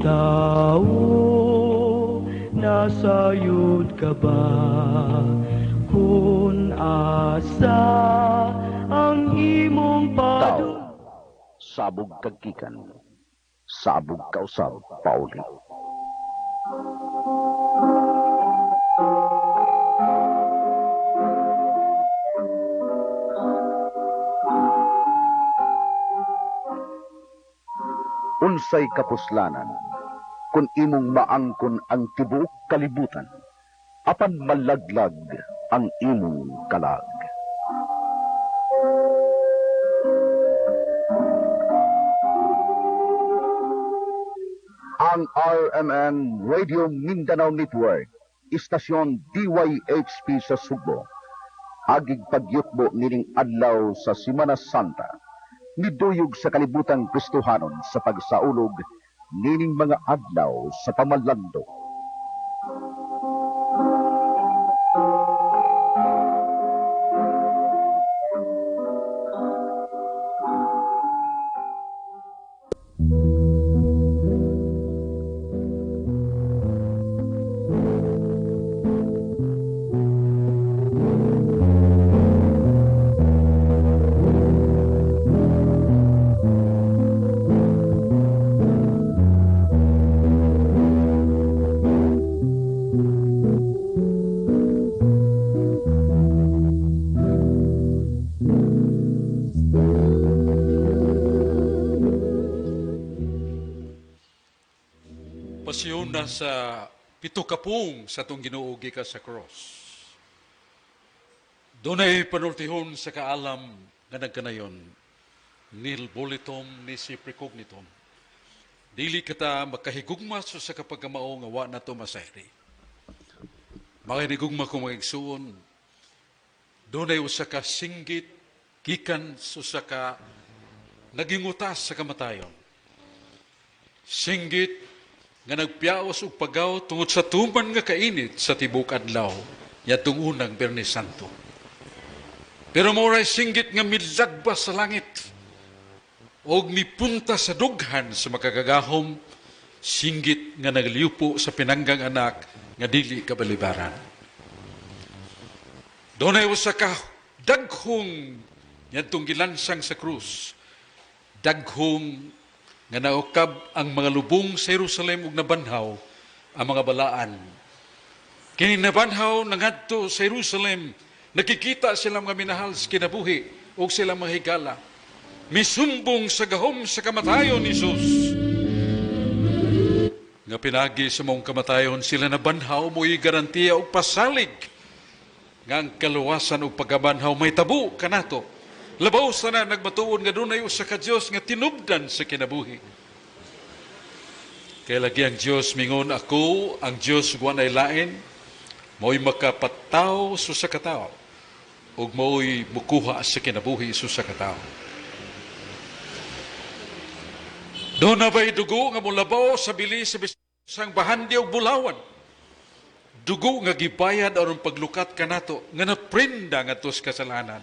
Tao, nasayod ka ba? Kung asa ang imong Tao, sabog kag gikan, sabog kausab pauli. Unsay kapuslanan kung imong maangkon ang tibuok kalibutan, apan malaglag ang imong kalag? Ang RMN Radio Mindanao Network, istasyon DYHP sa Sugbo, agig pagyutbo nining adlaw sa Semana Santa, niduyog sa kalibutang Kristohanon sa pagsaulog nining mga adlaw sa pamalando. Pasyon na sa pito kapung sa itong Ginoo gikan sa cross. Dunay panultihon sa kaalam nga nagkanayon, nil volitum nisi precognitum. Dili kita makahigugma sa kapagkamao nga wa na to masayri. Makinigugma ko mga igsuon, dunay usa ka singgit gikan sa usa ka nagingutas sa kamatayon. Singgit nga nagpiaos og pagaw tungod sa tuman nga kainit sa tibok adlaw yadtong unang Biyernes Santo. Pero mao singgit nga milagbas sa langit og mipunta sa dughan sa makagagahom, singgit nga nagliupo sa pinanggang anak nga dili kabalibaran. Dunay usa ka daghong yadtong gilansang sa krus, daghong nga naukab ang mga lubong sa Jerusalem ug nabanhaw ang mga balaan. Kini nabanhaw nangadto sa Jerusalem, nakikita sila mga minahal sa kinabuhi ug sila mga higala. Misumbong sa gahom sa kamatayon ni Jesus. Nga pinagi sa maong kamatayon sila nabanhaw, mo'y garantiya og pasalig nga ang kaluwasan ug pagkabanhaw may tabo kanato. Labaw sana nagmatuon nga dunay usa ka Dios nga tinubdan sa kinabuhi. Kay lagi ang Dios mingon, ako ang Dios ug walay lain, mao'y makapataw sa usa ka tawo ug mao'y mukuha sa kinabuhi sa usa ka tawo. Doon na ba'y dugo nga molabaw sa bili sa bisang bahandi og bulawan? Dugo nga gibayad aron paglukat kanato nga naprinda ngadto sa kasalanan,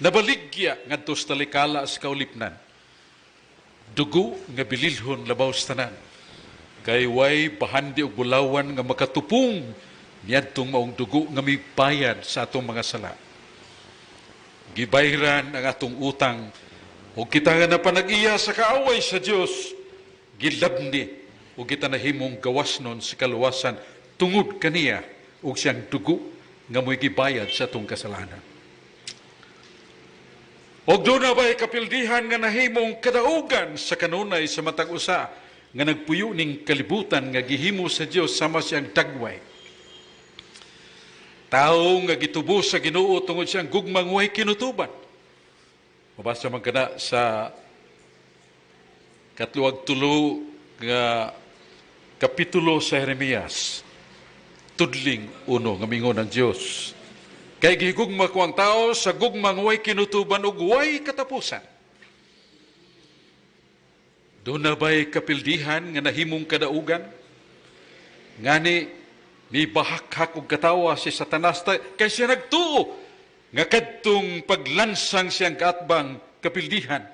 nabaligya ngadto sa talikala sa kaulipnan. Dugo nga bililhon labaw sa tanan, kay way bahandi og bulawan nga makatupong niadtong maong dugo nga mibayad sa atong mga sala. Gibayran ang atong utang ug kita nga napanag-iya sa kaaway sa Dios, gilabni ug kita nahimong gawasnon sa kaluwasan tungod kaniya ug siyang dugo nga mo'y gibayad sa atong kasalanan. Og doon na ba'y kapildihan nga nahimong kadaugan sa kanunay sa matag usa nga nagpuyo ning kalibutan nga gihimo sa Dios sama siyang dagway. Tao nga gitubo sa Ginoo tungod siyang gugmang way kinutuban. Mabasa man kana sa katluag tulo nga kapitulo sa Jeremias, tudling 1 nga mingon ang Dios. Kay gigugma ko ang tao sa gugmang way kinutuban ug way katapusan. Doon na ba'y kapildihan nga nahimong kadaugan? Ngani, mibahakhak og katawa si Satanas kay siya nagtuo nga kadtong paglansang siyang kaatbang kapildihan.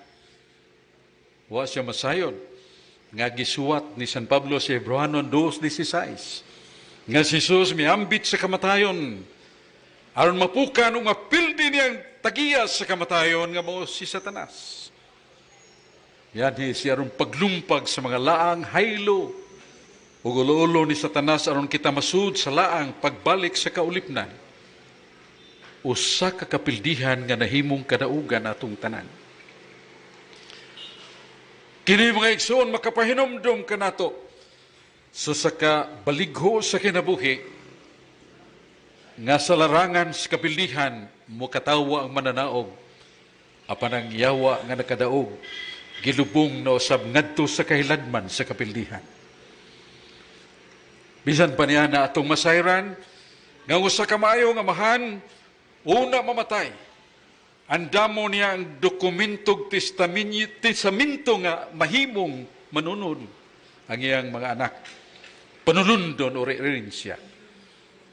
Wa siya masayon Nga gisuwat ni San Pablo sa Hebreohanon 2:16 nga si Jesus miambit sa kamatayon aron mapukan ug mapildi niyang tagiya sa kamatayon nga mao si Satanas. Yan siya aron paglumpag sa mga laang haylo ug ulo-ulo ni Satanas aron kita masud sa laang pagbalik sa kaulipnan. Usa ka kapildihan nga nahimong kadaugan atong tanan. Kini, mga igsoon, makapahinomdom kanato sa ka baligho sa kinabuhi nga sa larangan sa kapildihan mokatawa ang mananaog, apan ang yawa nga nakadaog gilubong na usab ngadto sa kahiladman sa kapildihan. Bisan pa niya na atong masayran nga usa ka maayo nga amahan una mamatay. Andamo niya ang dokumentog testamento nga mahimong manunod ang iyang mga anak. Panulundon o siya.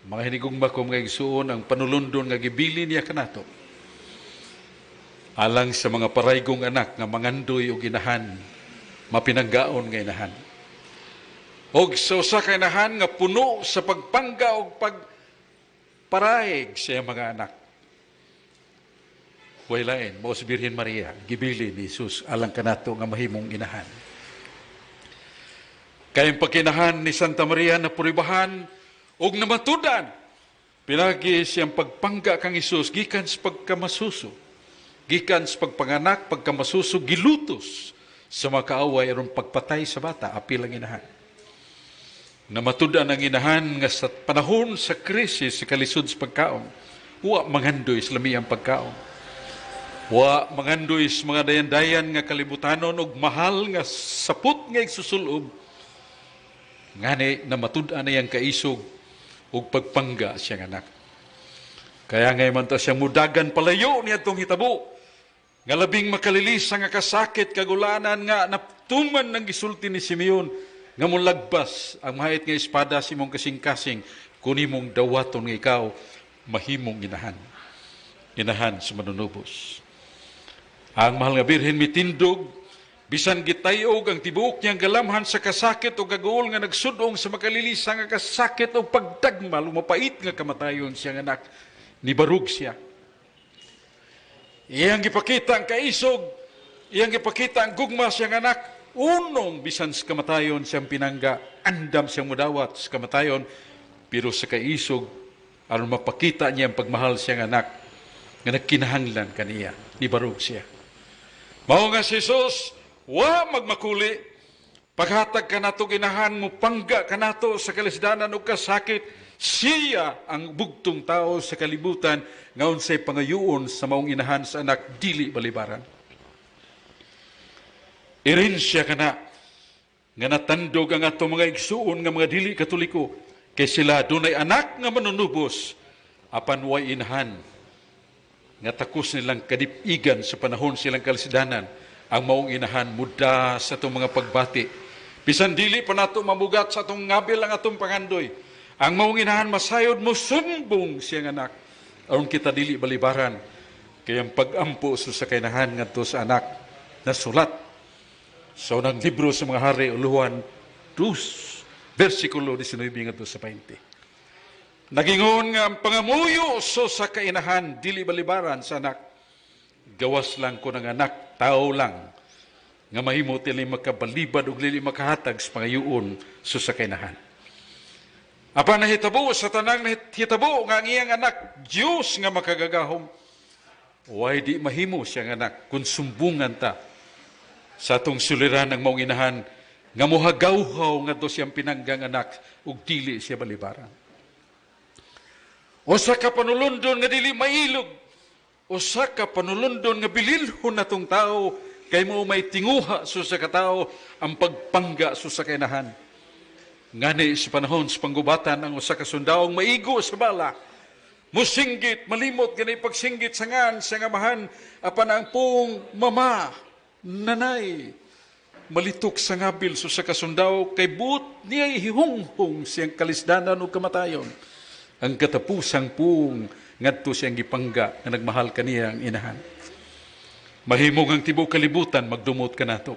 Mga hinigugma ko, mga igsuon, ang panulundon nga gibili niya kanato alang sa mga paraygong anak nga mangandoy og inahan, mapinanggaon nga inahan. Og sa usa ka inahan nga puno sa pagpangga og pagparaig sa iyang mga anak. Way lain, mao si Birhen Maria, gibili ni Jesus alang kanato nga mahimong inahan. Kay ang pagkinahan ni Santa Maria na puribahan og namatudan pinagi siyang pagpangga kang Hesus gikan sa pagkamasuso. Gikan sa pagpanganak, pagkamasuso, gilutos sa mga kaaway aron pagpatay sa bata, apil ang inahan. Namatudan ang inahan nga sa panahon sa krisis sa kalisod sa pagkaon, wa manghandoy sa lamiyang pagkaon. Wa mangandoy sa mga dayan-dayan nga kalibutanon og mahal nga sapot nga igsusulob. Ngani namatud-an na iyang kaisog ug pagpangga siyang anak. Kaya ngay man ta siyang mudagan palayo niya itong hitabo nga labing makalilisa nga kasakit kagulanan nga naptuman ng gisulti ni Simeon nga mulagbas ang mahit nga espada sa imong kasing-kasing kun imong dawaton nga ikaw mahimong inahan. Inahan sa manunubos. Ang mahal nga Birhen mitindog bisan gitayog ang tibuok niyang galamhan sa kasakit o kaguol nga nagsudong sa makalilisa nga kasakit o pagdagmal o mapait nga kamatayon siyang anak, nibarug siya. Iyang gipakita ang kaisog, iyang gipakita ang gugma siyang anak, unong bisan sa kamatayon siyang pinangga, andam siyang mudawat sa kamatayon, pero sa kaisog, aron mapakita niya ang pagmahal siyang anak, nga nagkinahanglan kaniya, nibarug siya. Mao nga si Jesus, wa magmakuli, paghatag kanato ginahan mo pangga kanato sa kalisdanan ug kasakit, siya ang bugtong tao sa kalibutan nga unsay pangayuon sa maong inahan sa anak dili balibaran. Erensya kana nga natandog ang ato mga igsuon nga mga dili Katoliko kay sila dunay anak nga manunubos apan way inahan nga takos nilang kadipigan sa panahon silang kalisdanan. Ang maong inahan muda sa atong mga pagbati. Bisan dili pa nato mamugat sa atong ngabil ang atong pangandoy, ang maong inahan masayod mo sumbong siyang anak aron kita dili balibaran. Kay ang pag-ampo sa kainahan ngadto sa anak nasulat sa unang libro sa mga hari, uluhan 2, versikulo 19 ngadto sa 20. Nagingon nga ang pangamuyo so sa kainahan dili balibaran sa anak. Gawas lang ko ng anak, tao lang nga mahimo dili makabalibad ug dili makahatag sa pangayuon so sa kainahan. Apan nahitabo sa tanang nahitabo nga ang iyang anak Dios nga makagagahom, way di mahimo siyang anak kung sumbungan ta sa atong suliran ang maong inahan nga mohagawhaw ngadto siyang pinanggang anak ug dili siya balibaran. Usa ka panulundon nga dili mailog, usa ka panulundon nga bililhon natong tao kay mo may tinguha sa ka tawo ang pagpangga sa kainahan. Ngani sa panahon sa panggubatan ang usa ka sundawong maigo sa bala, musinggit, malimot gani pagsinggit sa ngan sa amahan, apan ang pung mama, nanay, malitok sa ngabil sa usa ka sundao kay buot niya ihunghong siyang kalisdanan ug kamatayon. Ang katapusang pung ngadto siyang gipangga nga nagmahal kaniya ang inahan. Mahimong ang tibuok kalibutan magdumot kanato.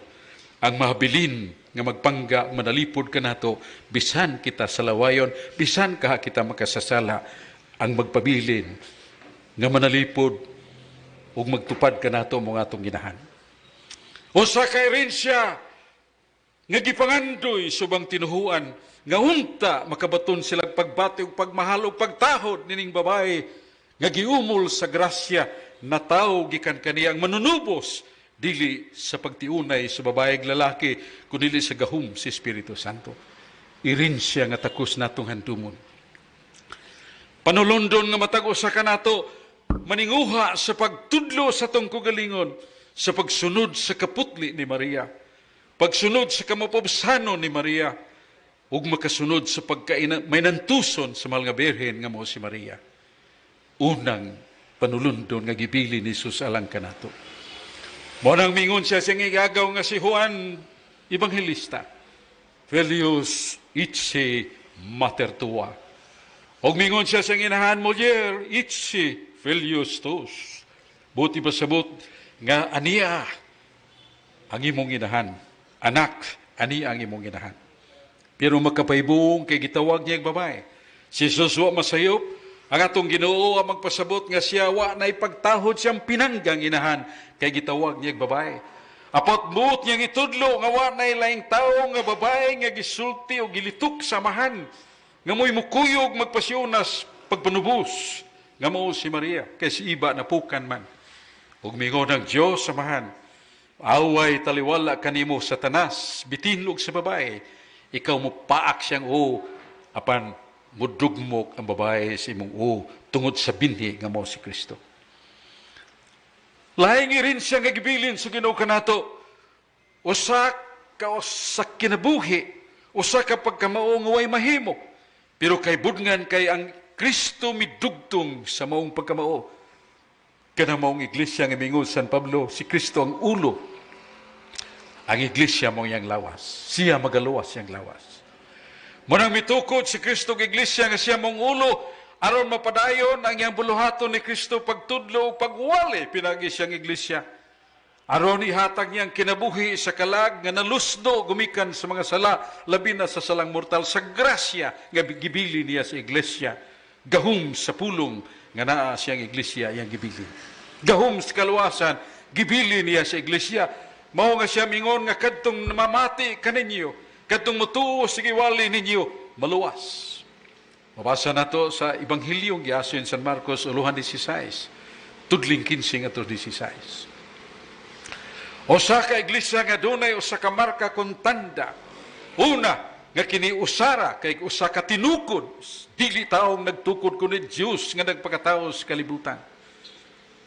Ang mahabilin nga magpangga manalipod kanato bisan kita sa lawayon, bisan kaha kita makasasala, ang magpabilin nga manalipod ug magtupad kanato mo atong ginahan. Usa ka erensya nga gipangandoy subang tinuhuan nga unta makabaton sila pagbati ug pagmahal ug pagtahod nining babae nga giumol sa grasya natawo gikan kaniya ang manunubos dili sa pagtiunay sa babae ug lalaki kundi sa gahom sa Espiritu Santo. Erensya nga takos natong handumon. Panulondon nga matag usa kanato maninguha sa pagtudlo sa atong kaugalingon sa pagsunod sa kaputli ni Maria, pagsunod sa kamapobsano ni Maria, ug makasunod sa pagkaina may nantuson sa mahal nga Birhen nga mao si Maria. Unang panulundon nga gibili ni Jesus alang kanato. Mao nang mingon siya sa igagaw nga si Juan Evangelista, "Filius ecce mater tua." Og mingon siya sa inahan, "Mulier, ecce filius tuus." Buot ipasabot nga aniya ang imong inahan. Anak, aniya ang imong inahan. Pero magkapahibuong kay gitawag niya ang babae. Si Jesus wa masayop, ang atong Ginoo ang magpasabot nga siya wa na ipagtahod siyang pinanggang inahan kay gitawag niya ang babae. Apan buot niyang itudlo nga wa na laing tawo nga babae nga gisulti o gilitok sa amahan nga mo'y mukuyog magpasiunas pagpanubos nga mao si Maria kay si iba napukan man. Ug mingon ang Dios sa amahan, "Away taliwala kanimo Satanas, bitinlog sa babae, ikaw mo paak siyang uo, apan mudugmok ang babae sa imong uo tungod sa binhi nga mao si Kristo." Laing erensya nga gibilin sa Ginoo kanato. Usa ka usa kinabuhi, usa ka pagkamao nga way mahimo. Pero kay budngan kay ang Kristo midugtong sa maong pagkamao. Kana maong iglesia nga mingon San Pablo, si Kristo ang ulo. Ang iglesia mao iyang lawas. Siya magaluwas siyang lawas. Mao nang mitukod si Kristo og iglesia nga siya mong ulo aron mapadayon ang iyang buluhaton ni Kristo pagtudlo ug pagwali pinagi siyang iglesia. Aron ihatag niyang kinabuhi sa kalag nga nalusdo gumikan sa mga sala, labi na sa salang mortal, sa grasya nga gibili niya sa iglesia. Gahum sa pulong nga naa siyang iglesia iyang gibili. Gahum sa kaluwasan gibili niya sa iglesia. Mao nga siya mingon nga kadtong mamati kaninyo, kadtong mutuo sa giwali ninyo, maluwas. Mabasa nato sa Ebanghelyo giason San Marcos uluhan 16, tudling 15 ngadto 16. Usa ka iglesia nga dunay usa ka marka kon tanda. Una, nga kini usara kay usa ka tinukod, dili taong nagtukod kundi Dios nga nagpakatawo sa kalibutan.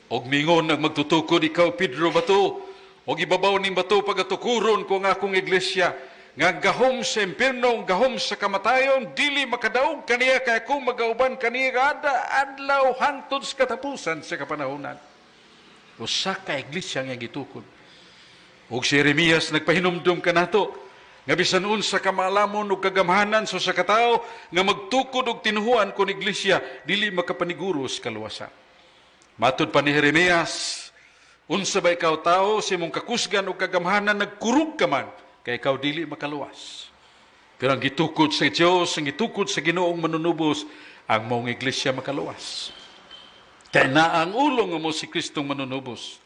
Og mingon ang magtutukod, "Ikaw Pedro bato, og ibabaw ning bato pagatukuron ko ang akong iglesia, nga ang gahom sa impierno, ang gahom sa kamatayon dili makadaog kaniya, kay ako magauban kaniya kada adlaw hangtod sa katapusan sa kapanahonan." Usa ka iglesia nga gitukod. Ug si Jeremias nagpahinumdum kanato nga bisan unsa ka maalamon ug kagamhanan sa usa ka tawo nga magtukod og tinuhuan kon iglesia dili makapaniguro sa kaluwasan. Matud pa ni Jeremias, unsa ba ikaw tao sa imong kakusgan ug kagamhanan nagkurog ka man kay ikaw dili makaluwas. Pero ang gitukod sa Dios, ang gitukod sa Ginoong manunubos, ang maong iglesia makaluwas. Kay naa ang ulo nga mao si Kristong manunubos.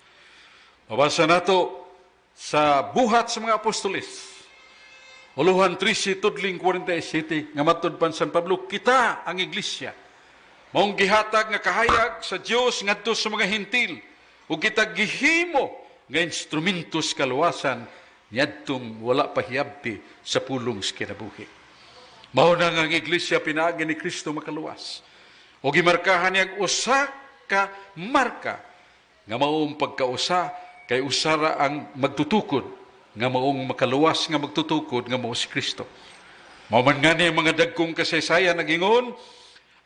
Mabasa nato sa Buhat sa mga Apostoles, Uluhan 13, tudling 47, nga matud pan San Pablo, kita ang iglesia maong gihatag nga kahayag sa Dios ngadto sa mga Hentil, ug kita gihimo nga instrumento sa kaluwasan niadtong wala pa hiyabti sa pulong sa kinabuhi. Mao na nga ang iglesia pinaagi ni Kristo makaluwas. O gimarkahan niya usa ka marka nga maong pagkausa kay usara ang magtutukod nga maong makaluwas nga magtutukod nga mao si Kristo. Mao man ngani ang mga dagkong kasaysayan nagingon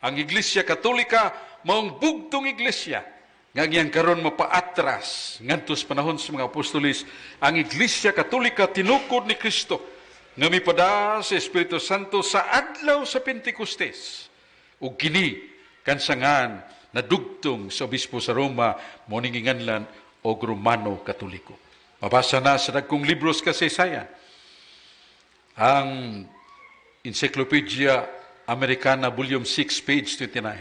ang Iglesia Katolika maong bugtong iglesia nga ngiyang karon mapaatras ngadto sa panahon sa mga apostolis. Ang Iglesia Katolika tinukod ni Kristo nga mipada sa Espiritu Santo sa adlaw sa Pentecostes, ug kini kansangan nadugtong sa obispo sa Roma, mao ning ginganlan og Romano Katoliko. Mabasa na sa dagkong libros kasaysayan. Ang Encyclopedia Americana, Volume 6, page 29.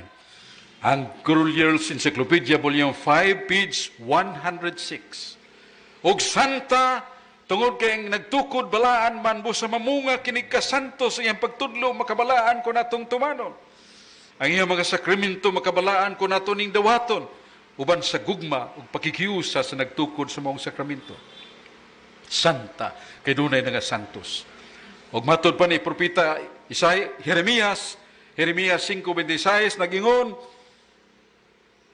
Ang Grolier's Encyclopedia, Volume 5, page 106. Og santa, tungod kay ang nagtukod balaan man, busa mamunga kinig kasanto sa iyang pagtudlo, makabalaan ko natong tumanon. Ang iyang mga sakramento, makabalaan ko nato ning dawaton uban sa gugma ug pakikiusa sa nagtukod sa maong sakramento. Santa kay dunay nga santos. Og matod pa ni propeta Isaiah, Jeremias, Jeremias 5:26, nagingon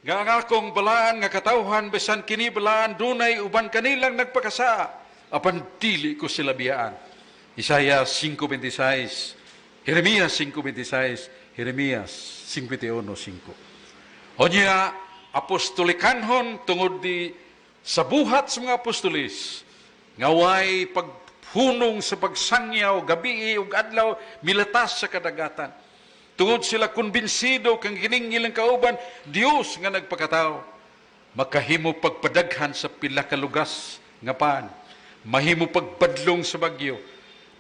nga ang akong balaan nga katawhan, bisan kini balaan dunay uban kanilang nagpakasaa, apan dili ko sila biyaan. Isaiah 5:26, Jeremias 5:26, Jeremias 51:5. Onya apostolikanhon tungod di sa Buhat sa mga Apostolis nga way paghunong sa pagsangyaw gabi ug adlaw, milatas sa kadagatan. Tungod sila kumbinsido kang kining ilang kauban, Dios nga nagpakatao, makahimo pagpadaghan sa pila ka lugas nga pan, mahimo pagbadlong sa bagyo,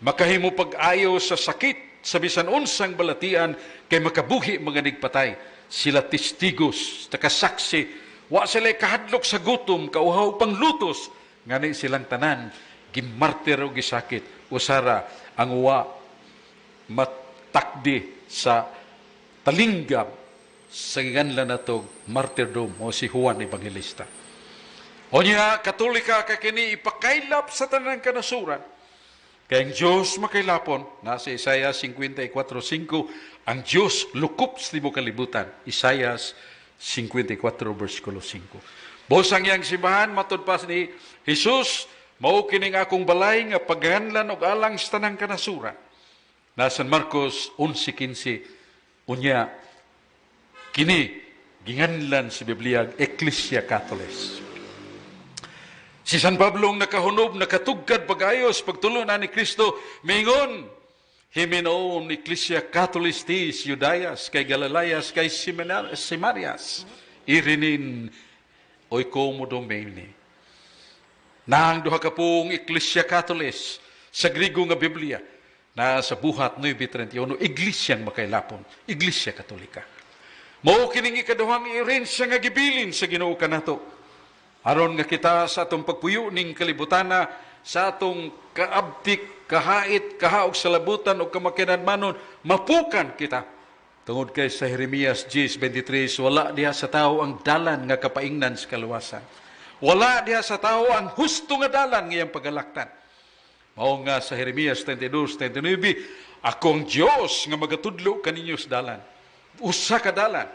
makahimo pag-ayo sa sakit sa bisan unsang balatian, kay makabuhi mga nigpatay. Sila testigos, takasaksi, wa sila kahadlok sa gutom, kauhaw, panglutos, ngani silang tanan gimartir o gisakit. Usara ang wa matakdi sa talinggab sa giganlan nato martyrdom o si Juan Evangelista. O niya, Katolika ka kini ipakaylap sa tanang kanasuran. Kay ang Diyos makaylapon, nasa Isaiah 54:5, ang Diyos lukop sa tibuok kalibutan. Isaiah 54 versikulo 5. Bos ang iyang simbahan, matod pa ni Jesus, mao kining akong balay nga pagganlan og alang sa tanang kanasuran. Na San Marcos 11:15, unya, kini ginganlan sa Biblia Ecclesia Catholis. Si San Pablo ang nakahunob, nakatugkad pag-ayos, pagtulo na ni Kristo, mingon, himinoon Ecclesia Catholis tis Judayas, kay Galileas, kay Samarias, irinin oikodomene. Nang duha ka pong Ecclesia Catholis sa Grigo nga Biblia, na sa Buhat 9:31, Iglesyang makailapon, Iglesia Katolika. Mao kining ikaduhang erensya nga gibilin sa Ginoo kanato. Aron nga kita sa atong pagpuyo ning kalibutana, sa atong kaabtik, kahait, kahaog sa labutan o kamakinadmanon, mapukan kita. Tungod kay sa Jeremias 10:23, wala diha sa tao ang dalan nga kapaingnan sa kaluwasan. Wala diha sa tao ang husto nga dalan ngayang pagalaktan. Mao nga sa Jeremias 32:39, ako ang Dios nga magatudlo kaninyo sa dalan. Usa ka dalan.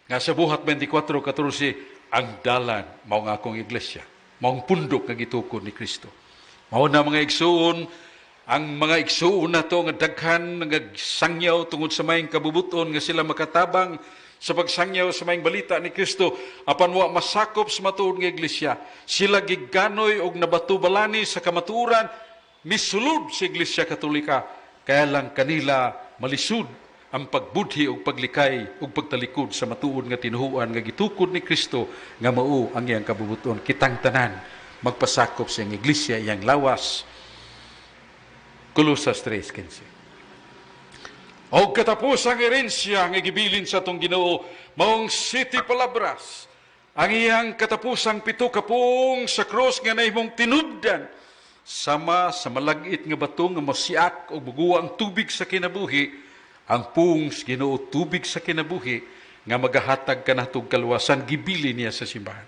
Nga sa Buhat 24:14, ang dalan mao nga akong iglesia. Mao ang pundok nga gitukod ni Kristo. Mao na, mga igsuon, ang mga igsuon nato nga daghan nga sangyaw tungod sa maayong kabubuton nga sila makatabang sa pagsangyaw sa maayong balita ni Kristo, apan wa masakop sa matuod nga iglesia. Sila giganoy og nabatubalani sa kamatuoran, misulod sa Iglesia Katolika, kaya lang kanila malisud ang pagbudhi og paglikay ug pagtalikod sa matuod nga tinuhuan nga gitukod ni Kristo nga mao ang iyang kabubuton. Kitang tanan magpasakop sa iyang iglesia, iyang lawas. Kolosas 3:15. Og katapos ang erensya nga gibilin sa atong Ginoo maong siete palabras. Ang iyang katapusang pito ka puong sa krus nga nahimong tinubdan sama sa malagit nga bato nga mosiak o muguwa ang tubig sa kinabuhi. Ang puong sa Ginoo, tubig sa kinabuhi nga magahatag kanatog kaluwasan, gibili niya sa simbahan.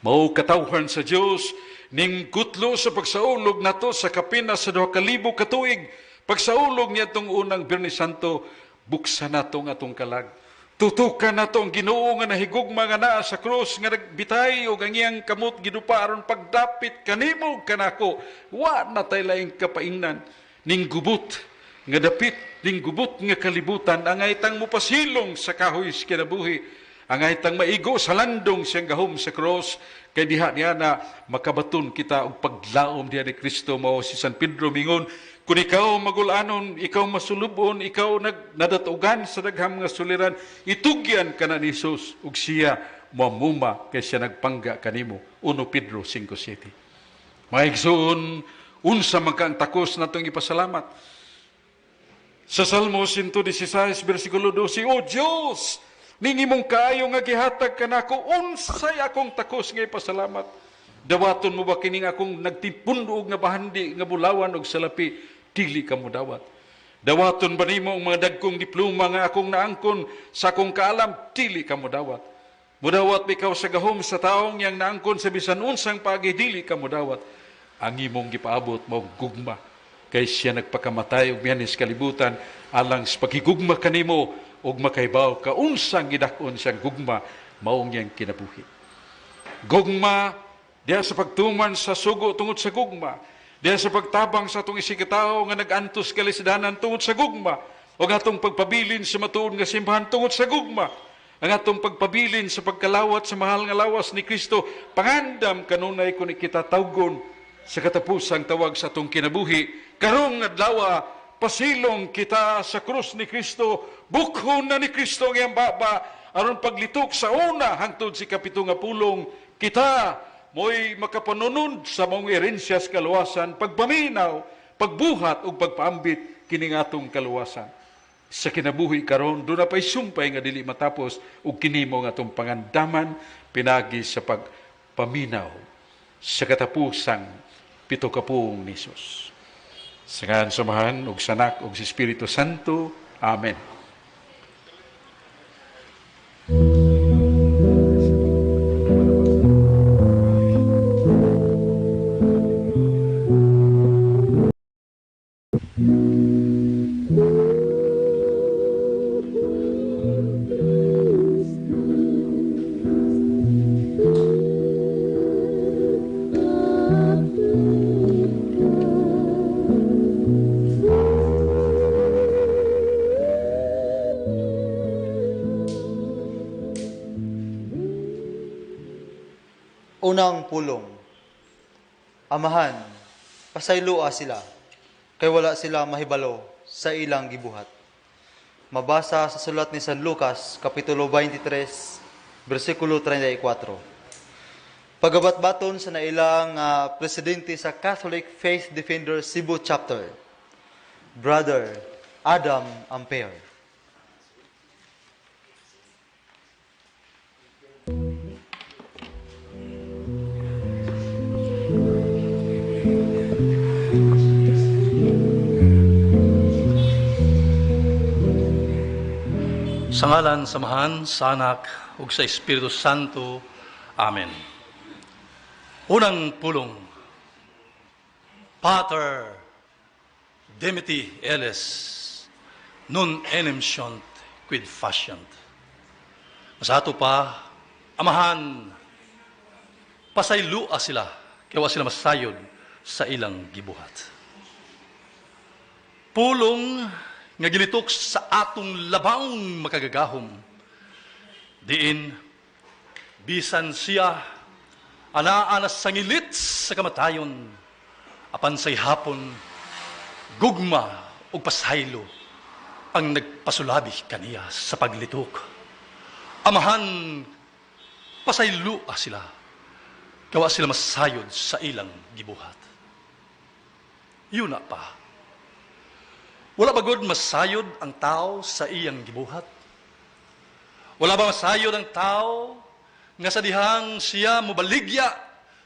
Mao, katawhan sa Dios, ning kutlo sa pagsaulog nato sa kapina sa 2,000 ka tuig, pagsaulog niya itong unang Biyernes Santo, buksan nato ang atong kalag. Tutukan nato ang Ginoo nga nahigugma nga naa sa krus nga nagbitay ug ang iyang kamot gidupa aron pagdapit kanimo kanako. Wa na tay laing kapaingnan ning gubot nga dapit, ning gubot nga kalibutan. Angay tang mopasilong sa kahoy sa kinabuhi. Angay tang maigo sa landong siyang gahom sa cross, kay diha niya na makabaton kita og paglaom diha ni Kristo. Mao si San Pedro mingon, kung ikaw magulanon, ikaw masulubon, ikaw nadatugan sa daghang mga suliran, itugyan ka na ni Jesus ug siya mamuma kay siya nagpangga kanimo. 1 Pedro 5:7. Mga igsoon, Unsa man ka ang takos natong ipasalamat? Sa Salmo 116, versikulo 12, O Diyos, ning imong kaayo nga gihatag kanako, unsay akong takos nga ipasalamat? Dawaton mo ba kining akong nagtipundog nga bahandi nga bulawan og salapi? Dili ka mo dawat. Dawaton ba nimo ang mga dagkong diploma nga akong naangkon sa akong kaalam? Dili ka mo dawat. Mudawat bikaw sa gahom sa taong yang naangkon sa bisan unsang paagi? Dili ka modawat. Ang imong gipaabot mao gugma, kay siya nagpakamatay ug mianhi sa kalibutan alang sa pagigugma kanimo ug makahibaw ka unsang gidak-on siyang gugma mao niyang kinabuhi. Gugma diha sa pagtuman sa sugo tungod sa gugma, diha sa pagtabang sa atong isigkatawo nga nag-antos kalisdanan tungod sa gugma, ug atong pagpabilin sa matuod nga simbahan tungod sa gugma, ang atong pagpabilin sa pagkalawat sa mahal nga lawas ni Kristo, pangandam kanunay kun kita tawgon sa katapusang tawag sa atong kinabuhi. Karong adlaw, pasilong kita sa krus ni Kristo, bukhon na ni Kristo ang iyang baba, aron paglitok sa una hangtod si kapito nga pulong, kita mo'y makapanunod sa maong erensya sa kaluwasan, pagpaminaw, pagbuhat ug pagpaambit kining atong kaluwasan. Sa kinabuhi karon, doon na pa'y sumpay nga dili matapos ug kini mao ang atong pangandaman pinagi sa pagpaminaw sa katapusang pito ka pulong ni Jesus. Sa ngalan sa Amahan ug sa Anak ug sa Espiritu Santo. Amen. Unang pulong. Amahan, pasayloa sila, kay wala sila mahibalo sa ilang gibuhat. Mabasa sa sulat ni San Lucas, Kapitulo 23, versikulo 34. Pagabatbaton sa nailang presidente sa Catholic Faith Defender Cebu Chapter, Brother Adam Ampere. Sa ngalan sa Amahan, sa Anak, ug sa Espiritu Santo. Amen. Unang pulong, Pater dimitte illis, non enim sciunt quid faciant. Masato pa, Amahan, pasaylua sila, kay wa sila masayod sa ilang gibuhat. Pulong nga gilitok sa atong labawng makagagahom, diin bisan siya anaa na sangilit sa kamatayon, apan say hapon gugma ug pasaylo ang nagpasulabi kaniya sa paglitok. Amahan, pasaylua sila, gawa sila masayod sa ilang gibuhat. Yun na pa. Wala ba gud masayod ang tao sa iyang gibuhat? Wala ba masayod ang tao nga sa dihang siya mobaligya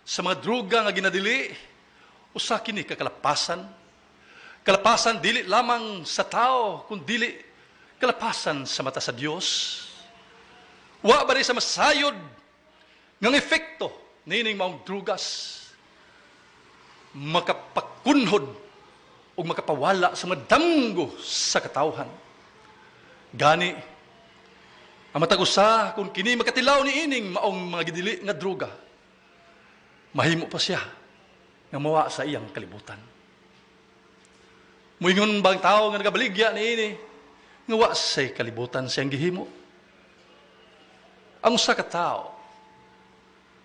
sa mga druga nga ginadili? Usa kini kakalapasan. Kalapasan dili lamang sa tao, kun dili kalapasan sa mata sa Dios. Wa ba sa masayod ngang epekto nining maong drugas makapakunhod ug makapawala sa mga damgo sa katawhan? Gani, ang matag usa kung kini makatilaw ni ining maong mga gidili nga droga, mahimo pa siya nga mawa sa iyang kalibutan. Muingon bang tao nga nagabaligya ni ini nga wa say kalibutan siyang gihimo? Ang usa ka tao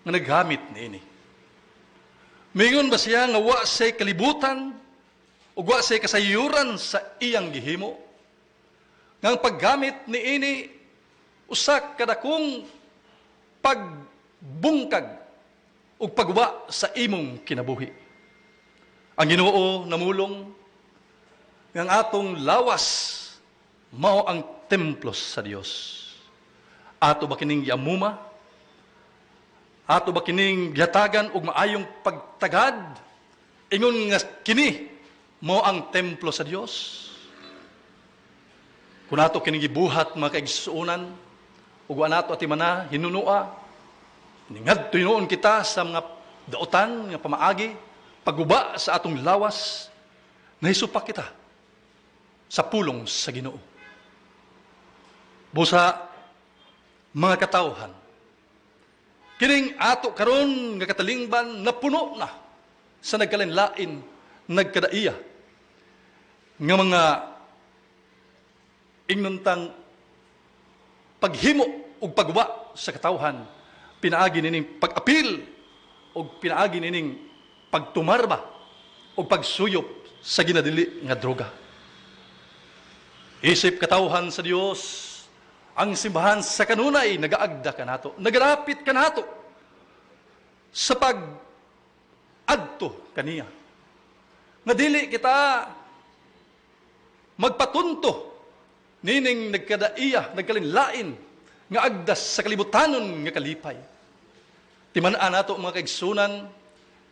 nga naggamit ni ini, muingon ba siya nga wa say kalibutan ug wa say kasayuran sa iyang gihimo? Nga ang paggamit ni ini usa kadakong pagbungkag ug pagwa sa imong kinabuhi. Ang Ginoo namulong nga ang atong lawas mao ang templo sa Dios. Ato ba kining giamuma? Ato ba kining gihatagan og maayong pagtagad? Ingon nga kini mao ang templo sa Dios? Kung ato kining gibuhat, mga kaigsuonan, ug wa nato atimana hinunua, ningadto hinuon kita sa mga daotan nga pamaagi, pagguba sa atong lawas, nahisupak kita sa pulong sa Ginoo. Busa, mga katawhan, kining ato karon nga katalingban napuno na sa nagkalain-lain, nagkadaiya nga mga ingnontang paghimo ug pagguba sa katawhan pinaagi nining pag-apil ug pinaagi nining pagtumarba ug pagsuyop sa ginadili nga droga. Isip katawhan sa Dios, ang simbahan sa kanunay nagaagda kanato, nagarapit kanato sa pag adto kaniya. Nga dili kita magpatunto nining nagkadaiya, nagkalinlain nga agdas sa kalibutanon nga kalipay. Timan-an nato, mga kaigsunan,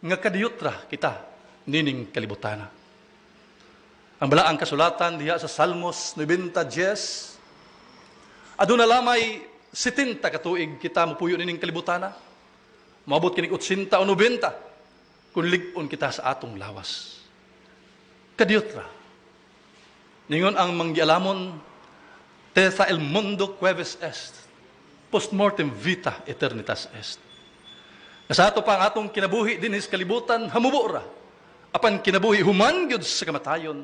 nga kadiyutra kita nining kalibutana. Ang balaang kasulatan diha sa Salmos 90:10, aduna lamay 70 ka tuig kita mopuyo nining kalibutana. Moabot kinig 80 o 90 kung lig-on kita sa atong lawas. Kadiyutra. Ningon ang manggialamon, "Terra el mundo quevis est, post mortem vita aeternitas est." Nga sa ato pa ang atong kinabuhi dinhi sa kalibutan, hamubo ra. Apan kinabuhi human gyud sa kamatayon,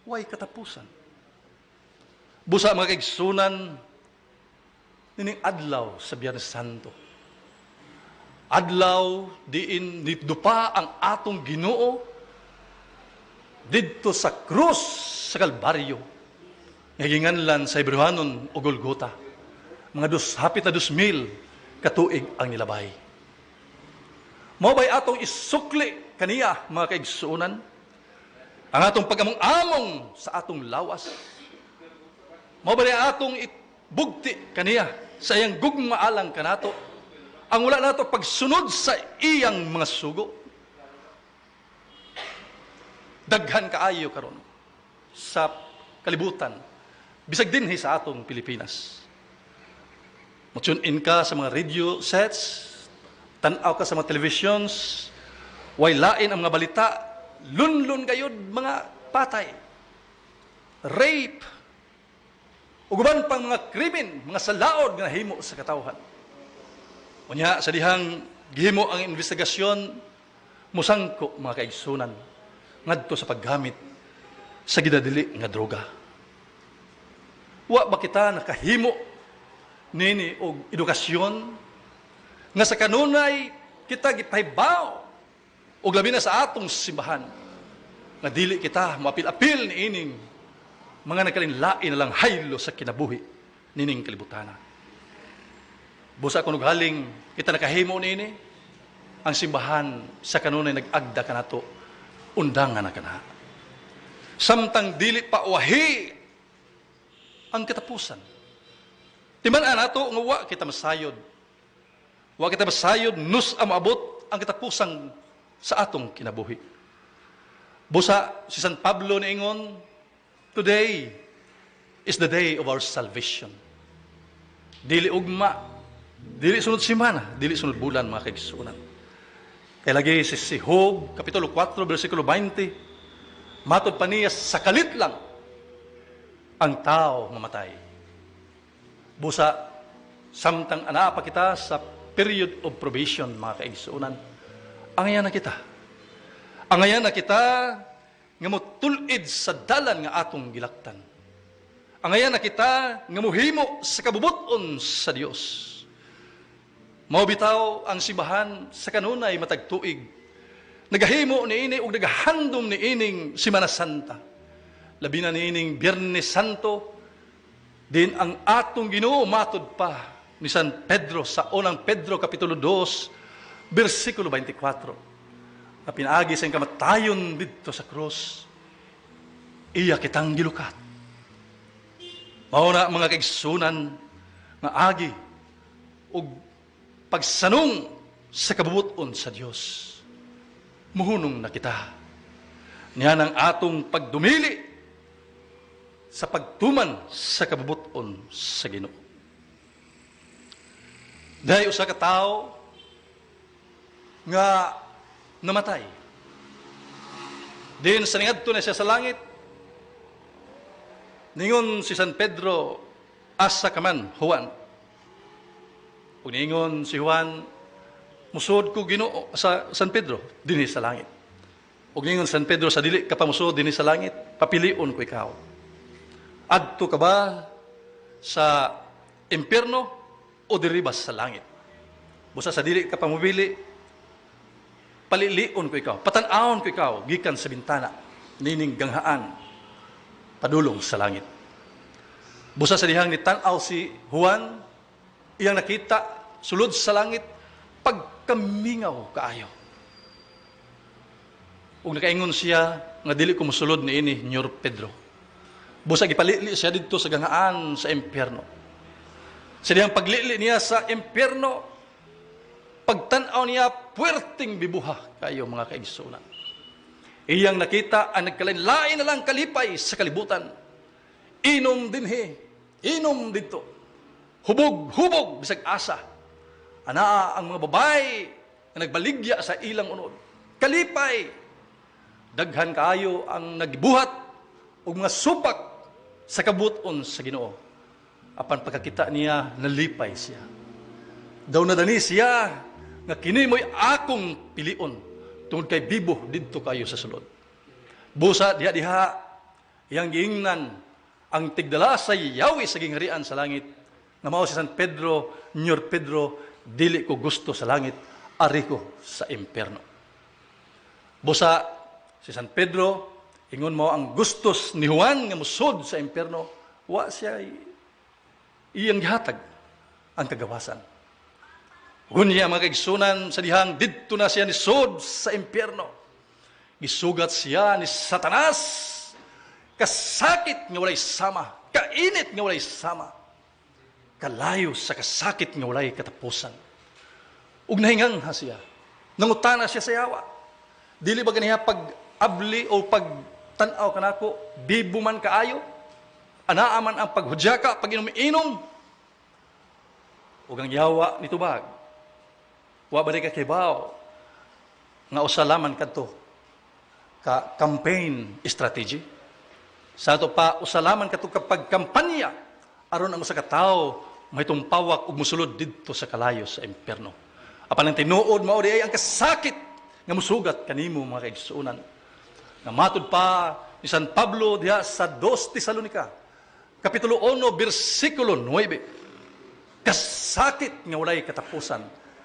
way katapusan. Busa, mga kaigsunan, nining adlaw sa Biyernes Santo, adlaw diin nidupa ang atong Ginoo didto sa krus sa Kalbaryo, nga ginganlan sa Hebrehanon o Golgota. Mga hapit na 2,000 katuig ang nilabay. Mao bay atong isukli kaniya, mga kaigsuonan, ang atong pag-among-among sa atong lawas? Mao bay atong ibugti kaniya sa iyang gugma alang kanato ang wala nato pagsunod sa iyang mga sugo? Daghan kaayo karon sa kalibutan, bisag dinhi sa atong Pilipinas. Mo-tune in ka sa mga radio sets, tan-aw ka sa mga televisions, way lain ang mga balita, lunlun gayud mga patay, rape, ug uban pang mga krimen, mga salaod nga nahimo sa katawhan. Unya sa dihang gihimo ang investigasyon, musangko, mga kaigsunan, ngadto sa paggamit sa ginadili nga droga. Wa ba kita nakahimo nini og edukasyon nga sa kanunay kita gipahibaw, og labi na sa atong simbahan, nga dili kita moapil-apil niining mga nagkalinlain na lang haylo sa kinabuhi nining kalibutana? Busa kung haling kita nakahimo niini, ang simbahan sa kanunay nag-agda kanato, undangan na kana. Samtang dili pa wahi ang katapusan. Timan-an nato nga wa kita masayod. Wa kita masayod nus-a moabot ang katapusan sa atong kinabuhi. Busa si San Pablo niingon, "Today is the day of our salvation." Dili ugma, dili sunod simana, dili sunod bulan, mga kaigsuonan. Kay lagi si Job, Kapitulo 4, versikulo 20, matod pa niya, sa kalit lang ang tao mamatay. Busa, samtang anaa pa kita sa period of probation, mga kaigsuonan, angayan na kita. Angayan na kita nga motulid sa dalan nga atong gilaktan. Angayan na kita nga muhimo sa kabubuton sa Dios. Mao bitaw ang simbahan sa kanunay matag tuig nagahimo niini ug nagahandom niining Semana Santa. Labi na niining Biyernes Santo, din ang atong Ginoo, matod pa ni San Pedro sa Unang Pedro kapitulo 2 bersikulo 24. nga pinaagi sa iyang kamatayon didto sa krus, iya kitang gilukat. Mao na, mga kaigsunan, nga agi og pagsanong sa kabubuton sa Dios. Muhunong na kita. Niya ang atong pagdumili sa pagtuman sa kabubuton sa Ginoo. Dahil usa ka tawo nga namatay. Din sa ningadto na siya sa langit, ningon si San Pedro, "Asa ka man, Juan?" Ug ningon si Juan, "Musod ko, Ginoo sa San Pedro, dinhi sa langit." Ug ningon San Pedro, "Sa dili ka pa musod dinhi sa langit, papilion ko ikaw. Adto ka ba sa impyerno o diri ba sa langit? Busa sa dili ka pa mobili, palilion ko ikaw, patan-awon ko ikaw gikan sa bintana nining ganghaan padulong sa langit." Busa sa dihang nitan-aw si Juan, iyang nakita sulod sa langit, pagkamingaw kaayo. Ug nakaingon siya nga, "Dili ko mosulod niini, Nyor Pedro." Busa gipalili siya didto sa ganghaan sa impyerno. Sa dihang paglili niya sa impyerno, pagtan-aw niya, puwerteng bibuha kayo, mga kaigsunan. Iyang nakita ang nagkalain-lain na lang kalipay sa kalibutan. Inom dinhi, inom didto. Hubog, hubog, bisag asa. Anaa ang mga babae nga nagbaligya sa ilang unod. Kalipay. Daghan kaayo ang nagbuhat og mga supak sa kabuton sa Ginoo. Apan pagkakita niya, nalipay siya. Daw nadani siya nga kini mo'y akong pilion tungod kay bibo didto kayo sa sulod. Busa diha diha iyang giingnan ang tigdala sa yawi sa gingharian sa langit nga mao si San Pedro, "Nyor Pedro, dili ko gusto sa langit, ari ko sa impierno." Busa si San Pedro ingon mo ang gustos ni Juan nga musod sa impierno, wa siya iyang gihatag ang kagawasan. Gunya, mga kaigsunan, sa dihang didto na siya nisod sa impyerno, gisugat siya ni Satanas. Kasakit nga walay sama, kainit nga walay sama, kalayo sa kasakit nga walay katapusan. Ug nahingangha siya. Nangutana siya sa yawa. "Dili ba ganiha pag abli o pag tan-aw kanako, bibo man kaayo? Anaa man ang paghudyaka, pag inom-inom?" Ug ang yawa nitubag, "Wa ba ka kibaw nga usa laman kadto ka campaign strategy? Sa ato pa, usa laman kadto ka pagkampanya aron ang usa ka tawo mahitumpawak ug mosulod didto sa kalayo sa impierno. Apan ang tinuod mao di ay ang kasakit nga musugat kanimo, mga kaigsuonan." Nga matud pa ni San Pablo diha sa 2 Tesalonica, Kapitulo 1, bersikulo 9. Kasakit nga walay katapusan,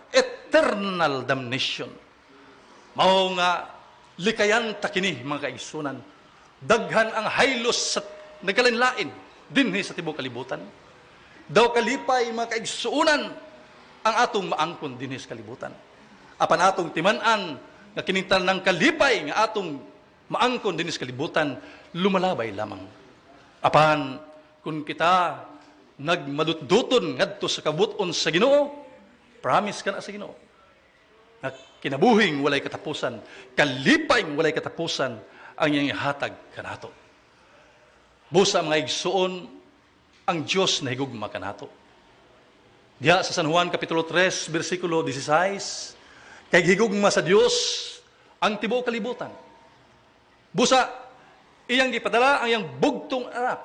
eternal damnation. Mao nga likayan ta kini, mga kaigsunan. Daghan ang haylos sa nagkalain-lain dinhi sa tibuok kalibutan. Daw kalipay, mga kaigsuunan, ang atong maangkon dinhi sa kalibutan. Apan atong timan-an nga kining tanang kalipay nga atong maangkon dinhi sa kalibutan lumalabay lamang. Apan kung kita nagmadutduton ngadto sa kabuton sa Ginoo, promise kana sa Ginoo nga kinabuhing walay katapusan, kalipay walay katapusan ang iyang ihatag kanato. Busa, mga igsuon, ang Dios nahigugma kanato. Diha sa San Juan Kapitulo 3, bersikulo 16, kay gihigugma sa Dios ang tibuok kalibutan. Busa iyang gipadala ang iyang bugtong anak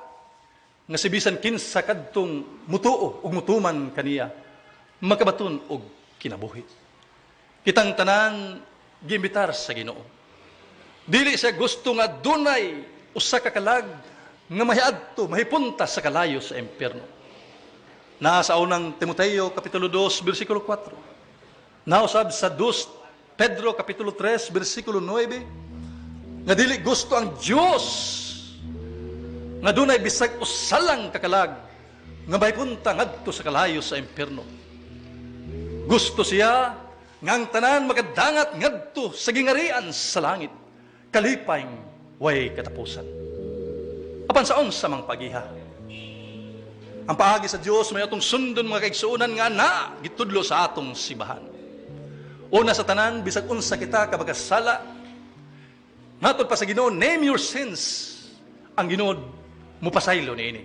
nga si bisan kinsa kadtong mutuo ug mutuman kaniya makabaton og kinabuhi. Kitang tanan giimbitar sa Ginoo. Dili siya gusto nga dunay usa ka kalag nga mahiadto, mahipunta sa kalayo sa impyerno. Naa sa unang Timoteo kapitulo 2 bersikulo 4. Nausab sa 2 Pedro kapitulo 3 bersikulo 9 nga dili gusto ang Dios nga dunay bisag usa lang ka kalag nga mahipunta ngadto sa kalayo sa impyerno. Gusto siya Nga ang tanan makadangat ngadto sa gingarian sa langit. Kalipay way katapusan. Apan sa unsa mang pagiha? Ang paagi sa Dios may atong sundon, mga kaigsuonan, nga na gitudlo sa atong simbahan. Una sa tanan, bisag unsa kita ka makasala, matod pa sa Ginoo, "Name your sins." Ang Ginoo mupasaylo niini.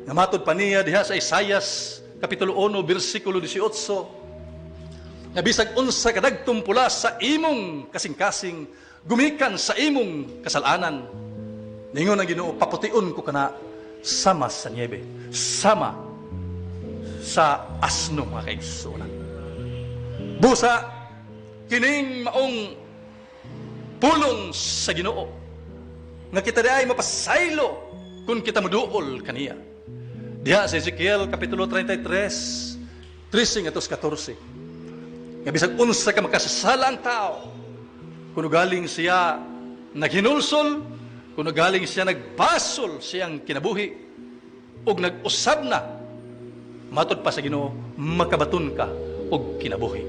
Nga matod pa niya diha sa Isayas kapitulo 1 bersikulo 18 nga bisag unsa kadagtong pula sa imong kasing-kasing gumikan sa imong kasalanan, ningon ang Ginoo, "Papution ko kana sama sa niebe," sama sa asno, mga kaigsuonan. Busa kining maong pulong sa Ginoo nga kita ay mapasaylo kung kita moduol kaniya. Diha sa Ezekiel kapitulo 33, 13 ngadto 14. Nga bisag unsa ka makasasala ang tao, kung galing siya naghinulsol, kung galing siya nagbasol siyang kinabuhi, ug nag-usab na, matod pa sa Ginoo, makabaton ka og kinabuhi.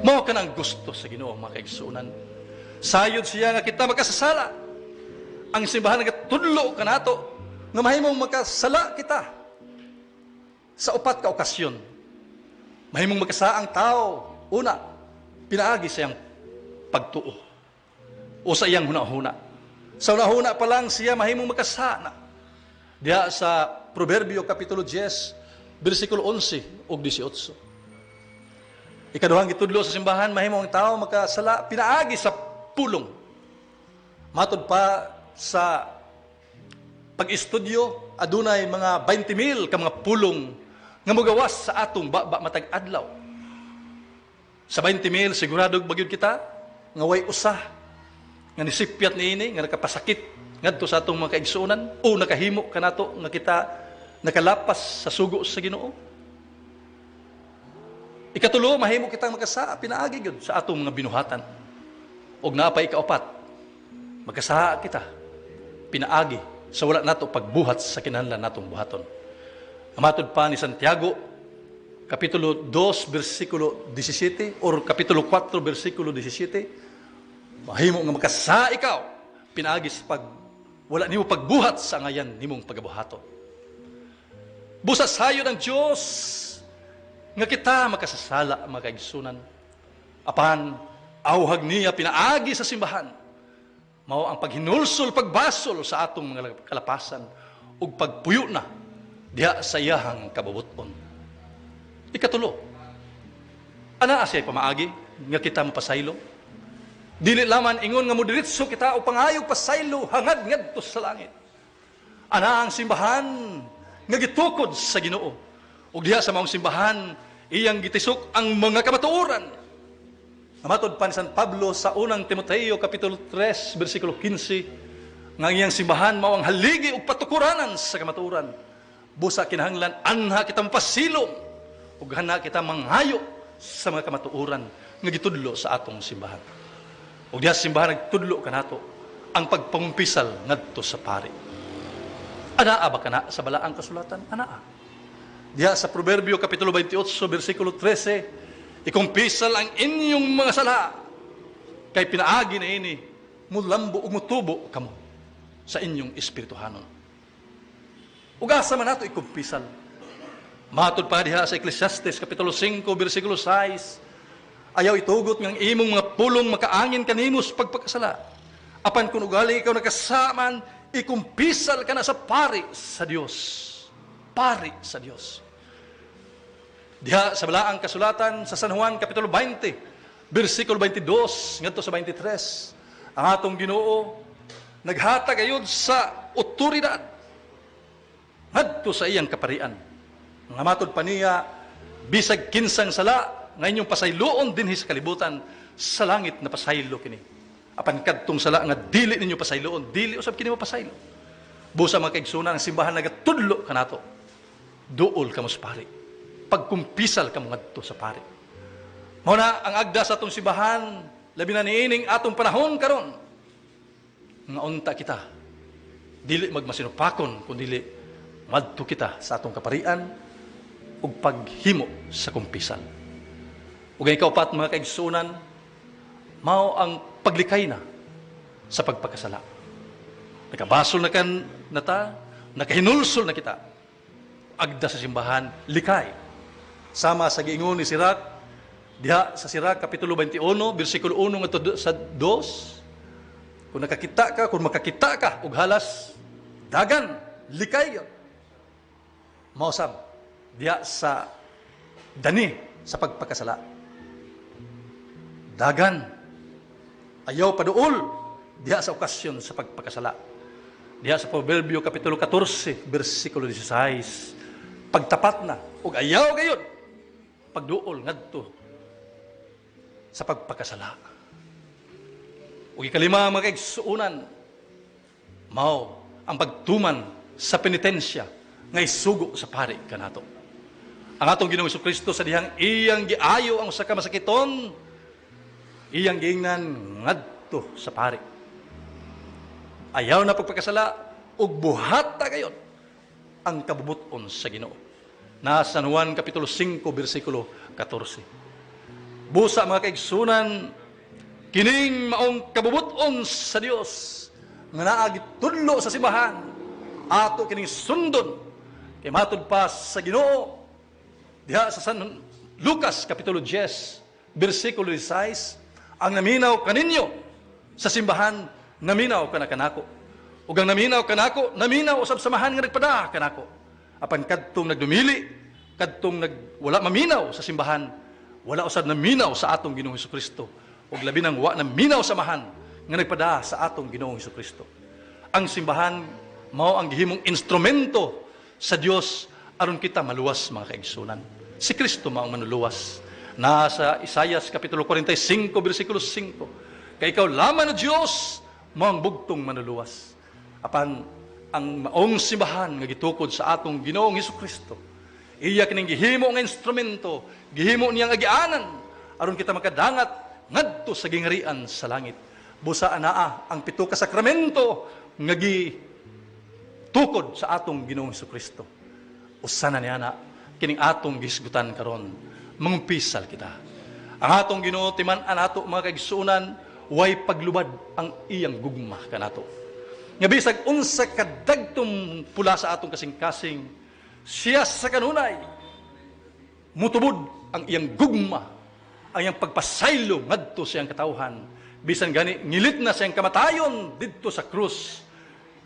Mao ka ang gusto sa Ginoo, mga kaigsuonan. Sayod siya nga kita makasasala. Ang simbahan nagatudlo kanato nga mahimong makasala kita sa upat ka okasyon. Mahimong makasala ang tao, una, pinaagi sa iyang pagtuo o sa iyang hunahuna. Sa hunahuna pa lang siya mahimong makasala. Diha sa Proverbio Kapitulo 10, versikulo 11 ug 18. Ikaduhang gitudlo sa simbahan, mahimo ang tao makasala pinaagi sa pulong. Matod pa sa pag-estudyo, adunay mga 20 mil ka mga pulong nga mugawas sa atong baba matag adlaw. Sa 20 mil, sigurado ba gyud kita nga way usa nga nisipyat niini nga nakapasakit ngadto sa atong mga kaigsuonan o nakahimo kanato nga kita nakalapas sa sugo sa Ginoo? Ikatulo, mahimo kitang makasala pinaagi gyud sa atong mga binuhatan. Og naa pay ikaupat, makasala kita pinaagi sa wala nato pagbuhat sa kinahanglan natong buhaton. Matod pa ni Santiago Kapitulo 2 versikulo 17 or Kapitulo 4 versikulo 17, mahimo nga makasala ikaw pinaagi sa pag wala nimo pagbuhat sa angayan nimong pagabuhaton. Busa sayo ng Dios nga kita makasasala, mga kaigsuonan. Apan awhag niya pinaagi sa simbahan mao ang paghinulsol, pagbasol sa atong mga kalapasan ug pagpuyo na diha sa iyahang kabubuton. Ikatulo, anaa siya pamaagi nga kita mapasaylo. Dili laman ingon nga mudiretso kita o pangayog pasaylo hangad ngadto sa langit. Ana ang simbahan nga gitukod sa Ginoo. Ug diha sa maong simbahan, iyang gitisok ang mga kamatuoran. Matod pa ni San Pablo sa Unang Timoteo Kapitulo 3 versikulo 15 nga ang iyang simbahan mao ang haligi ug patukuranan sa kamatuoran. Busa kinahanglan anha kita mapasilom ug anha kita manghayo sa mga kamatuoran nga gitudlo sa atong simbahan. Ug diha sa simbahan nagtudlo kanato ang pagpangumpisal ngadto sa pari. Anaa ba kana sa Balaang Kasulatan? Anaa. Diha sa Proverbio Kapitulo 28 versikulo 13, "Ikumpisal ang inyong mga sala kay pinaagi na ini mulambo ug mutubo kamo sa inyong espirituhanon." Ug asa man nato ikumpisal? Matod pa diha sa Ecclesiastes Kapitulo 5 versikulo 6, "Ayaw itugot ng imong mga pulong makaangin kanimo sa pagpakasala. Apan kung ugali ikaw nakasaman, ikumpisal ka na sa pari sa Dios." Pari sa Dios. Diha sa Balaang Kasulatan sa San Juan Kapitulo 20, versikulo 22 ngadto sa 23, ang atong Ginoo naghatag ayod sa otoridad ngadto sa iyang kaparian. Nga matod pa niya, "Bisag kinsang sala nga inyong pasayloon dinhi sa kalibutan, sa langit na pasaylo kini. Apan kadtong sala nga dili ninyo pasayloon, dili usab kini mapasaylo." Busa, mga kaigsuonan, ang simbahan nagatudlo kanato. Duol kamo sa pari. Pagkumpisal kamo ngadto sa pari. Mao na ang agda sa atong simbahan, labi na niining atong panahon karon, nga unta kita dili magmasinupakon kun dili madto kita sa atong kaparian ug paghimo sa kumpisal. Ug ang ikaupat, mga kaigsuonan, mao ang paglikay na sa pagpakasala. Nakabasol na kan na ta, nakahinulsol na kita. Agda sa simbahan, likay. Sama sa giingon ni Sirac, diha sa Sirac, Kapitulo 21, versikulo 1 ngadto sa 2, kung nakakita ka, kung makakita ka, og halas, dagan, likay yun. Mausab, diha sa dani sa pagpakasala. Dagan, ayaw paduol, diha sa okasyon sa pagpakasala. Diha sa Proverbio Kapitulo 14, versikulo 16, pagtapat na, ug ayaw gayud, pagduol ngadto sa pagpakasala. Ug ikalima, mga kaigsuonan, mao ang pagtuman sa penitensya nga isugo sa pari kanato. Ang atong Ginoong Kristo, sa dihang iyang giayo ang usa ka masakiton, iyang giingnan ngadto sa pari. Ayaw na pagpakasala ug buhata gayod ang kabubut-on sa Ginoo. Na San Juan Kapitulo 5 bersikulo 14. Busa, mga kaigsuonan, kining maong kabubut-on sa Dios nga naa gitudlo sa simbahan, ato kining sundon kay matud pa sa Ginoo diha sa San Lucas Kapitulo 10 bersikulo 16, ang naminaw kaninyo sa simbahan, naminaw kana kanako, ug ang naminaw kanako, naminaw usab sa Amahan nga nagpada kanako. Apan kadtong nagdumili, kadtong nag wala maminaw sa simbahan, wala usab naminaw sa atong Ginoong Kristo, ug labi nang wa naminaw sa Amahan nga nagpada sa atong Ginoong Kristo. Ang simbahan mao ang gihimong instrumento sa Dios aron kita maluwas, mga kaigsuonan. Si Kristo mao ang manuluwas. Nasa Isayas Kapitulo 45 bersikulo 5. Kay ikaw lamang na Dios mao ang bugtong manuluwas. Apan ang maong simbahan nga gitukod sa atong Ginoong Kristo, iya kining gihimo nga instrumento, gihimo niyang agianan aron kita makadangat ngadto sa gingarian sa langit. Busa anaa ang pito ka sakramento nga gitukod sa atong Ginoong Kristo. Usa na niya na kining atong gisgutan karon. Mangumpisal kita. Ang atong Ginoo timan-an ato, mga kaigsuonan, way paglubad ang iyang gugma kanato. Nga bisag unsa kadagtong pula sa atong kasing-kasing, siya sa kanunay mutubod ang iyang gugma, ang iyang pagpasaylo ngadto sa iyang katawhan. Bisan gani ngilit na siyang kamatayon didto sa krus,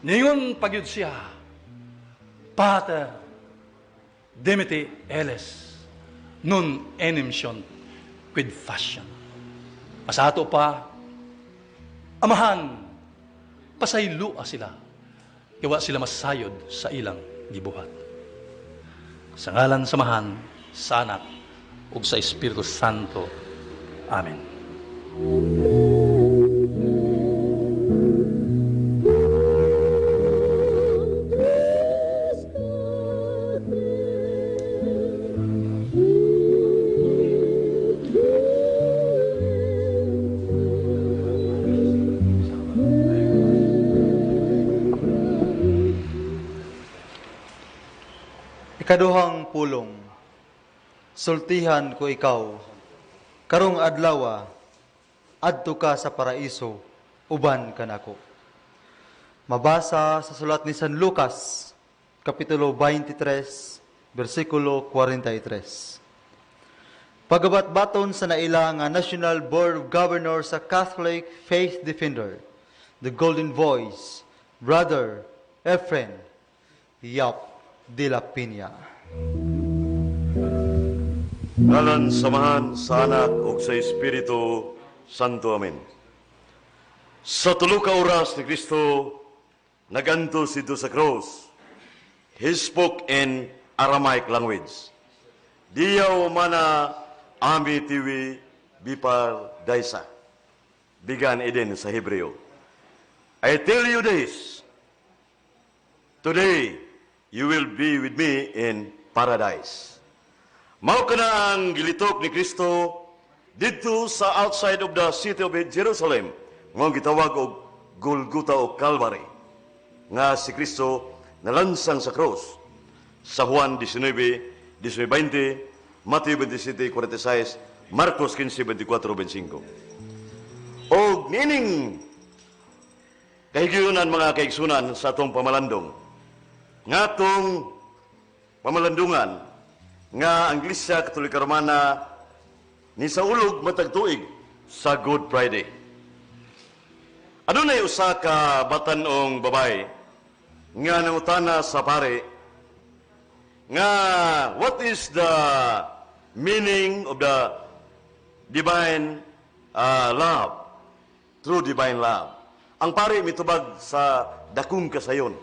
ningon pagyud siya, "Pater, dimitte illis, non enim sciunt quid faciant." Masato pa, Amahan, pasaylua sila, kay wa sila masayod sa ilang gibuhat. Sa ngalan sa Amahan, sa Anak, ug sa Espiritu Santo. Amen. Ikaduhang pulong. Sultihan ko ikaw, karong adlawa, adto ka sa paraiso, uban kanako. Mabasa sa sulat ni San Lucas, Kapitulo 23, versikulo 43. Pagabatbaton sa naila nga National Board of Governors sa Catholic Faith Defender, the Golden Voice, Brother Efren Yap de la Peña. Ngalan sa Amahan, sa Anak, ug sa Espiritu Santo. Amen. Sa tulo ka oras ni Kristo nagantos dito sa cross. He spoke in Aramaic language. Diyaw mana ami tiwi bipar daisa. Bigan eden sa Hebreo. I tell you this, today you will be with me in paradise. Mao kana ang gilitok ni Kristo didto sa outside of the city of Jerusalem, nga gitawag og Golgotha o Calvary, nga si Kristo nalansang sa krus sa Juan 19, 19:20, Mateo 27:46, Marcos 15:24, 25. Og nining kahigayunan, mga kaigsunan, sa atong pamalandong. Ngatong pamalandungan nga ang Iglesia Katolika Romana ni saulog matag tuig sa Good Friday. Adunay usa ka batan-ong babae nga nangutana sa pare nga what is the meaning of the divine love, true divine love. Ang pare mitubag sa dakong kasayon.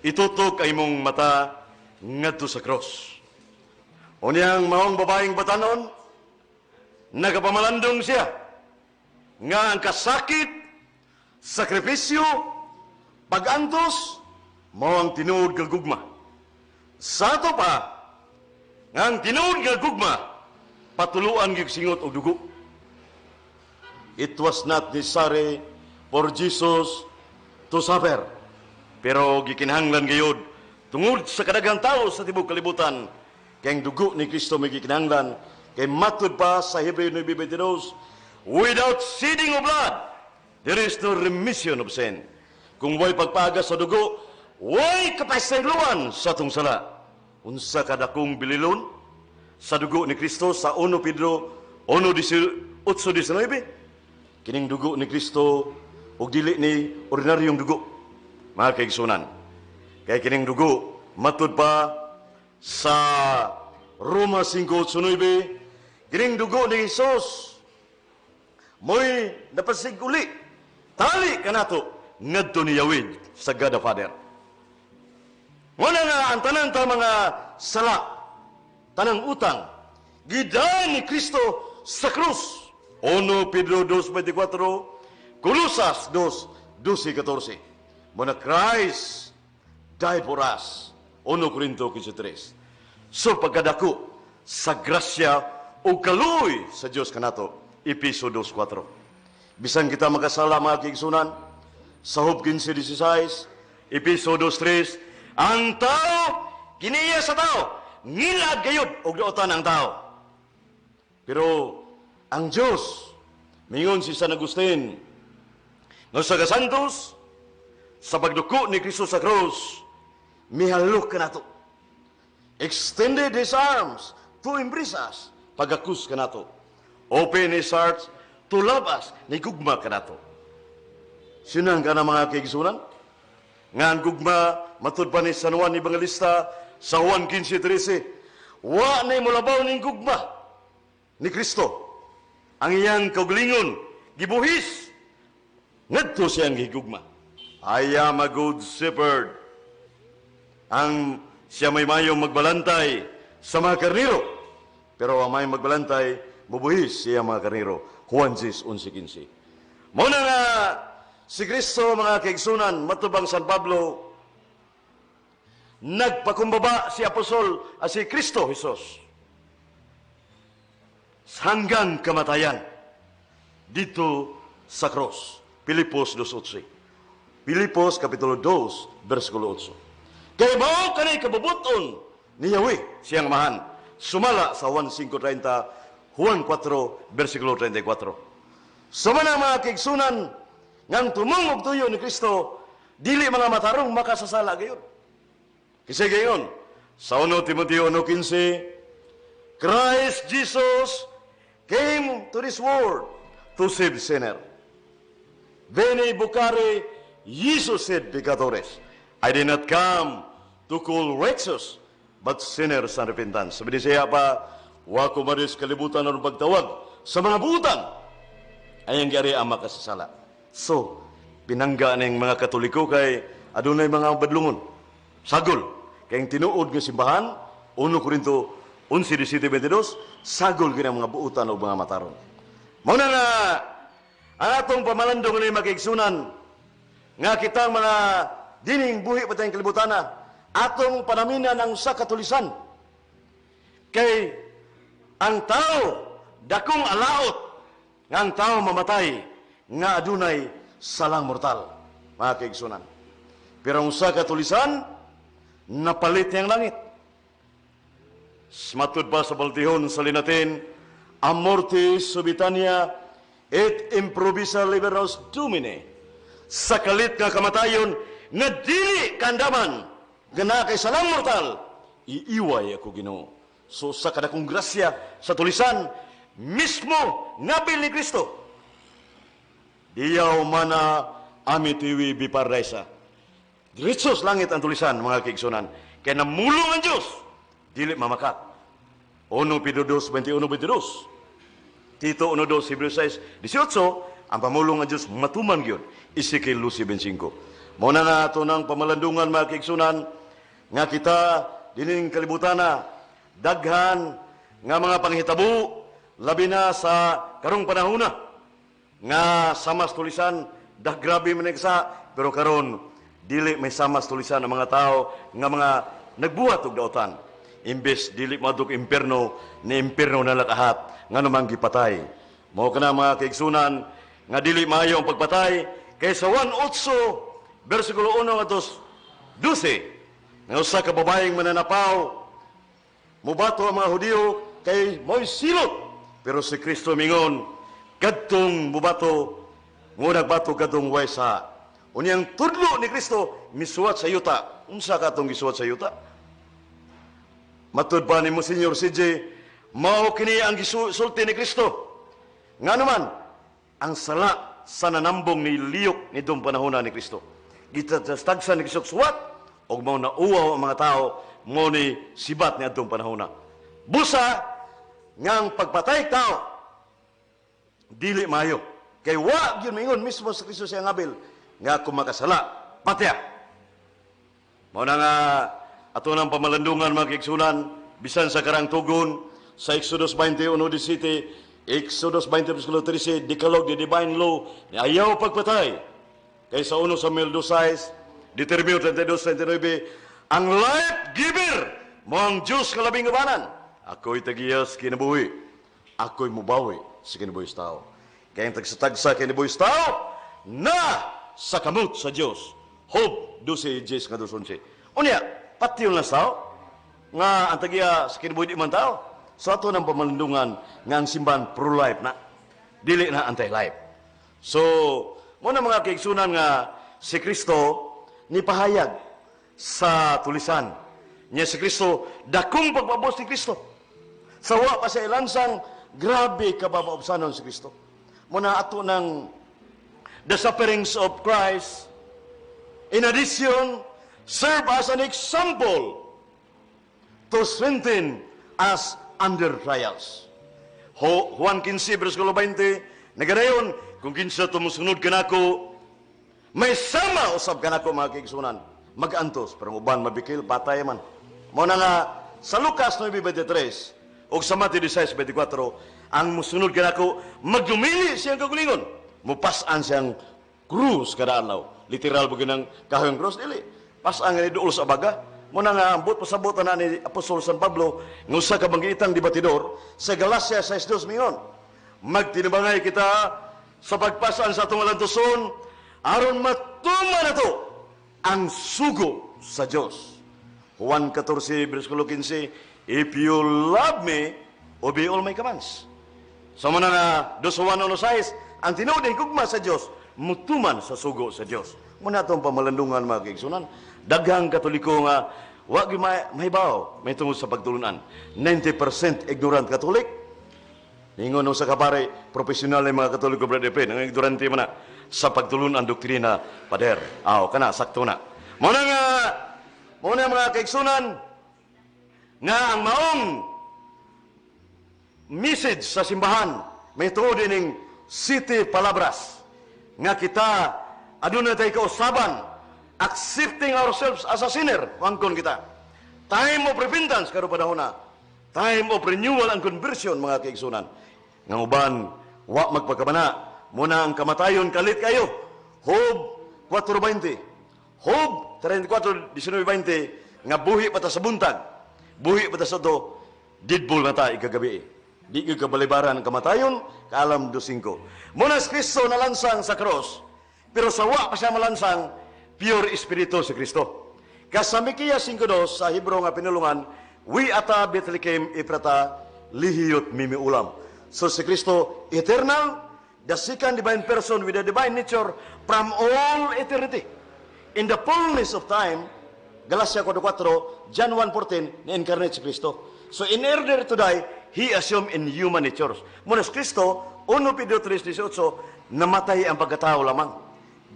"Itutok ay imong mata ngadto sa cross." Unyang maong babaeng batanon, nagapamalandong siya nga ang kasakit, sakripisyo, pagantos, mao ang tinuod nga gugma. Sa ato pa, nga ang tinuod nga gugma, patuluan gyud singot og dugo. It was not necessary for Jesus to suffer. Pero gikinahanglan gayud tungod sa kadaghang tao sa tibok kalibutan, kay ang dugo ni Kristo may gikinahanglan kay matud pa sa Hebreo 9:22, "Without shedding of blood, there is no remission of sin." Kung way pagpagas sa dugo, way kapasayloan sa atong sala. Unsa kadakong bililon sa dugo ni Kristo sa 1 Pedro 1:8-19. Kining dugo ni Kristo ug dili ni ordinaryong dugo, mga kaigsunan. Kay kining dugo, matud pa sa Roma 5:9, kining dugo ni Jesus mo'y napasiguli tali kanato ngadto ni Yahweh sa God the Father. Muna nga ang tanan ta mga sala, tanang utang, gidayon ni Kristo sa krus. 1 Pedro 2:24, Kolosas 2, 12, 14. Muna Christ died for us. 1 Corinto 15:3. So pagkadako sa grasya o kaluoy sa Dios kanato, Epeso 2:4. Bisan kita makasala, mga kaigsunan, sa Job 15:16, Epeso 2:3, ang tao, kiniya sa tao, ngilad gayud og daotan ang tao. Pero ang Diyos, mingon si San Agustin, nga sa kasantos, sa pagduko ni Kristo sa krus, mihalok kanato. Extended His arms to embrace us, pagakus kanato. Open His heart to love us, ni gugma kanato. Sinang ka na, mga kaigsunan? Nga ang gugma, matud pa ni San Juan Evangelista sa Juan 15:13, wa na mulabaw ning gugma ni Kristo. Ang iyang kaugalingon, gibuhis, ngadto siyang gigugma. I am a good shepherd. Ang siya may mayong magbalantay sa mga karniro. Pero ang may magbalantay, mubuhis siya mga karniro. Juan 10, 11, 15. Muna nga, si Kristo, mga kaigsunan, matubang San Pablo, nagpakumbaba si Apostol, si Kristo Jesus, hanggang kamatayan dito sa cross. Pilipos 2:8. Pilipos Kapitulo 2, versikulo 8. Kay mao kani kabubuton ni Yahweh siyang Amahan. Sumala sa Juan 5:30, Juan 4, versikulo 34. Sumana, mga kaigsunan, ngang tumong og tuyo ni Kristo, dili mga matarong makasasala gayon. Kasi gayon, sa 1 Timoteo 1:15, "Christ Jesus came to this world to save sinner." "Veni vocari Jesus sed peccatorem." "I did not come to call righteous, but sinners and repentance." Sabi ni siya pa, "Wa ko maris kalibutan aron pagtawag sa mga buutan. Ay ang gari ang makasasala." So, pinangga ning mga Katoliko kay adunay mga badlungon. Sagol. Kay ang tinuod nga simbahan, 1 Corinto 11:17, 22, sagol kini ang mga buutan o mga mataron. Mao na nga ang atong pamalandong ni makaigsunan nga kitang mga dining buhi pa tayong kalibutan atong panaminan ang sa katulisan kay ang tao dakong alaot nga ang tao mamatay nga adunay salang mortal, mga kaigsunan, pero ang sa katulisan napalit niyang langit. Matud pa sa baltihon sa Linatin, A morte subitania et improvisa libera nos Domine. Sa kalit nga kamatayon nga dili kandaman nga naa kay salang mortal, iiway ako, Ginoo. So sa kadakong grasya sa tulisan mismo ngabil ni Kristo. Diyaw mana amitiwi biparaysa. Diretso sa langit ang tulisan, mga kaigsunan. Kaya namulong ang Diyos, dili mamakat. 1 Pedro 2, 21, 22. Tito 1, 2, Hebreo 6, 18, ang pamulong ang Diyos matuman gyud. Ezekiel 12, 25. Mao na nga ato ng pamalandungan, mga kaigsunan, nga kita dining kalibutana daghan nga mga panghitabo, labi na sa karong panahona nga samas tulisan dah grabe man sa, pero karon dili may samas tulisan ang mga tao nga mga nagbuhat og dautan. Imbes dili moadtog impierno, ni impierno na lakahat nga namang gipatay. Mao kana, mga kaigsunan, nga dili maayo ang pagpatay kay sa 1:8 versikulo 1 ngadto 12 nga usa ka babayeng mananapaw, mubato ang mga Hudiyo kay mo'y silot, pero si Kristo mingon, "Kadtong mubato mo nagbato kadtong way sa." Unyang tudlo ni Kristo, misuwat sa yuta. Unsa ka atong gisuwat sa yuta? Matud pa ni Monsignor CJ, mao kini ang gisulti ni Kristo. Nga naman, ang sala sa nanambong ni liyok ni panahon ni Kristo. Gitagsa ni Kristo suwat, og mao nauwaw ang mga tao, mo ni sibat ni adtong panahon. Busa, nga ang pagpatay tao, dili maayo. Kay wa gyud mingon mismo sa Kristo siyang abil, nga kung makasala, patya. Mao na nga ato ng pamalandungan, mga kaigsunan, bisan sa karang tugon, sa Exodus 21:17, Exodus 20 versikulo 13, Decalogue, the divine law, ni ayaw pagpatay. Kay sa 1 Samuel 2:6, Deuteronomio 32:39, ang life giver mo ang Diyos nga labing gabanan. Ako'y tagiyas kinabuhi. Ako'y mubawi sa kinabuhi sa tao. Kaya ang tagsa-tagsa kinabuhi sa tao na sa kamot sa Diyos. Job 12:10 nga 11. Unya, patyon lang sa tao nga ang tagiya sa kinabuhi di man tao. So ato ng pamalandungan nga ang simbahan pro-life na. Dili na anti-life. So, mo na, mga kaigsunan, nga si Kristo ni pahayag sa tulisan. Nya si Kristo, dakong pagpabos ni Kristo. Sa wa pa sa ilansang, grabe ka babaobsanon si Kristo. Muna ato ng the sufferings of Christ, in addition, serve as an example to strengthen us under trials. Juan 15, versikulo 20, nagarayon, kung kinsa tumusunod kanako, may sama usab kanako, mga kaigsunan, mag-antos, pero uban mabikil, patay man. Mo na nga, sa Lucas 9:23, o sa Matthew 16:24, ang musunod kanako, magdumili siyang kagulingon, mupasan siyang krus kada adlaw. Literal ba ng kahoy ang krus? Dili. Pasaan nga ni duol sa baga. Mo na nga, ambot pasabot na ni Apostol San Pablo, nga usa ka banggitang debatidor, sa Galacia 6:2 mingon, magtinabangay kita sa pagpasan sa atong alantuson, aron matuman nato ang sugo sa Dios. Juan 14, versikulo 15, "If you love me, obey all my commands." Sa mga nga 2 Juan 1:6, ang tinuod ay gugma sa Dios, mutuman sa sugo sa Dios. Muna itong pamalandungan, mga kaigsunan. Daghang Katoliko nga wa gyud mahibaw may tungod sa pagtulunan. 90% ignorant Catholic. Ningon sa kapare, profesional ng mga Katoliko, Brother Efren, ang ignorante man na sa pagtulunan doktrina, pader. Aw, kana, sakto na. Muna, mga kaigsunan, nga ang maong message sa simbahan, may tuod ining siete palabras, nga kita, aduna tayo kausaban, accepting ourselves as a sinner, wangkon kita. Time of repentance, karon panahon na. Time of renewal and conversion, mga kaigsunan. Nga uban, wa magpagkamana, muna ang kamatayon kalit kayo. Job 4:20. Job 34, 19, 20, nga buhi pa ta sa buntag, buhi pa ta sa to, didbol na ta ikagabi. Di gyud kabalibaran ang kamatayon, kaalam 2:5. Muna si Kristo nalansang sa cross, pero sa wa pa siya malansang, pure espiritu si Kristo. Kasa Miqueas 5:2 sa Hebrew nga pinulungan, wi ata Bethlehem Eprata lihiyot mimi ulam. So si Kristo eternal, the second divine person with a divine nature from all eternity. In the fullness of time, Galatia 4:4, John 1:14, na-incarnate si Kristo. So in order to die, He assumed in human nature. Muna si Kristo, 1 Pedro 3:18, namatay ang pagkatao lamang.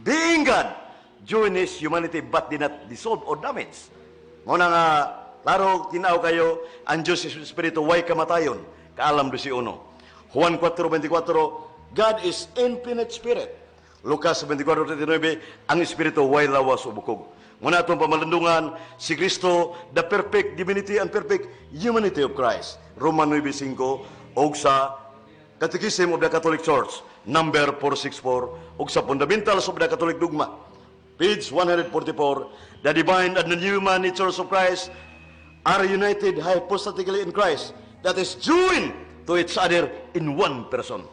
Being God, joined His humanity but did not dissolve or damage. Muna nga, klaro, tinaw kayo, ang Diyos is Espiritu, way kamatayon. Kaalam do si uno. Juan 4:24, God is infinite spirit. Lucas 24:39, ang Espiritu way lawas o bukog. Muna atong pamalandungan, si Kristo, the perfect divinity and perfect humanity of Christ. Roman 9:5, og sa Catechism of the Catholic Church, number 464, og sa Fundamentals of the Catholic Dogma, page 144, the divine and the human natures of Christ are united hypostatically in Christ, that is joined to each other in one person.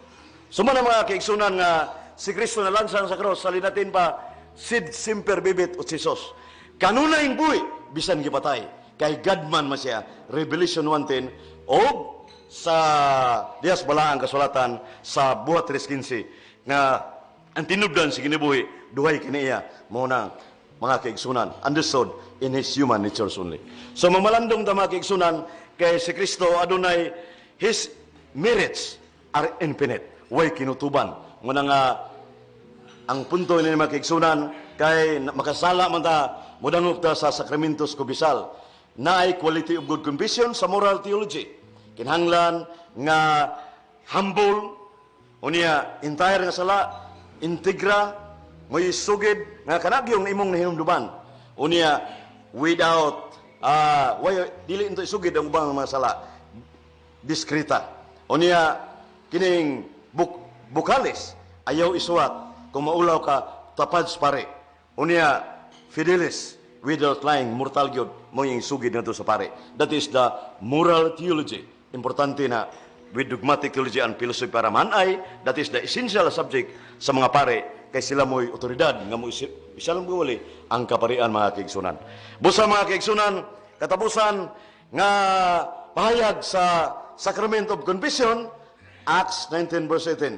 So man ang mga kaigsunan nga si Kristo na lansang sa cross, sa Latin pa, sid semper vivit o Jesus. Kanunayng buhi, bisan gipatay. Kay God man man siya, Revelation 1:10, og sa diyas balaang kasulatan sa Buhat 3:15, nga ang tinubdan si kinibuhi, duhay kiniya, mao na mga kaigsunan, understood in His human natures only. So mamalandong ta mga kaigsunan, kay si Kristo adunay His merits are infinite, way kinutuban. Muna nga ang punto ni mga kaigsunan, kay makasala man ta, modangop ta sa sakramentos kubisal. Naay quality of good confession sa moral theology. Kinahanglan nga humble, unya entire nga sala, integra, mo'y sugid nga kanagyong imong nahinumduman. Unya without way dili into isugid ang ubang mga sala, diskreta. Unya kining bukalis ayaw isuwat kung maulaw ka tapad sa pare. Unya fidelis without lying, mortal gyud mo yung sugid ngadto sa pare. That is the moral theology. Importante na with dogmatic theology and philosophy para manay, that is the essential subject sa mga pare kay sila mo'y otoridad nga mo isalang buwali ang kaparian mga kaigsunan. Busa mga kaigsunan, katapusan nga pahayag sa Sacrament of Confession, Acts 19 verse 18,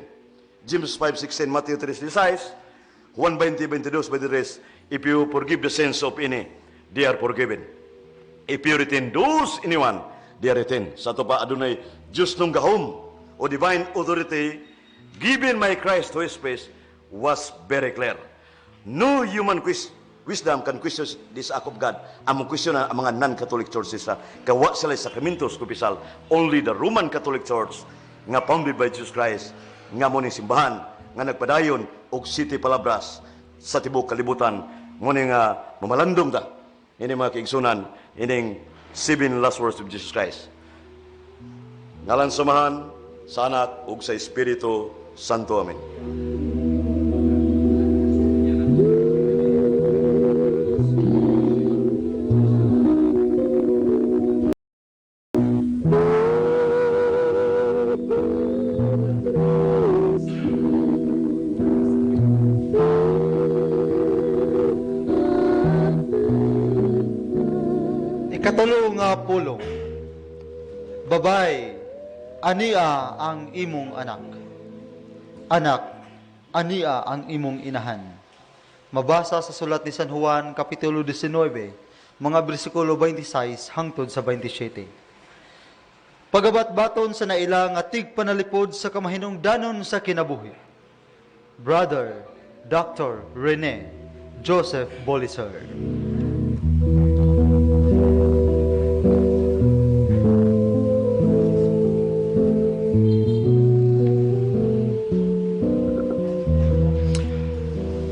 James 5:16, Matthew 3:16, Juan 20:22, 23, if you forgive the sins of any, they are forgiven. If you retain those anyone, they are retained. Sa ato pa, adunay Diyos nung gahom o divine authority given by Christ to His face was very clear. No human wisdom can question this act of God. Ang question ang mga non-Catholic churches sa kawa sila sa sakramentos kumpisal. Only the Roman Catholic Church nga founded by Jesus Christ nga mo ning simbahan nga nagpadayon og city palabras sa tibuok kalibutan mo ni nga mamalandong ta ini mga kaigsunan ining seven last words of Jesus Christ. Ngalan sa Amahan, sa Anak ug sa Espiritu Santo. Amen. Ikatulo nga pulong. Babay, ania ang imong anak. Anak, ania ang imong inahan. Mabasa sa sulat ni San Juan, Kapitulo 19, mga bersikulo 26 hangtod sa 27. Pagabat-baton sa naila nga tigpanalipod sa kamahinungdanon sa kinabuhi. Brother Dr. Rene Joseph Boliser.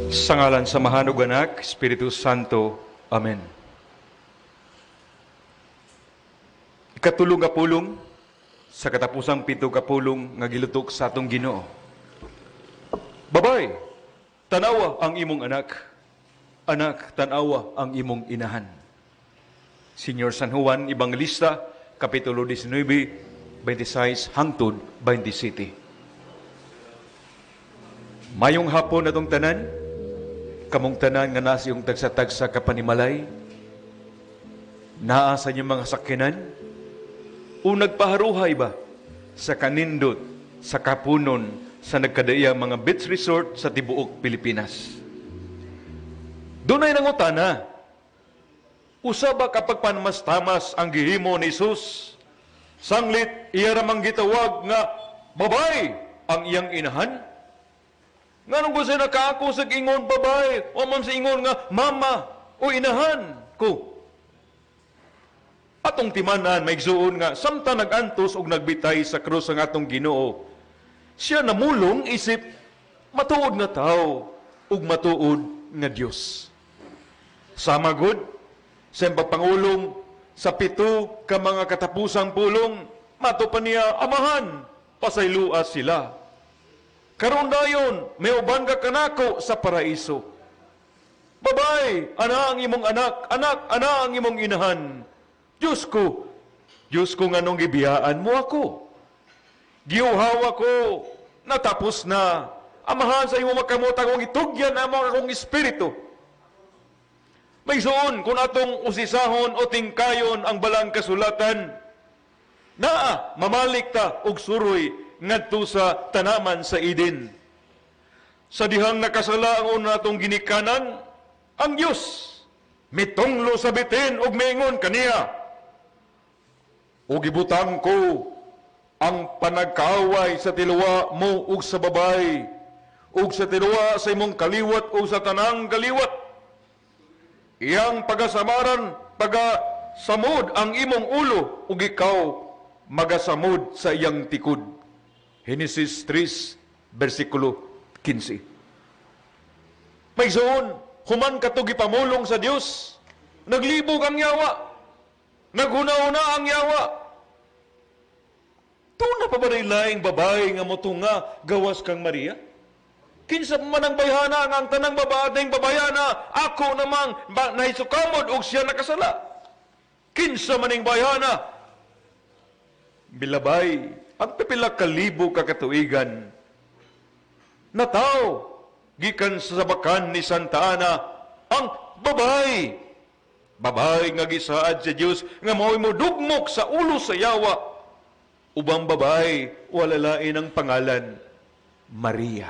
Sa ngalan sa Amahan ug Anak, Espiritu Santo. Amen. Ikatulo nga pulong sa katapusang pito ka pulong nga gilutok sa atong Ginoo. Babay, tanawa ang imong anak. Anak, tanawa ang imong inahan. Senior San Juan Evangelista, Kapitulo 19, 26 hangtod 27. Mayong hapon atong tanan, kamong tanan nga nasa iyong tagsa-tagsa kapanimalay, naa sa inyong mga sakyanan, o nagpaharuhay ba sa kanindot sa kapunon sa nagkadaiyang mga beach resort sa tibuok Pilipinas. Dunay nangutana, usa ba kapag panmastamas ang gihimo ni Jesus? Sanglit iya ramang gitawag nga babay ang iyang inahan? Nganong gusto nakaako sa ingon babay o man sa ingon nga mama o inahan ko? Atong timanan maigsuon nga samtang nagantos og nagbitay sa krus ang atong Ginoo, siya namulong isip matuod nga tao ug matuod nga Dios. Sama gud sa pagpangulong sa 7 ka mga katapusang pulong, mato pa niya, amahan, pasaylua sila. Karon dayon, may uban ka kanako sa paraiso. Babay, ana ang imong anak, anak, ana ang imong inahan. Diyos ko nganong gibiyaan mo ako. Giuhaw ako, natapos na. Amahan sa imong makamot akong itugyan amo akong espiritu. May suon kung atong usisahon o tingkayon ang balang kasulatan, naa mamalik ta og suroy ngadto sa tanaman sa Eden. Sa dihang nakasala ang una atong ginikanan, ang Dios mitunglo sa bitin og miingon kaniya, ug gibutang ko ang panagkaaway sa tiluwa mo ug sa babay, ug sa tiluwa sa imong kaliwat ug sa tanang kaliwat. Iyang pagasamaran, pagasamod ang imong ulo, ug ikaw magasamod sa iyang tikod. Henesis 3, versikulo 15. May suon, human kato gipamulong sa Dios, naglibog ang yawa, naghuna-una ang yawa. Tuna pa ba na laing babae nga motunga gawas kang Maria? Kinsa man ang bayhana nga ang tanang babaeng babayana, ako namang nahisukamod og siya nakasala. Kinsa man ang bayhana? Bilabay, ang pipila ka libo ka katuigan na tao gikan sa sabakan ni Santa Ana ang babae. Babae nga gisaad sa Dios nga mao'y modugmok sa ulo sa yawa. Ubang babae wala lain ang pangalan, Maria.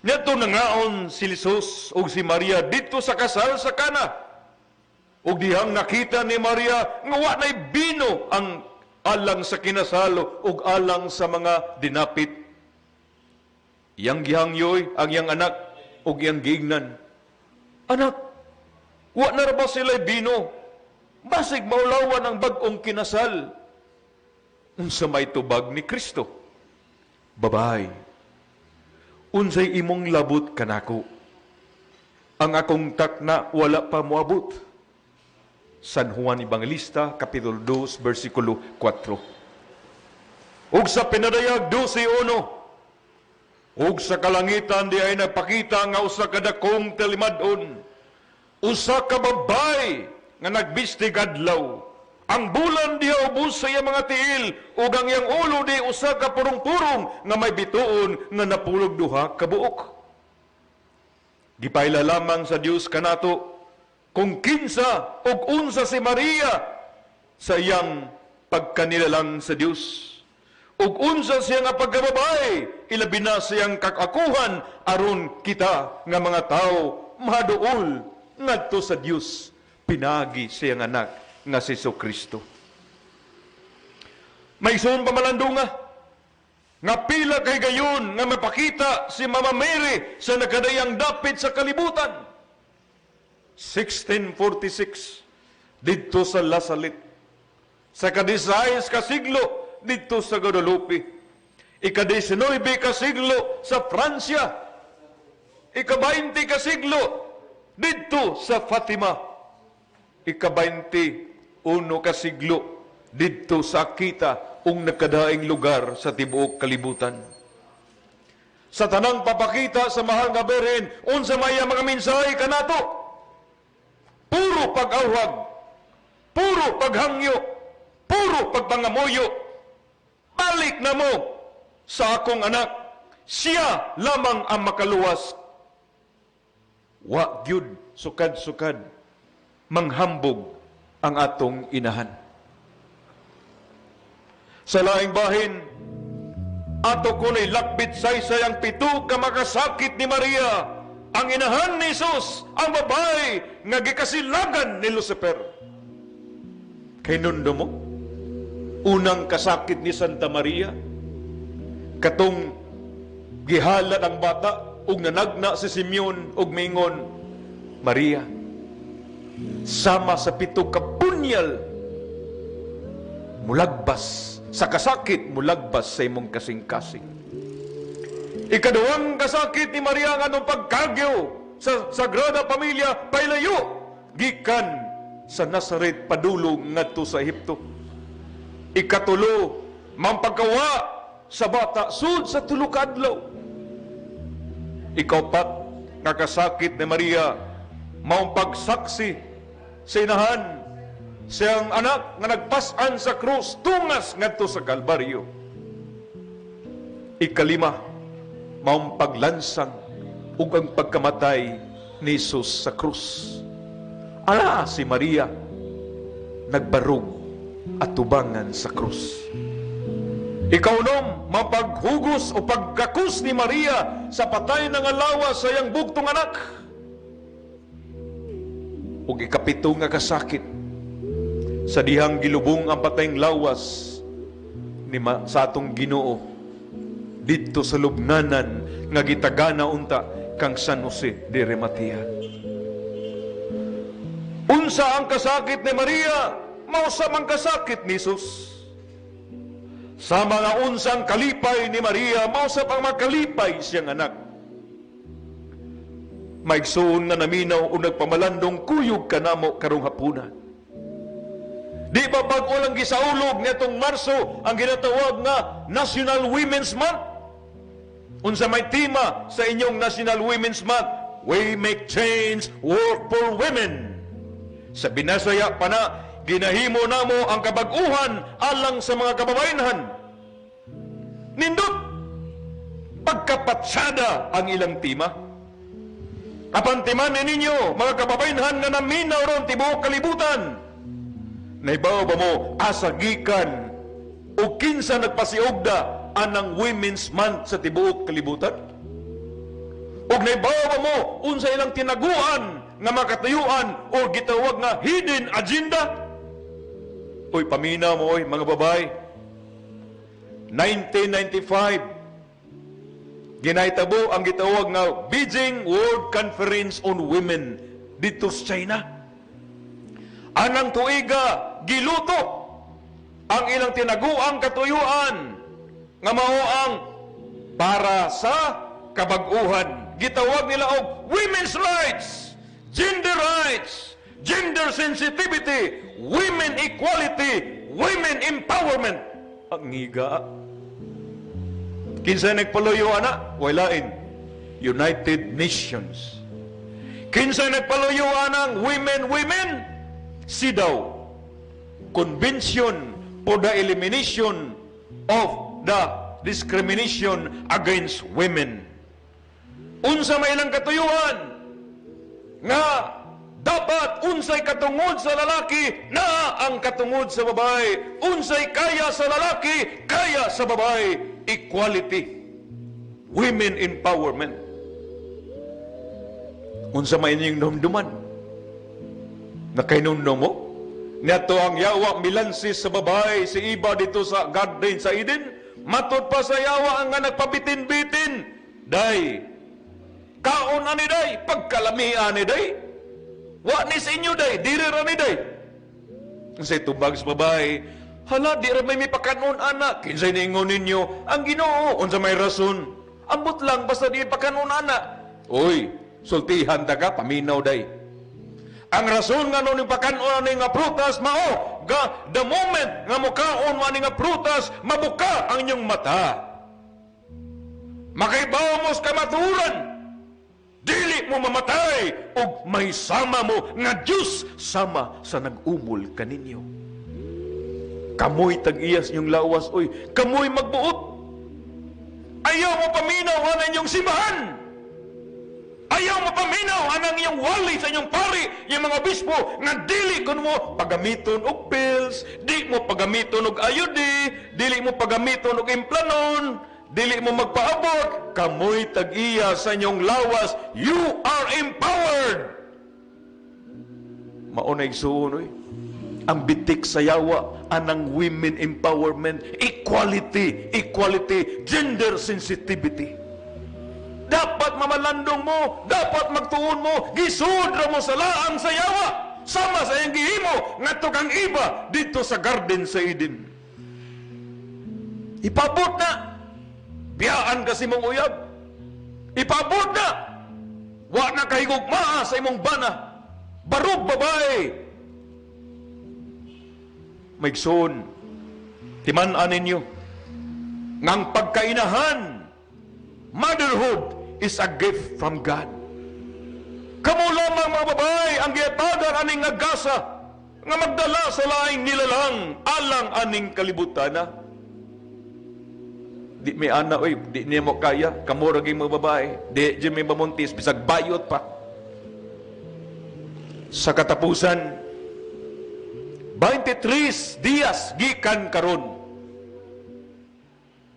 Niadto nangaon si Jesus ug si Maria didto sa kasal sa Kana. Ug dihang nakita ni Maria nga wa nay bino ang alang sa kinasalo ug alang sa mga dinapit. Iyang gihangyoy ang iyang anak ug iyang giingnan, anak, wa na ra ba sila'y bino? Basig maulawan ang bag-ong kinasal. Unsa may tubag ni Kristo? Babay, unsay imong labot kanako? Ang akong takna wala pa moabot. San Juan Evangelista, Kapitulo 2, versikulo 4. Ug sa pinadayag 12:1, ug sa kalangitan di ay nagpakita nga usa ka dakong talimad-on, usa ka babay nga nagbistig adlaw. Ang bulan diha ubos sa iyang mga tiil, ug ang iyang ulo di usa ka purong-purong nga may bituon nga napulog duha ka buok. Gipaila lamang sa Dios kanato kung kinsa ug unsa si Maria sa iyang pagkanilalang sa Dios. Ug unsa siya nga pagkababae, ilabi na siyang kakakuhan aron kita nga mga tao maduol ngadto sa Dios pinagi siyang anak nga si Jesucristo. May suon pamalandunga nga pila kay gayon nga mapakita si Mama Mary sa nakadayang dapit sa kalibutan. 1646 didto sa La Salette. Sa kadisayis ka siglo didto sa Guadalupe. Ika-19 ka siglo sa Francia. Ika-20 ka siglo didto sa Fatima. Ika-21 ka siglo didto sa Akita ug nagkadaing lugar sa tibuok kalibutan. Sa tanang papakita sa mahal nga Birhen, unsa may mga mensahe kanato? Puro pag-awhag, puro paghangyo, puro pagpangamuyo. Balik na mo sa akong anak, siya lamang ang makaluwas. Wa gyud sukad-sukad manghambog ang atong inahan. Sa laing bahin, Ato kunay lakbit saysay ang pito ka makasakit ni Maria, ang inahan ni Jesus, ang babae nga gikasilagan ni Lucifer. Kay nundo mo, unang kasakit ni Santa Maria, katong gihalat ang bata ug nanagna si Simeon ug mingon, "Maria, sama sa pito ka punyal mulagbas sa kasakit, mulagbas sa imong kasing-kasing." Ikaduhang kasakit ni Maria nga anong pagkagyo sa Sagrada Pamilya pailayo gikan sa Nazaret padulong ngadto sa Ehipto. Ikatulo, mampagkawa sa bata sud sa tulo ka adlaw. Ikaupat nga kasakit ni Maria maong pagsaksi sa inahan siyang anak nga nagpas-an sa krus tungas ngadto sa Kalbaryo. Ikalima, maong paglansang ug ang pagkamatay ni Jesus sa krus. Ala si Maria nagbarog at tubangan sa krus. Ikaunom, mapaghugos o pagkakus ni Maria sa patay ng alawa sa iyang bugtong anak. Ug ikapito nga kasakit, sa dihang gilubong ang patayng lawas ni sa atong Ginoo didto sa lubnganan nga gitagana unta kang San Jose de Arimatea. Unsa ang kasakit ni Maria, mausa man kasakit ni Jesus. Sa mga unsang kalipay ni Maria, mausa pang makalipay siyang anak. Maigsoon nga naminaw o nagpamalandong kuyog kanamo karong hapuna. Di ba bag-o lang gisaulog nitong Marso ang ginatawag nga National Women's Month? Unsa may tema sa inyong National Women's Month? We make change, work for women. Sa binasaya pa na, ginahimo namo ang kabag-uhan alang sa mga kababayenhan. Nindot, pagkapatsada ang ilang tema. Apan timan ninyo, mga kababayenhan nga naminaw ron tibuok kalibutan. Naibaw ba mo asa gikan o kinsa nagpasiugda anang Women's Month sa tibuok kalibutan? Og naibaw ba mo unsa ilang tinaguan nga makatuyuan o gitawag nga hidden agenda? Uy, pamina mo, oy, mga babae. 1995, ginahitabo ang gitawag nga Beijing World Conference on Women dito sa China. Anang tuiga giluto ang ilang tinaguang katuyuan nga mao ang para sa kabag-uhan. Gitawag nila og women's rights, gender rights, gender sensitivity, women equality, women empowerment. Ang ngiga. Kinsa nagpaluyo ana? Walain. United Nations. Kinsa nagpaluyo anang women, women? CEDAW. Convention for the Elimination of the Discrimination Against Women. Unsa may ilang katuyuan nga dapat unsay katungod sa lalaki na ang katungod sa babae, unsay kaya sa lalaki kaya sa babae, equality, women empowerment. Unsa may inyong namduman? Nakainumdum mo? Niadto ang yawa milansis sa babae si Iba dito sa garden sa Eden. Matod pa sa yawa ang nga nagpabitin-bitin. Day, kaon ani day, pagkalamian ni day. Wa ni sa inyo day, diri ra ni day. Sa tubag sa babae, hala, di ra may mipakanon ana. Kinsay niingon ninyo, ang Ginoo, unsa may rason. Ambot lang, basta di pakanon ana. Uy, sultihan ta ka, paminaw day. Ang rason nga nung pakanon ani nga prutas mao ga the moment nga mukaon mo ani nga prutas, mabuka ang inyong mata. Makaibaw mo sa kamatuoran. Dili mo mamatay og may sama mo nga Dios sama sa nag-umol kaninyo. Kamoy tag-iyas inyong lawas, oy, kamoy magbuot. Ayaw mo paminaw ang inyong simbahan. Ayaw mo paminaw anang iyong wali sa inyong pari, yung mga obispo, nga dili kun mo pagamiton og pills, di mo pagamiton og IUD, dili mo pagamiton og implanon, dili mo magpaabot, kamoy tag-iya sa inyong lawas, you are empowered. Mao na, igsuon, oy. Ang bitik sa yawa anang women empowerment, equality, equality, gender sensitivity. Dapat mamalandong mo, dapat magtuon mo, gisudra mo sa laang sa yawa. Sama sa iyang gihimo ngadto kang Eva didto sa garden sa Eden. Ipabot na. Biyaan ka sa imong uyab. Ipabot na. Wa na kahigugmaa sa imong bana. Barog babae. Maigsoon, timan-an ninyo ngang pagkainahan, motherhood is a gift from God. Kamo lamang mga babae ang gihatagan aning nga gasa nga magdala sa laing nilalang alang aning kalibutana. Di may ana oy, di niya mo kaya, kamo ra mga babae, di di may mamuntis bisag bayot pa. Sa katapusan, 23 dias gikan karon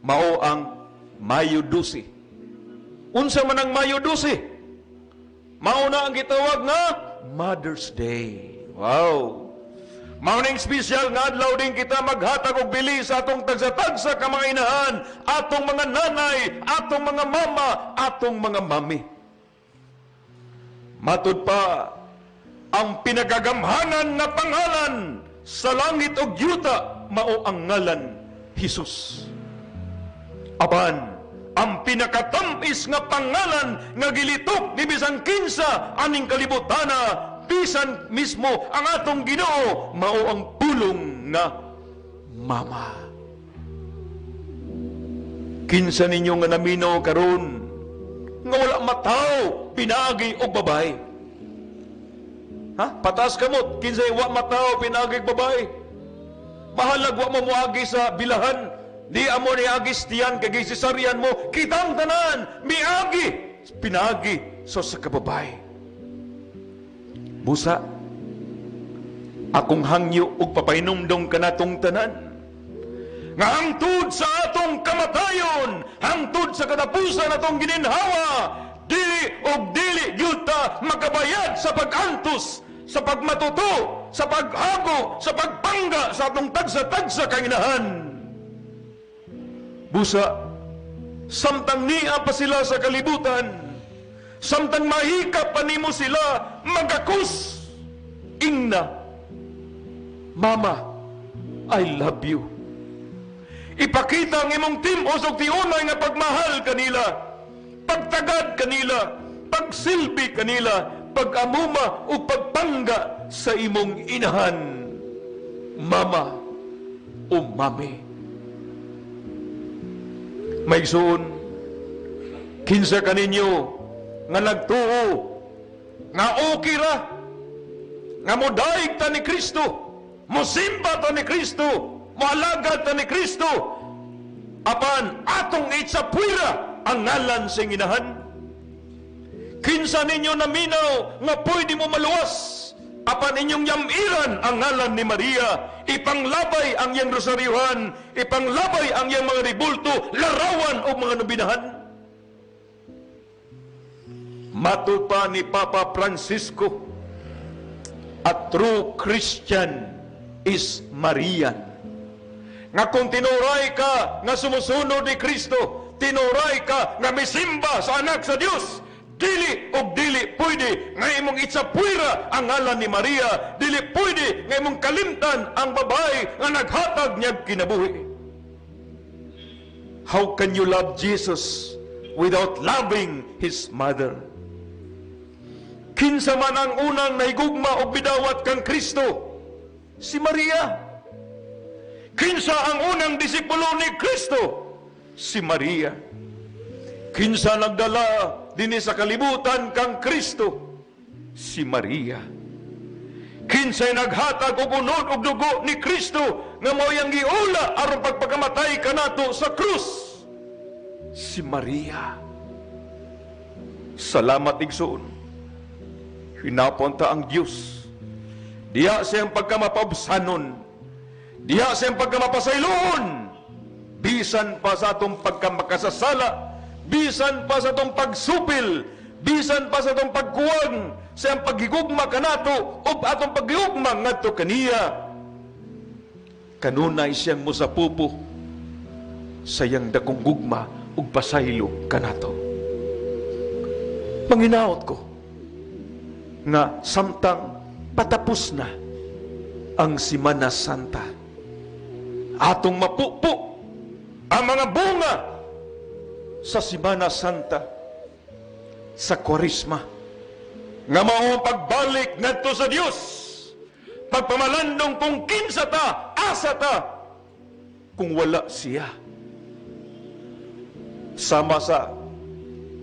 mao ang Mayo 12. Unsa man ang Mayo 12? Mao na ang gitawag nga Mother's Day. Wow. Mao ning espesyal nga adlaw din kita maghatag og bili sa atong tagsa-tagsa ka mga inahan, atong mga nanay, atong mga mama, atong mga mami. Matud pa, ang pinagagamhanan nga pangalan sa langit ug yuta mao ang ngalan Jesus. Apan ang pinakatamis nga pangalan nga gilitok ni bisan kinsa aning kalibutana, bisan mismo ang atong Ginoo, mao ang pulong nga mama. Kinsa ninyo nga naminaw karon nga wala mataw pinaagi og babae? Ha? Pataas kamot, kinsay wa mataw pinaagi og babae? Bahalag wa mo moagi sa bilahan, di amo niagi tiyan kay gisesaryan mo, kitang tanan miagi pinaagi sa sa kababae. Busa, akong hangyo ug papahinumdom kanatong tanan nga hangtod sa atong kamatayon, hangtod sa katapusan atong gininhawa, dili og dili gyud ta makabayad sa pag-antos, sa pagmatuto, sa paghago, sa pagpangga sa atong tagsa-tagsa kanginahan. Busa, samtang niya pa sila sa kalibutan, samtang mahika pa nimo sila, magakus, ingna, "Mama, I love you." Ipakita ang imong tim-os og tiunay nga pagmahal kanila, pagtagad kanila, pagsilbi kanila, pag-amuma o pagpangga sa imong inahan, mama o mami. Maigsoon, kinsa kaninyo nga nagtuo nga okay ra nga modaig ta ni Kristo, mosimba ta ni Kristo, moalagad ta ni Kristo, apan atong itsapwira ang ngalan sa inahan? Kinsa ninyo naminaw nga pwede mo maluwas apan inyong yamiran ang ngalan ni Maria, ipanglabay ang iyang rosaryuhan, ipanglabay ang iyang mga ribulto, larawan o mga nobinahan? Matud pa ni Papa Francisco, a true Christian is Marian. Nga kung tinuray ka nga sumusunod ni Kristo, tinuray ka nga misimba sa anak sa Dios, dili og dili pwede nga imong itsapwira ang ngalan ni Maria, dili pwede nga imong kalimtan ang babae nga naghatag niyag kinabuhi. How can you love Jesus without loving His mother? Kinsa man ang unang nahigugma og bidawat kang Kristo? Si Maria. Kinsa ang unang disipulo ni Kristo? Si Maria. Kinsa nagdala dinhi sa kalibutan kang Kristo? Si Maria. Kinsay naghatag og unod og dugo ni Kristo nga mao iyang giula aron pagpakamatay kanato sa krus? Si Maria. Salamat, igsoon. Hinapon ta ang Dios. Diha siyang pagkamapabsanon. Diha siyang pagkamapasayloon. Bisan pa sa atong pagkamakasasala, bisan pa sa atong pagsupil, bisan pa sa atong pagkuwang, sa iyang paghigugma kanato ug atong paghigugma ngadto kaniya. Kanunay siyang mosapupo sa iyang dakong gugma ug pasaylo kanato. Panginaot ko nga samtang patapos na ang Semana Santa, atong mapupo ang mga bunga sa Semana Santa, sa Kwaresma, nga mao ang pagbalik ngadto sa Dios, pagpamalandong kung kinsa ta, asa ta, kung wala siya. Sama sa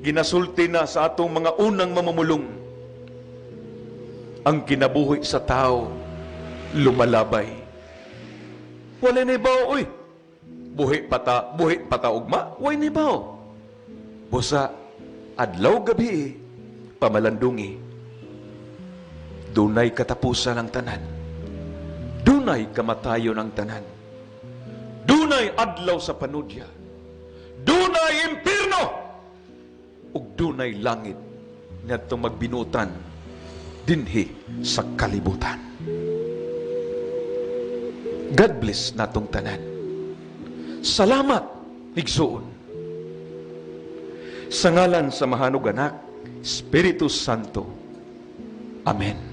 ginasulti na sa atong mga unang mamumulong, ang kinabuhi sa tao lumalabay. Wala na ibaw, uy. Buhi pata ugma, wala na ibaw. Busa, adlaw gabi, pamalandungi. Dunay katapusan ang tanan. Dunay kamatayon ang tanan. Dunay adlaw sa panudya. Dunay impierno. Ug dunay langit ngadtong magbinutan dinhi sa kalibutan. God bless natong tanan. Salamat, igsuon. Sa ngalan sa mahanog Anak, Espiritu Santo. Amen.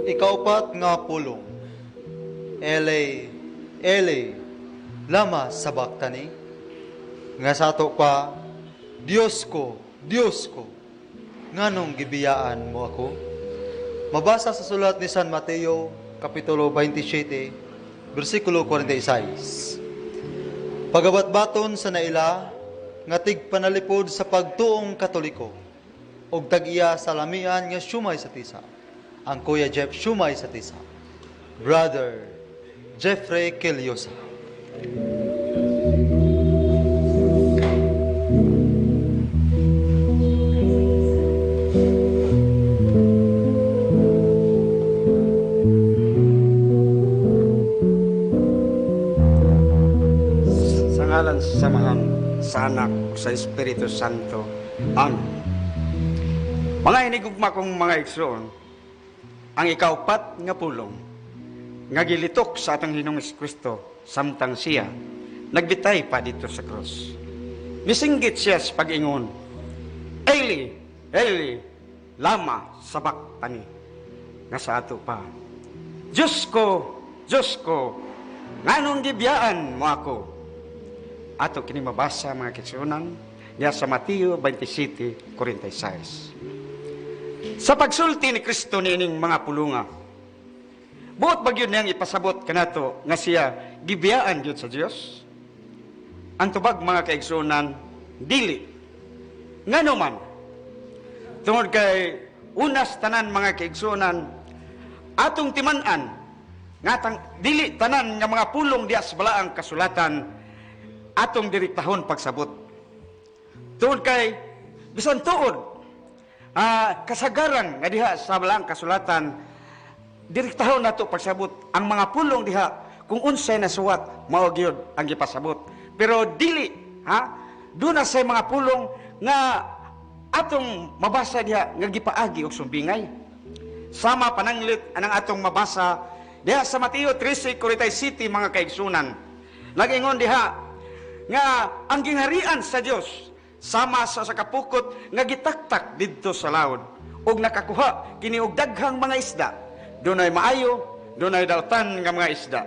Ikaupat nga pulong, Ele, Ele, lama sabaktani? Nga sa ato pa, Diyos ko, Diyos ko, nganong gibiyaan mo ako? Mabasa sa sulat ni San Mateo, Kapitulo 27, versikulo 46. Pagabatbaton sa naila, nga tigpanalipod sa pagtuong Katoliko, og tag-iya sa lamian nga sumay sa tisa, ang Kuya Jeff Shumay sa tisa, Brother Jeffrey Keliosa. Sa ngalan sa Samahan, sa Anak, sa Espiritu Santo. Amen. Mga hinigugma kong mga igsoon, ang ikaupat nga pulong nga gilitok sa atong Ginoong Kristo samtang siya nagbitay pa dito sa krus. Misinggit siya sa pag-ingon, Eli, Eli, lama sabaktani? Nga sa ato pa, Diyos ko, Diyos ko, nganong gibiyaan mo ako? Ato kini mabasa mga kitsunan niya sa Mateo 27:46. Sa pagsulti ni Kristo niining mga pulunga, buot ba gyud niyang ipasabot kanato nga siya gibiyaan gyud sa Dios? Ang tubag mga kaigsuonan, dili. Ngano man? Tungod kay unas tanan mga kaigsuonan, atong timan-an nga dili tanan nga mga pulong diha sa balaang kasulatan atong direktahon pagsabot. Tungod kay bisan tuod kasagaran nga diha sa balaang kasulatan direktahon nato pagsabot ang mga pulong diha kung unsay nasuwat mao gyud ang gipasabot. Pero dili, ha, duna say mga pulong nga atong mabasa diha nga gipaagi og sumbingay. Sama pananglit anang atong mabasa diha sa Mateo 13:47 mga kaigsunan. Nag-ingon diha nga ang gingharian sa Dios sama sa kapukot nga gitaktak didto sa laod og nakakuha kini og daghang mga isda. Dunay maayo, dunay dautan nga mga isda.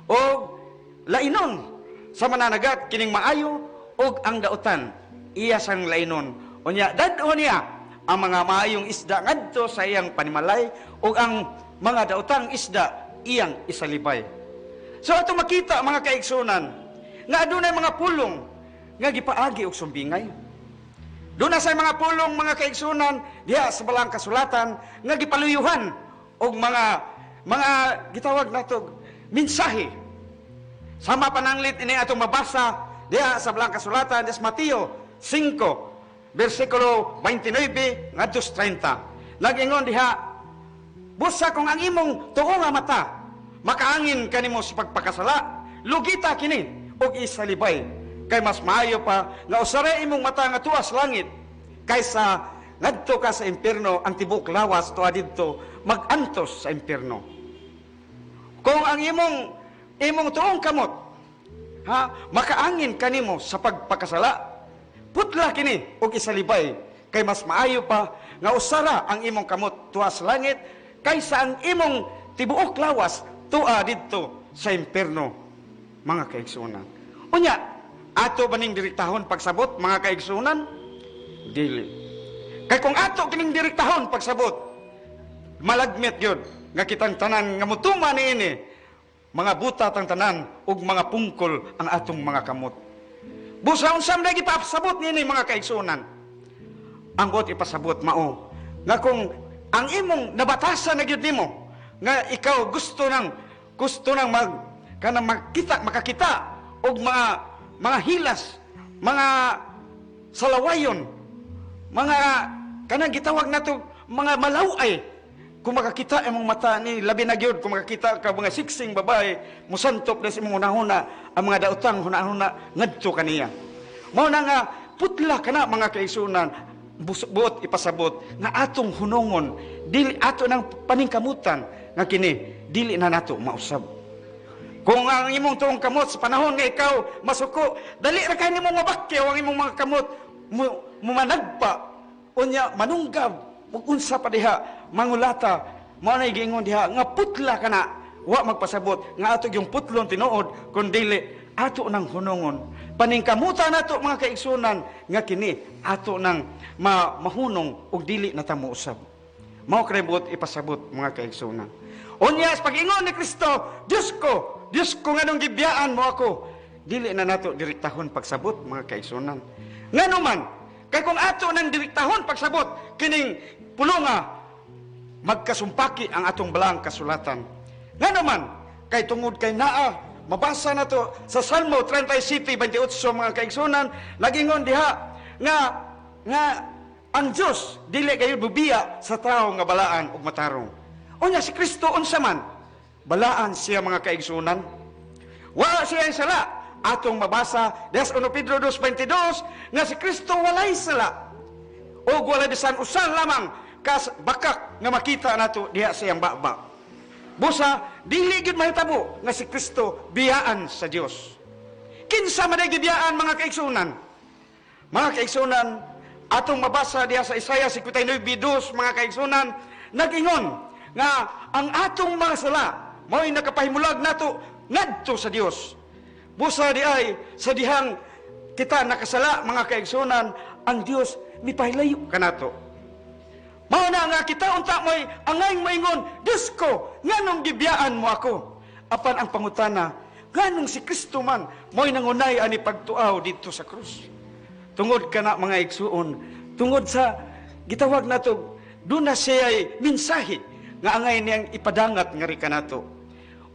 Og lainon sa mananagat kining maayo og ang dautan iya sang lainon. Unya dad-on niya ang mga maayong isda ngadto sa iyang panimalay ug ang mga daotang isda iyang isalibay. So ato makita mga kaigsunan nga adunay mga pulong nga gipaagi og sumbingay. Doon na sa mga pulong, mga kaigsunan, diha sa balang kasulatan nga gipaluyuhan og mga gitawag nato mensahe. Sama pananglit ini atong mabasa diha sa balang kasulatan des Mateo 5 bersikulo 29 ngadto 30. Nagingon diha, busa kung ang imong tuo nga mata makaangin kanimo sa pagpakasala, lugita kini og isalibay, kay mas maayo pa nga usara imong mata nga tuas langit kaysa ngadto ka sa impierno, ang tibuok lawas tuwa didto magantos sa impierno. Kung ang imong tuong kamot, ha, makaangin kanimo sa pagpakasala, putla kini og isalibay, kay mas maayo pa nga usara ang imong kamot tuwa sa langit kaysa ang imong tibuok lawas tuwa didto sa impierno, mga kaigsunan. Unya, ato ba ning direktahon pagsabot, mga kaigsunan? Dili. Kay kung ato kining direktahon pagsabot, malagmit gyud nga kitang tanan nga mutuma niini, mga buta tang tanan ug mga pungkol ang atong mga kamot. Busa unsa man gipasabot niini, mga kaigsunan? Ang buot ipasabot mao nga kung ang imong nabatasan na gyud nimo nga ikaw gusto nang mag kanang makita makakita og mga hilas, mga salawayon, mga kanang gitawag nato mga malaway. Kung makakita imong mata ni, labi na gyud kung makakita ka mga siksing babae, musantop na sa imong hunahuna ang mga daotang hunahuna ngadto kaniya. Mao na nga putla kana, mga kaigsunan. Buot ipasabot nga atong hunungon, dili ato nang paningkamutan nga kini dili na nato mausab. Kung ang imong tuong kamot sa panahon nga ikaw masuko, dali ra kay nimo mabakyaw ang imong mga kamot, mumanagpa, unya manunggab, ug unsa pa diha, mangulata. Mao na giingon diha nga putla kana, wa magpasabot nga ato yung putlon tinuod, kun dili ato nang hunungon. Paningkamutan nato, mga kaigsunan, nga kini ato nang mahunong ug dili na ta mousab. Mao kay buot ipasabot, mga kaigsunan. Unya sa pag-ingon ni Kristo, "Diyos ko, Diyos ko, nganong gibiyaan mo ako?" Dili na nato direktahon pagsabot, mga kaigsunan. Ngano man, kay kung ato nang direktahon pagsabot kining pulunga, magkasumpaki ang atong balang kasulatan. Ngano man, kay tungod kay naa mabasa nato sa Salmo 37:28, mga kaigsunan, nagingon diha nga ang Dios dili kayo bubiya sa tawo nga balaan ug matarong. Unya si Kristo unsa man? Balaan siya, mga kaigsunan. Wa siya sala. Atong mabasa des 1 Pedro 2:22 nga si Kristo walay sala. O walay bisan usa lamang kas bakak nga makita nato diha sa iyang baba. Busa dili gyud mahitabo nga si Kristo biyaan sa Dios. Kinsa man ay gibiyaan, mga kaigsunan? Mga kaigsunan, atong mabasa diha sa Isaiah 59:2, mga kaigsunan, nag-ingon nga ang atong mga sala mao'y nakapahimulag nato ngadto sa Dios. Busa di ay sa dihang kita nakasala, mga kaigsunan, ang Dios mipahilayo kanato. Mao na nga kita unta mo'y angay moingon, "Diyos ko, nganong gibiyaan mo ako?" Apan ang pangutana, nganong si Kristo man mo'y nangunay ani pagtuaw dito sa krus? Tungod kana, mga igsuon, tungod sa gitawag nato, doon na siya'y mensahe nga angay niyang ipadangat nga kanato.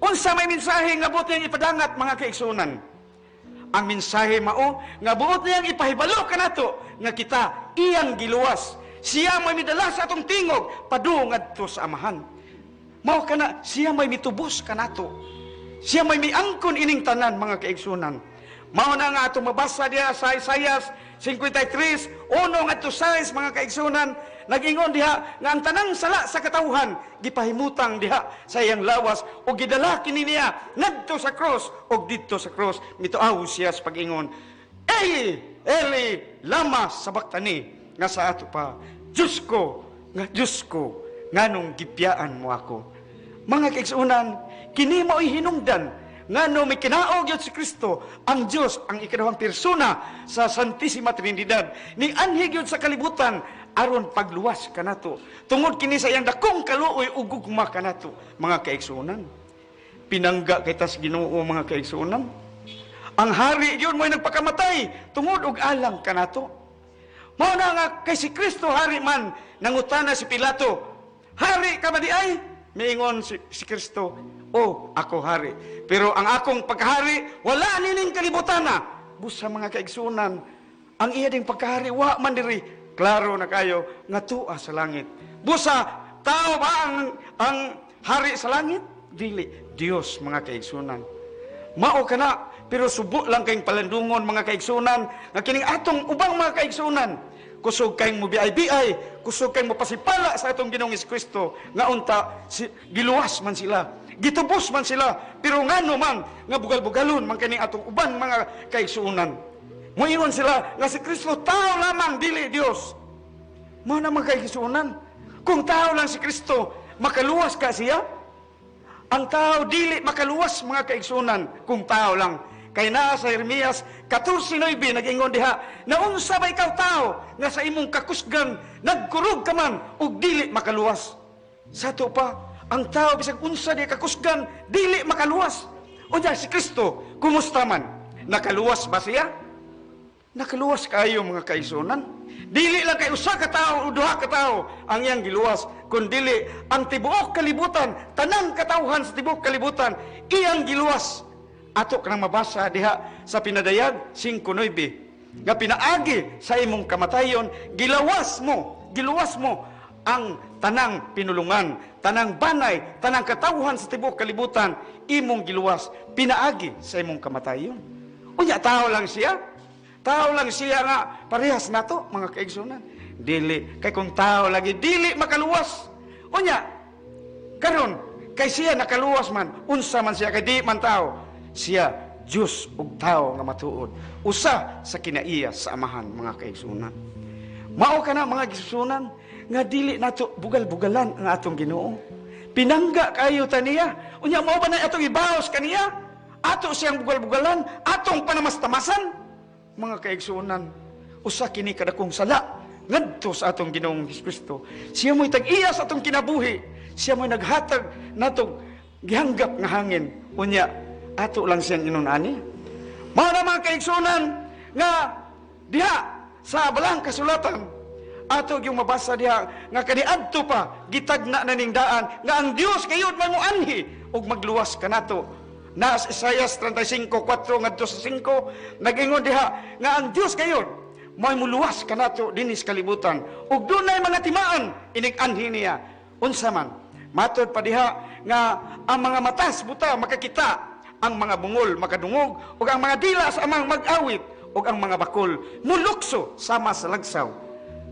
Unsa may mensahe nga buot niyang ipadangat, mga kaigsunan? Ang mensahe mao nga buot niyang ipahibalo kanato nga kita iyang giluwas. Siya may midala sa atong tingog padung ngadto sa Amahan. Mao kana siya may mitubos kanato. Siya may miangkon ining tanan, mga kaigsunan. Mao na nga atong mabasa diha sa Isaiah 53:1 ngadto 6, mga kaigsunan, nag-ingon diha nga ang tanang sala sa katawhan gipahimutang diha sa iyang lawas ug gidala kini niya ngadto sa krus, ug didto sa krus mituaw siya sa pag-ingon, "Eli, Eli, lama sabachthani?" nga sa ato pa, "Diyos ko, nga Diyos ko, nganong gibiyaan mo ako?" Mga kaigsunan, kini mao'y hinungdan ngano may kinaog yun si Kristo, ang Diyos, ang ikaduhang persona sa Santissima Trinidad, ni anhi gyud sa kalibutan aron pagluwas kanato. Tungod kini sa iyang dakong kaluoy ug gugma kanato, mga kaigsuonan. Pinangga kay tas Ginoo, mga kaigsuonan. Ang hari gyud mo'y nagpakamatay tungod og alang kanato. Mao na nga kay si Kristo hari man, nangutana si Pilato, "Hari ka ba di ay?" Miingon si Kristo, "Oh, ako hari. Pero ang akong pagkahari, wala nining kalibutana." Busa mga kaigsunan, ang iya ding pagkahari, wa man diri. Klaro na kayo, nga tua sa langit. Busa, tao ba ang hari sa langit? Dili, Dios mga kaigsunan. Mao ka na, pero subo lang kayong palandungon mga kaigsunan, nga kining atong ubang mga kaigsunan, kusog kayong mubiay-biay, kusog kayong mapasipala sa atong Ginoong Kristo, nga unta, si, giluwas man sila, gitubos man sila, pero ngano man, nga bugal-bugalon man kining atong uban mga kaigsunan. Muingon sila nga si Kristo tao lamang, dili Dios. Mao na mga kaigsunan, kung tao lang si Kristo, makaluwas ka siya? Ang tao dili makaluwas mga kaigsunan kung tao lang. Kay naa sa Jeremias 14:9 nag-ingon diha, naunsa ba ikaw tao nga sa imong kakusgan nagkurog ka man ug dili makaluwas? Sa ato pa, ang tao bisag unsa di kakusgan dili makaluwas. Unya si Kristo kumusta man? Nakaluwas ba siya? Nakaluwas kayo mga kaigsunan. Dili lang kay usa ka tawo o duha ka tawo ang iyang giluwas, kun dili ang tibuok kalibutan, tanang katawhan sa tibuok kalibutan iyang giluwas. Ato kanang mabasa diha sa Pinadayag 5:9 nga pinaagi sa imong kamatayon giluwas mo ang tanang pinulungan, tanang banay, tanang katawhan sa tibuok kalibutan imong giluwas pinaagi sa imong kamatayon. Unya tao lang siya. Tao lang siya nga parehas nato mga kaigsunan. Dili kay kung tao lagi dili makaluwas. Unya karon kay siya nakaluwas man, unsa man siya kay di man tao. Siya Dios ug tao nga matuod. Usa sa kinaiya sa Amahan mga kaigsunan. Mao kana mga kaigsunan nga dili nato bugal-bugalan ang atong Ginoo. Pinangga kayo ta niya. Unya mao ba na atong ibaos kaniya? Ato siyang bugal-bugalan, atong panamastamasan. Mga kaigsunan, usa kini kadakong sala ngadto sa atong Ginoong Kristo. Siya mo'y tag-iya sa atong kinabuhi. Siya mo'y naghatag natong gihanggap nga hangin. Unya, ato lang siyang inunani. Mao na mga kaigsunan nga diha sa balang kasulatan, ato yung mabasa diha nga kaniadto pa gitagna na ning daan nga ang Dios kayod manguanhi ug magluwas kanato. Naas Isaias 35:4 ngadto sa 5 nag-ingon diha nga ang Dios kayod mo'y muluwas kanato dinhi sa kalibutan ug dunay mga timaan inig-anhi niya. Unsa man matod pa diha nga ang mga matas buta makakita, ang mga bungol makadungog, ug ang mga dila sa amang mag-awit, ug ang mga bakol mulukso sama sa lagsaw.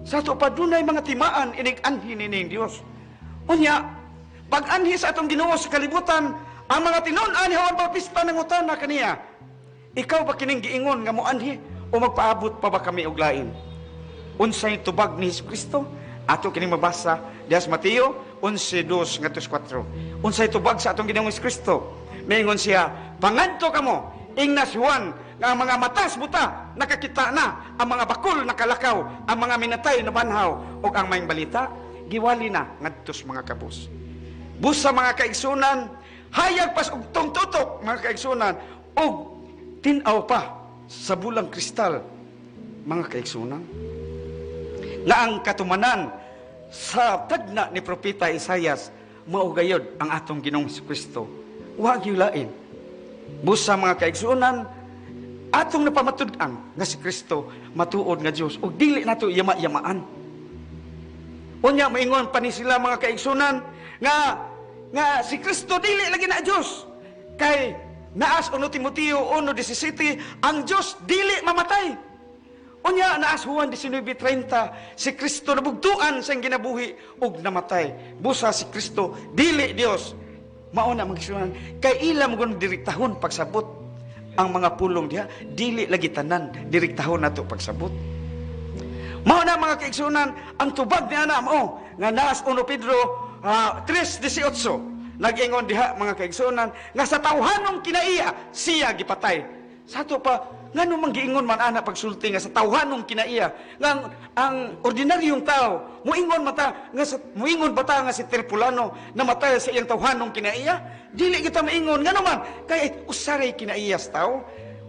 Sa ato pa dunay mga timaan inig-anhi nining Dios. Unya pag-anhi sa atong Ginoo sa kalibutan, ang mga tinun-an ni Juan Bautista nangutana kaniya, ikaw ba kining giingon nga moanhi o magpaabot pa ba kami og lain? Unsay tubag ni Jesucristo? Ato kining mabasa diha sa Mateo 11:2 ngadto sa 4. Unsay tubag sa atong Ginoong Jesucristo? Miingon siya, pangadto kamo, ingna si Juan nga ang mga matas buta nakakita na, ang mga bakul nakalakaw, ang mga minatay nabanhaw, ug ang maayong balita giwali na ngadto sa mga kabus. Busa mga kaigsunan, hayag pas og tungtutok mga kaigsunan, og tin-aw pa sa bulang kristal mga kaigsunan, nga ang katumanan sa tagna ni Propeta Isayas mao gayod ang atong Ginoong Jesucristo. Wa gyud lain. Busa mga kaigsunan, atong napamatud-an nga si Kristo matuod nga Dios ug dili nato yama-yamaan. Unya moingon pa ni sila mga kaigsunan nga si Kristo dili lagi na Dios. Kay naas 1 Timoteo 1:17, ang Dios dili mamatay. Unya naas Juan 19:30, si Kristo nabugtuan sa iyang ginabuhi ug namatay. Busa si Kristo dili Dios. Mao na mga kaigsunan, kay ila mo gun direktahon pagsabot ang mga pulong diha, dili lagi tanan direktahon nato pagsabot. Mao na mga kaigsunan, ang tubag ni ana mao nga naas 1 Pedro 3:18 nag-ingon diha mga kaigsunan nga sa tawhanong kinaiya siya gipatay. Sa ato pa ngano man giingon man ana pagsulti nga sa tawhanong kinaiya, nga ang ordinaryong tao muingon mata nga sa, muingon bata nga si Terpulano namatay sa iyang tawhanong kinaiya? Dili kita maingon ngano man kay usaray kinaiya sa tao.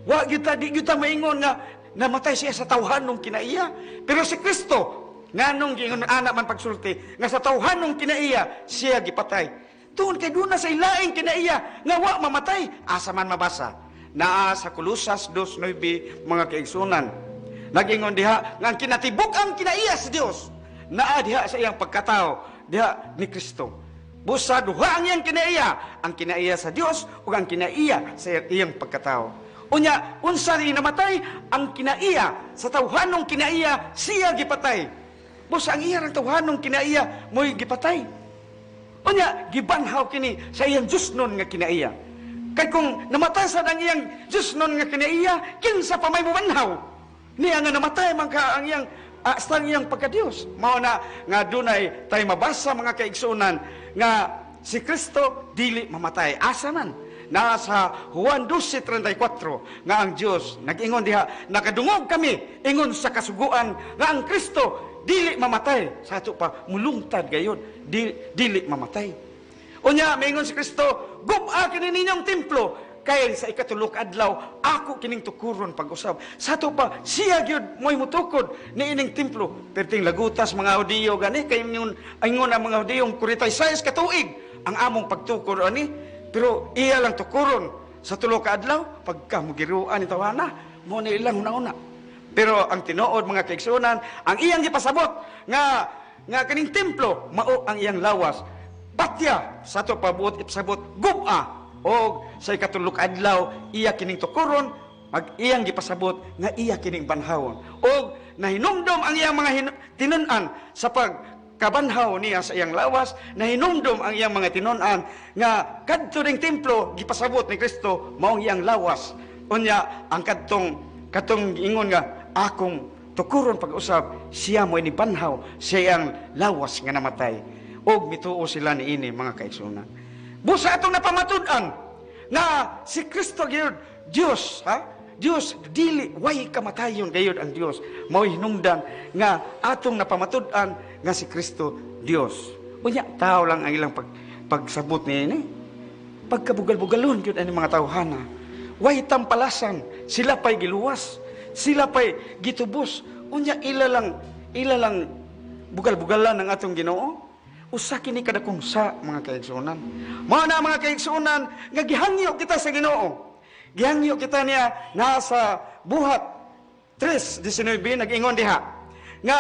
Wa gyud ta, di gyud ta maingon nga Namatay siya sa tawhanong kinaiya. Pero si Kristo, nganong giingon ana man pagsulti nga sa tawhanong kinaiya siya gipatay? Tungod kay duna sa ilaing kinaiya nga wa mamatay. Asa man mabasa? Naa sa Kolosas 2:9, mga kaigsunan. Nag-ingon diha nga ang kinatibuk-ang kinaiya sa Dios naa diha sa iyang pagkatao diha ni Kristo. Busa duha ang iyang kinaiya, ang kinaiya sa Dios ug ang kinaiya sa iyang pagkatao. Unya, unsa rin namatay ang kinaiya sa tawhanong kinaiya siya gipatay. Busa ang iya rang tawhanong kinaiya mo'y gipatay. Unya, gibanhaw kini sa iyang Diyosnon nga kinaiya. Kay kung namatay sa ang iyang Diyosnon nga kinaiya, kinsa pa may mubanhaw niya nga namatay man ka ang iyang sa iyang pagka-Diyos? Mao na nga dunay tay mabasa, mga kaigsuonan, nga si Kristo dili mamatay. Asa man? Naa sa Juan 12:34 nga ang Dios nag-ingon diha, "Nakadungog kami ingon sa kasuguan nga ang Kristo dili mamatay." Sa ato pa mulungtad gayud, dili mamatay. Unya maingon si Kristo, "Gub-a kini ninyong templo kay sa ikatulo ka adlaw ako kining tukuron pag-usab." Sa ato pa siya gyud mo'y mutukod niining templo. Perting lagutas mga Hudiyo gani kay ingon ang mga Hudiyo 46 ka tuig ang among pagtukod ani, pero iya lang tukuron sa tulo ka adlaw pagka mugiruan ni tawana mo ni ilang una-una. Pero ang tinuod, mga kaigsuonan, ang iyang gipasabot nga nga kaning templo mao ang iyang lawas. Patya sa ato pabuot ipasabot, gub-a og sa ikatulo ka adlaw iya kining tukuron, mag iyang gipasabot nga iya kining banhawon. Og nahinumdom ang iyang mga tinun-an sa pagkabanhaw niya sa iyang lawas, nahinumdom ang iyang mga tinun-an nga kadto ning templo gipasabot ni Kristo mao ang iyang lawas. Unya ang kadtong ingon nga akong tukuron pag-usab, siya mo inibanhaw sa iyang lawas nga namatay. Og mituo sila niini, mga kaigsuonan. Busa atong napamatud-an nga si Kristo gyud Dios, ha? Dios dili way kamatayon gayud ang Dios. Mao hinungdan nga atong napamatud-an nga si Kristo Dios. Unya tao lang ang ilang pagsabot niini. Pagkabugal-bugalon gyud ani mga tawhana. Way tampalasan, sila pay giluwas, sila pay gitubos. Unya ila lang bugal-bugalan ang atong Ginoo. Usa kini kadakong sa mga kaigsuonan. Mao na, mga kaigsuonan, nga gihangyo kita sa Ginoo. Gihangyo kita niya nasa Buhat 3:19, nag-ingon diha nga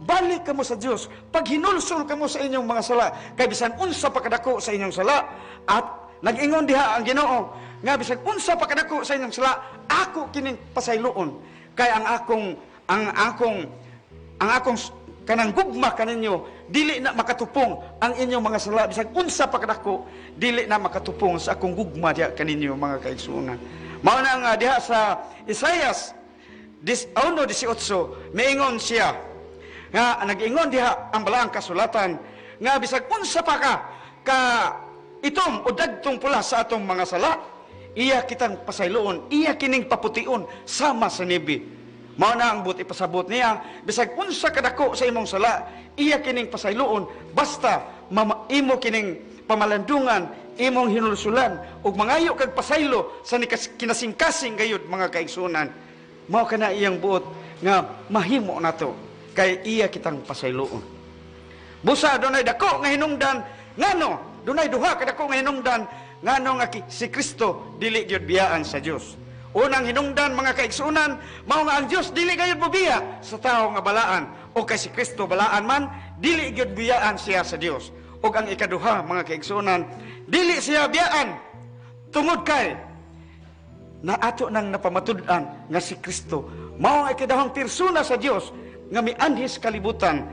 balik kamo sa Dios, paghinulsol kamo sa inyong mga sala, kay bisan unsa pa kadako sa inyong sala, at nag-ingon diha ang Ginoo nga bisan unsa pa kadako sa inyong sala, ako kining pasayloon, kay ang akong kanang gugma kaninyo dili na makatupong ang inyong mga sala. Bisag unsa pa kadako, dili na makatupong sa akong gugma diha kaninyo, mga kaigsuonan. Mao na nga diha sa Isaias 1:18, miingon siya nga nag-ingon diha ang balaang kasulatan nga bisag unsa pa ka itom o dagtong pula sa atong mga sala, iya kitang pasayloon, iya kining papution sama sa nibi. Mao na ang buot ipasabot niya, bisag unsa kadako sa imong sala, iya kining pasayloon basta imo kining pamalandungan, imong hinulsulan ug mangayo kag pasaylo sa kinasingkasing gayud, mga kaigsuonan. Mao kana iyang buot nga mahimo nato kay iya kitang pasayloon. Busa dunay dako nga hinungdan ngano, dunay duha ka dako nga hinungdan ngano nga si Kristo dili gyud biyaan sa Dios. Unang hinungdan, mga kaigsuonan, mao nga ang Dios dili gayud mobiya sa tawo nga balaan, o kay si Kristo balaan man, dili gyud biyaan siya sa Dios. Ug ang ikaduha, mga kaigsuonan, dili siya biyaan tungod kay na ato nang napamatud-an nga si Kristo mao ang ikadahong persona sa Dios nga mianhi sa kalibutan.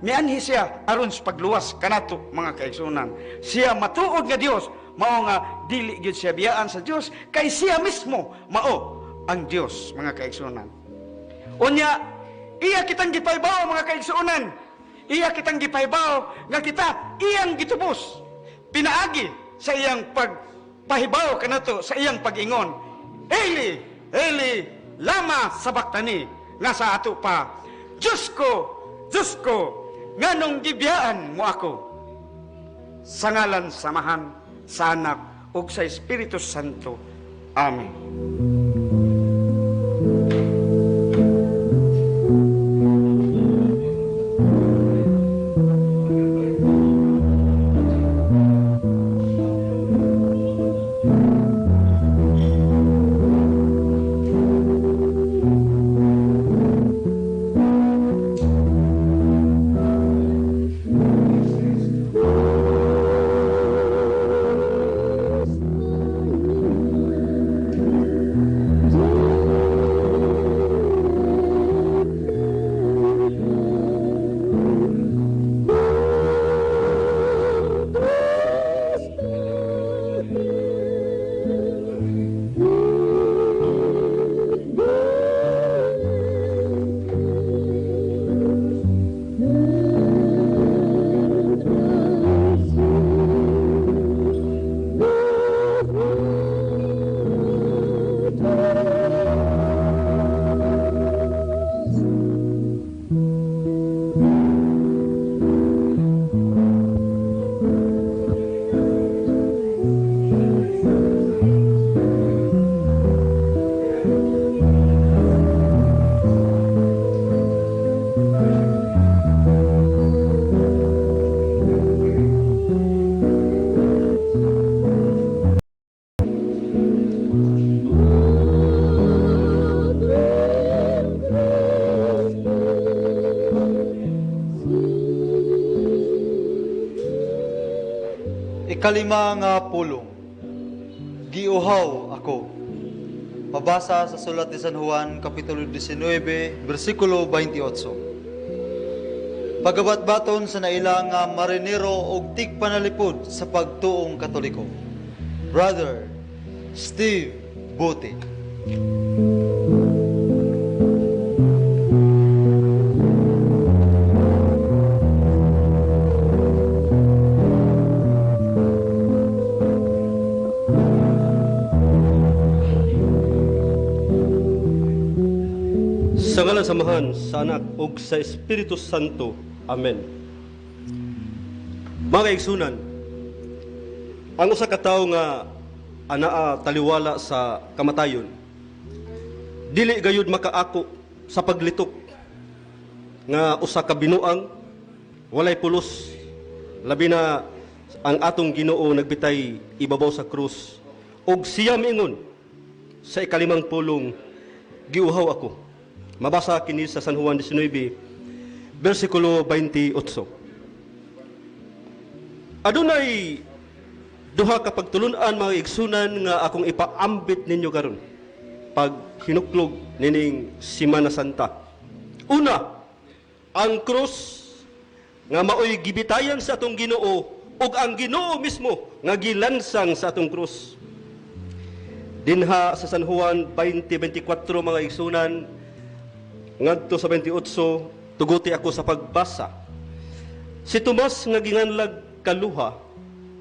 Mianhi siya aron sa pagluwas kanato, mga kaigsuonan. Siya matuod nga Dios, mao nga dili gyud siya biyaan sa Dios kay siya mismo mao ang Dios, mga kaigsuonan. Unya iya kitang gipahibaw, mga kaigsuonan. Iya kitang gipahibaw nga kita iyang gitubos pinaagi sa iyang pagpahibaw kanato sa iyang pag-ingon, "Eli, Eli, lama sabaktani?" nga sa ato pa, "Diyos ko, Diyos ko, nganong gibiyaan mo ako?" Sa ngalan sa Amahan, sa Anak, ug sa Espiritu Santo. Amen. Ikalima nga pulong, giuhaw ako. Mabasa sa sulat ni San Juan, Kapitulo 19, versikulo 28. Pagabatbaton sa naila nga marinero og tigpanalipod sa pagtuong Katoliko, Brother Steve Bote. Sa ngalan sa Amahan, sa Anak, ug sa Espiritu Santo. Amen. Mga kaigsunan, ang usa ka tawo nga anaa taliwala sa kamatayon, dili gayud makaako sa paglitok nga usa ka binuang walay pulos, labi na ang atong Ginoo nagbitay ibabaw sa krus ug siya miingon sa ikalimang pulong, giuhaw ako. Mabasa kini sa San Juan 19, versikulo 28. Adunay duha ka pagtulun-an, mga igsunan, nga akong ipaambit ninyo karon pag hinuklog nining Semana Santa. Una, ang krus nga maoy gibitayan sa atong Ginoo ug ang Ginoo mismo nga gilansang sa atong krus. Dinha sa San Juan 20:24, mga igsunan, ngadto sa 28, tuguti ako sa pagbasa. Si Tomas nga ginganlag Kaluha,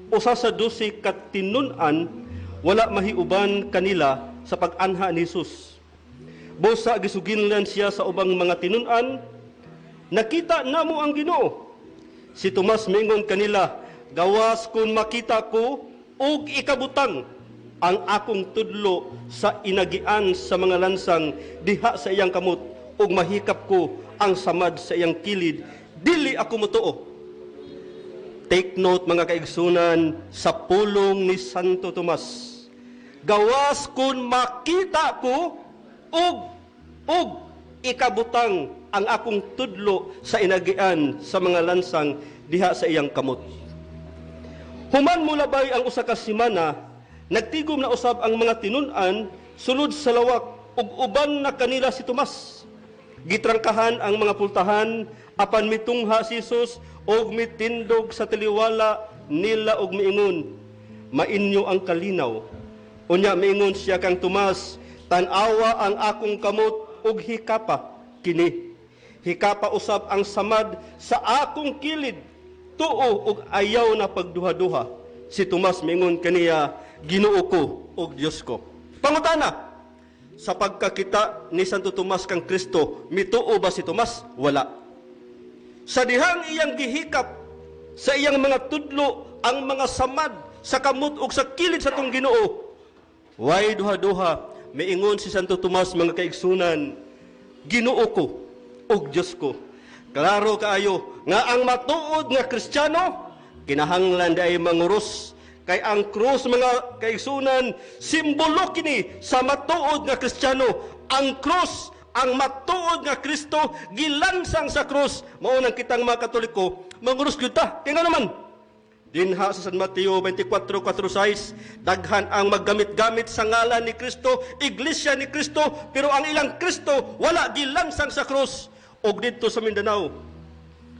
usa sa 12 ka tinun-an, wala mahiuban kanila sa pag-anha ni Jesus. Busa gisuginlan siya sa ubang mga tinun-an, nakita namo ang Ginoo. Si Tomas mingon kanila, gawas kun makita ko og ikabutang ang akong tudlo sa inagian sa mga lansang diha sa iyang kamot, ug mahikap ko ang samad sa iyang kilid, dili ako motoo. Take note, mga kaigsunan, sa pulong ni Santo Tomas. Gawas kun makita ko ug ikabutang ang akong tudlo sa inagian sa mga lansang diha sa iyang kamot. Human mulabay ang usa ka semana, nagtigom na usab ang mga tinun-an sulod sa lawak ug uban na kanila si Tomas. Gitrangkahan ang mga pultahan, apan mitungha si Jesus og mitindog sa taliwala nila og miingon, mainyo ang kalinaw. Unya miingon siya kang Tomas, tan-awa ang akong kamot og hikapa kini. Hikapa usab ang samad sa akong kilid, tuo og ayaw na pagduha-duha. Si Tomas miingon kaniya, Ginoo ko og Dios ko. Pangutana, sa pagkakita ni Santo Tomas kang Kristo, mituo ba si Tomas? Wala. Sa dihang iyang gihikap sa iyang mga tudlo ang mga samad sa kamot ug sa kilid sa tong Ginoo, way duha-duha miingon si Santo Tomas, mga kaigsunan, Ginoo ko ug Dios ko. Klaro kaayo nga ang matuod nga Kristiyano kinahanglan di ay manguros. Kay ang krus, mga kaigsunan, simbolo kini sa matuod nga Kristiyano. Ang krus, ang matuod nga Kristo gilansang sa krus. Mao nang kitang mga Katoliko manguros gyud ta. Kay nga naman dinha sa San Mateo 24:4-6, daghan ang maggamit-gamit sa ngalan ni Kristo, iglesia ni Kristo, pero ang ilang Kristo wala gilansang sa krus. Og didto sa Mindanao,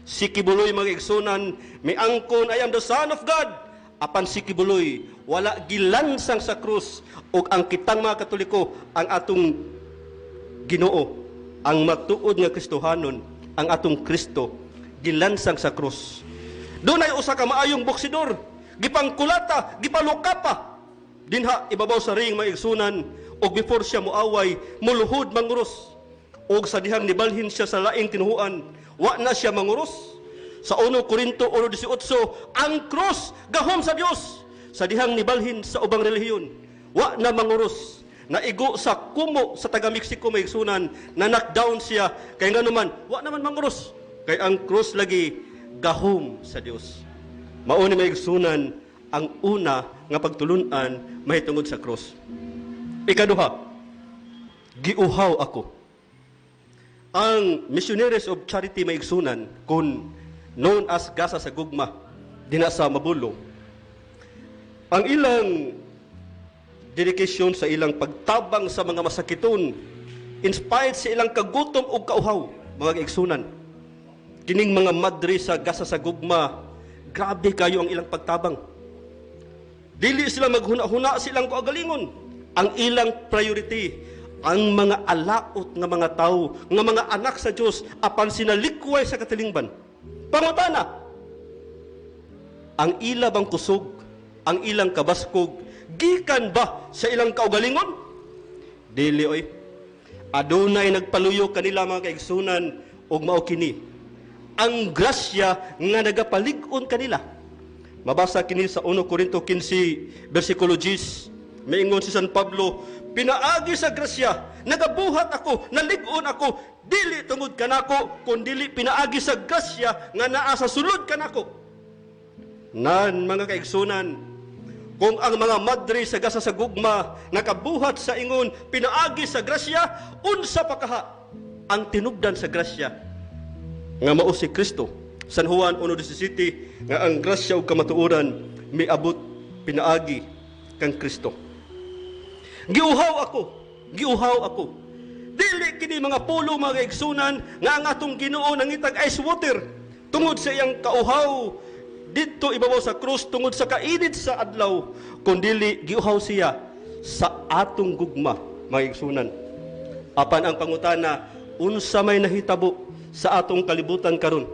si Quiboloy, mga igsunan, miangkon, I am the Son of God. Apan si Quiboloy wala gilansang sa krus. Og ang kitang mga Katoliko, ang atong Ginoo, ang matuod nga Kristohanon, ang atong Kristo gilansang sa krus. Dunay usa ka maayong boksidor, gipangkulata, gipalukapa dinha ibabaw sa ring, mga igsunan, og before siya moaway, muluhod manguros. Og sa dihang nibalhin siya sa laing tinuhuan, wa na siya manguros. Sa 1 Korinto 1:18, ang krus gahom sa Dios. Sa dihang nibalhin sa ubang relihiyon, wa na manguros. Naigo sa kumo sa taga Mexico, may igsunan, na knockdown siya. Kay nga naman, wa naman manguros. Kay ang krus lagi gahom sa Dios. Mao ni, may igsunan, ang una nga pagtulun-an mahitungod sa krus. Ikaduha, giuhaw ako. Ang Missionaries of Charity, may igsunan, kun known as Gasa sa Gugma, dina sa Mabulo. Ang ilang dedikasyon sa ilang pagtabang sa mga masakiton, inspired sa ilang kagutom ug kauhaw, mga kaigsunan. Kining mga madre sa gasa sa gugma, grabe kayo ang ilang pagtabang. Dili sila maghuna-huna silang kaugalingon. Ang ilang priority, ang mga alaot nga mga tao, nga mga anak sa Dios, apan sinalikway sa katilingban. Pangutana, ang ila bang kusog, ang ilang kabaskog, gikan ba sa ilang kaugalingon? Dili oy. Adunay nagpaluyo kanila, mga kaigsunan, ug mao kini ang grasya nga nagapalig-on kanila. Mabasa kini sa 1 Korinto 15 versikulo 10. Maingon si San Pablo, "Pinaagi sa grasya, nagabuhat ako, nalig-on ako, dili tungod kanako, kundili pinaagi sa grasya nga naa sa sulod kanako." Nan mga kaigsunan, kung ang mga madre sa gasa sa gugma nakabuhat sa ingon pinaagi sa grasya, unsa pa kaha ang tinubdan sa grasya nga mao si Kristo? San Juan 1:17, nga ang grasya ug kamatuoran miabot pinaagi kang Kristo. Giuhaw ako, giuhaw ako. Dili kini mga pulo, mga kaigsunan, nga ang atong Ginoo nangitag ice water tungod sa iyang kauhaw didto ibabaw sa krus tungod sa kainit sa adlaw, kundili giuhaw siya sa atong gugma, mga igsunan. Apan ang pangutana, unsa may nahitabo sa atong kalibutan karon?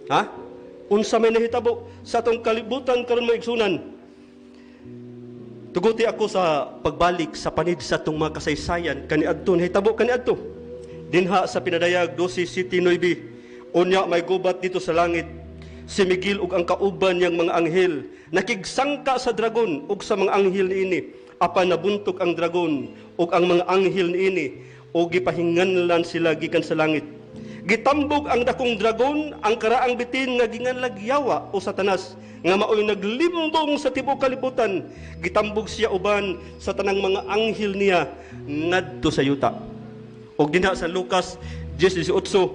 Ha? Unsa may nahitabo sa atong kalibutan karon, mga igsunan? Tuguti ako sa pagbalik sa panid sa atong mga kasaysayan kaniadto, nahitabo kaniadto. Dinha sa Pinadayag 12:7-9, unya may gubat dito sa langit. Si Miguel ug ang kauban niyang mga anghel nakigsangka sa dragon ug sa mga anghel niini, apan nabuntog ang dragon ug ang mga anghel niini ug gipahinganlan sila gikan sa langit. Gitambog ang dakong dragon, ang karaang bitin nga ginganlag Yawa o Satanas, nga maoy naglimbong sa tibuok kalibutan. Gitambog siya uban sa tanang mga anghel niya ngadto sa yuta. Ug dinha sa Lucas 10:18,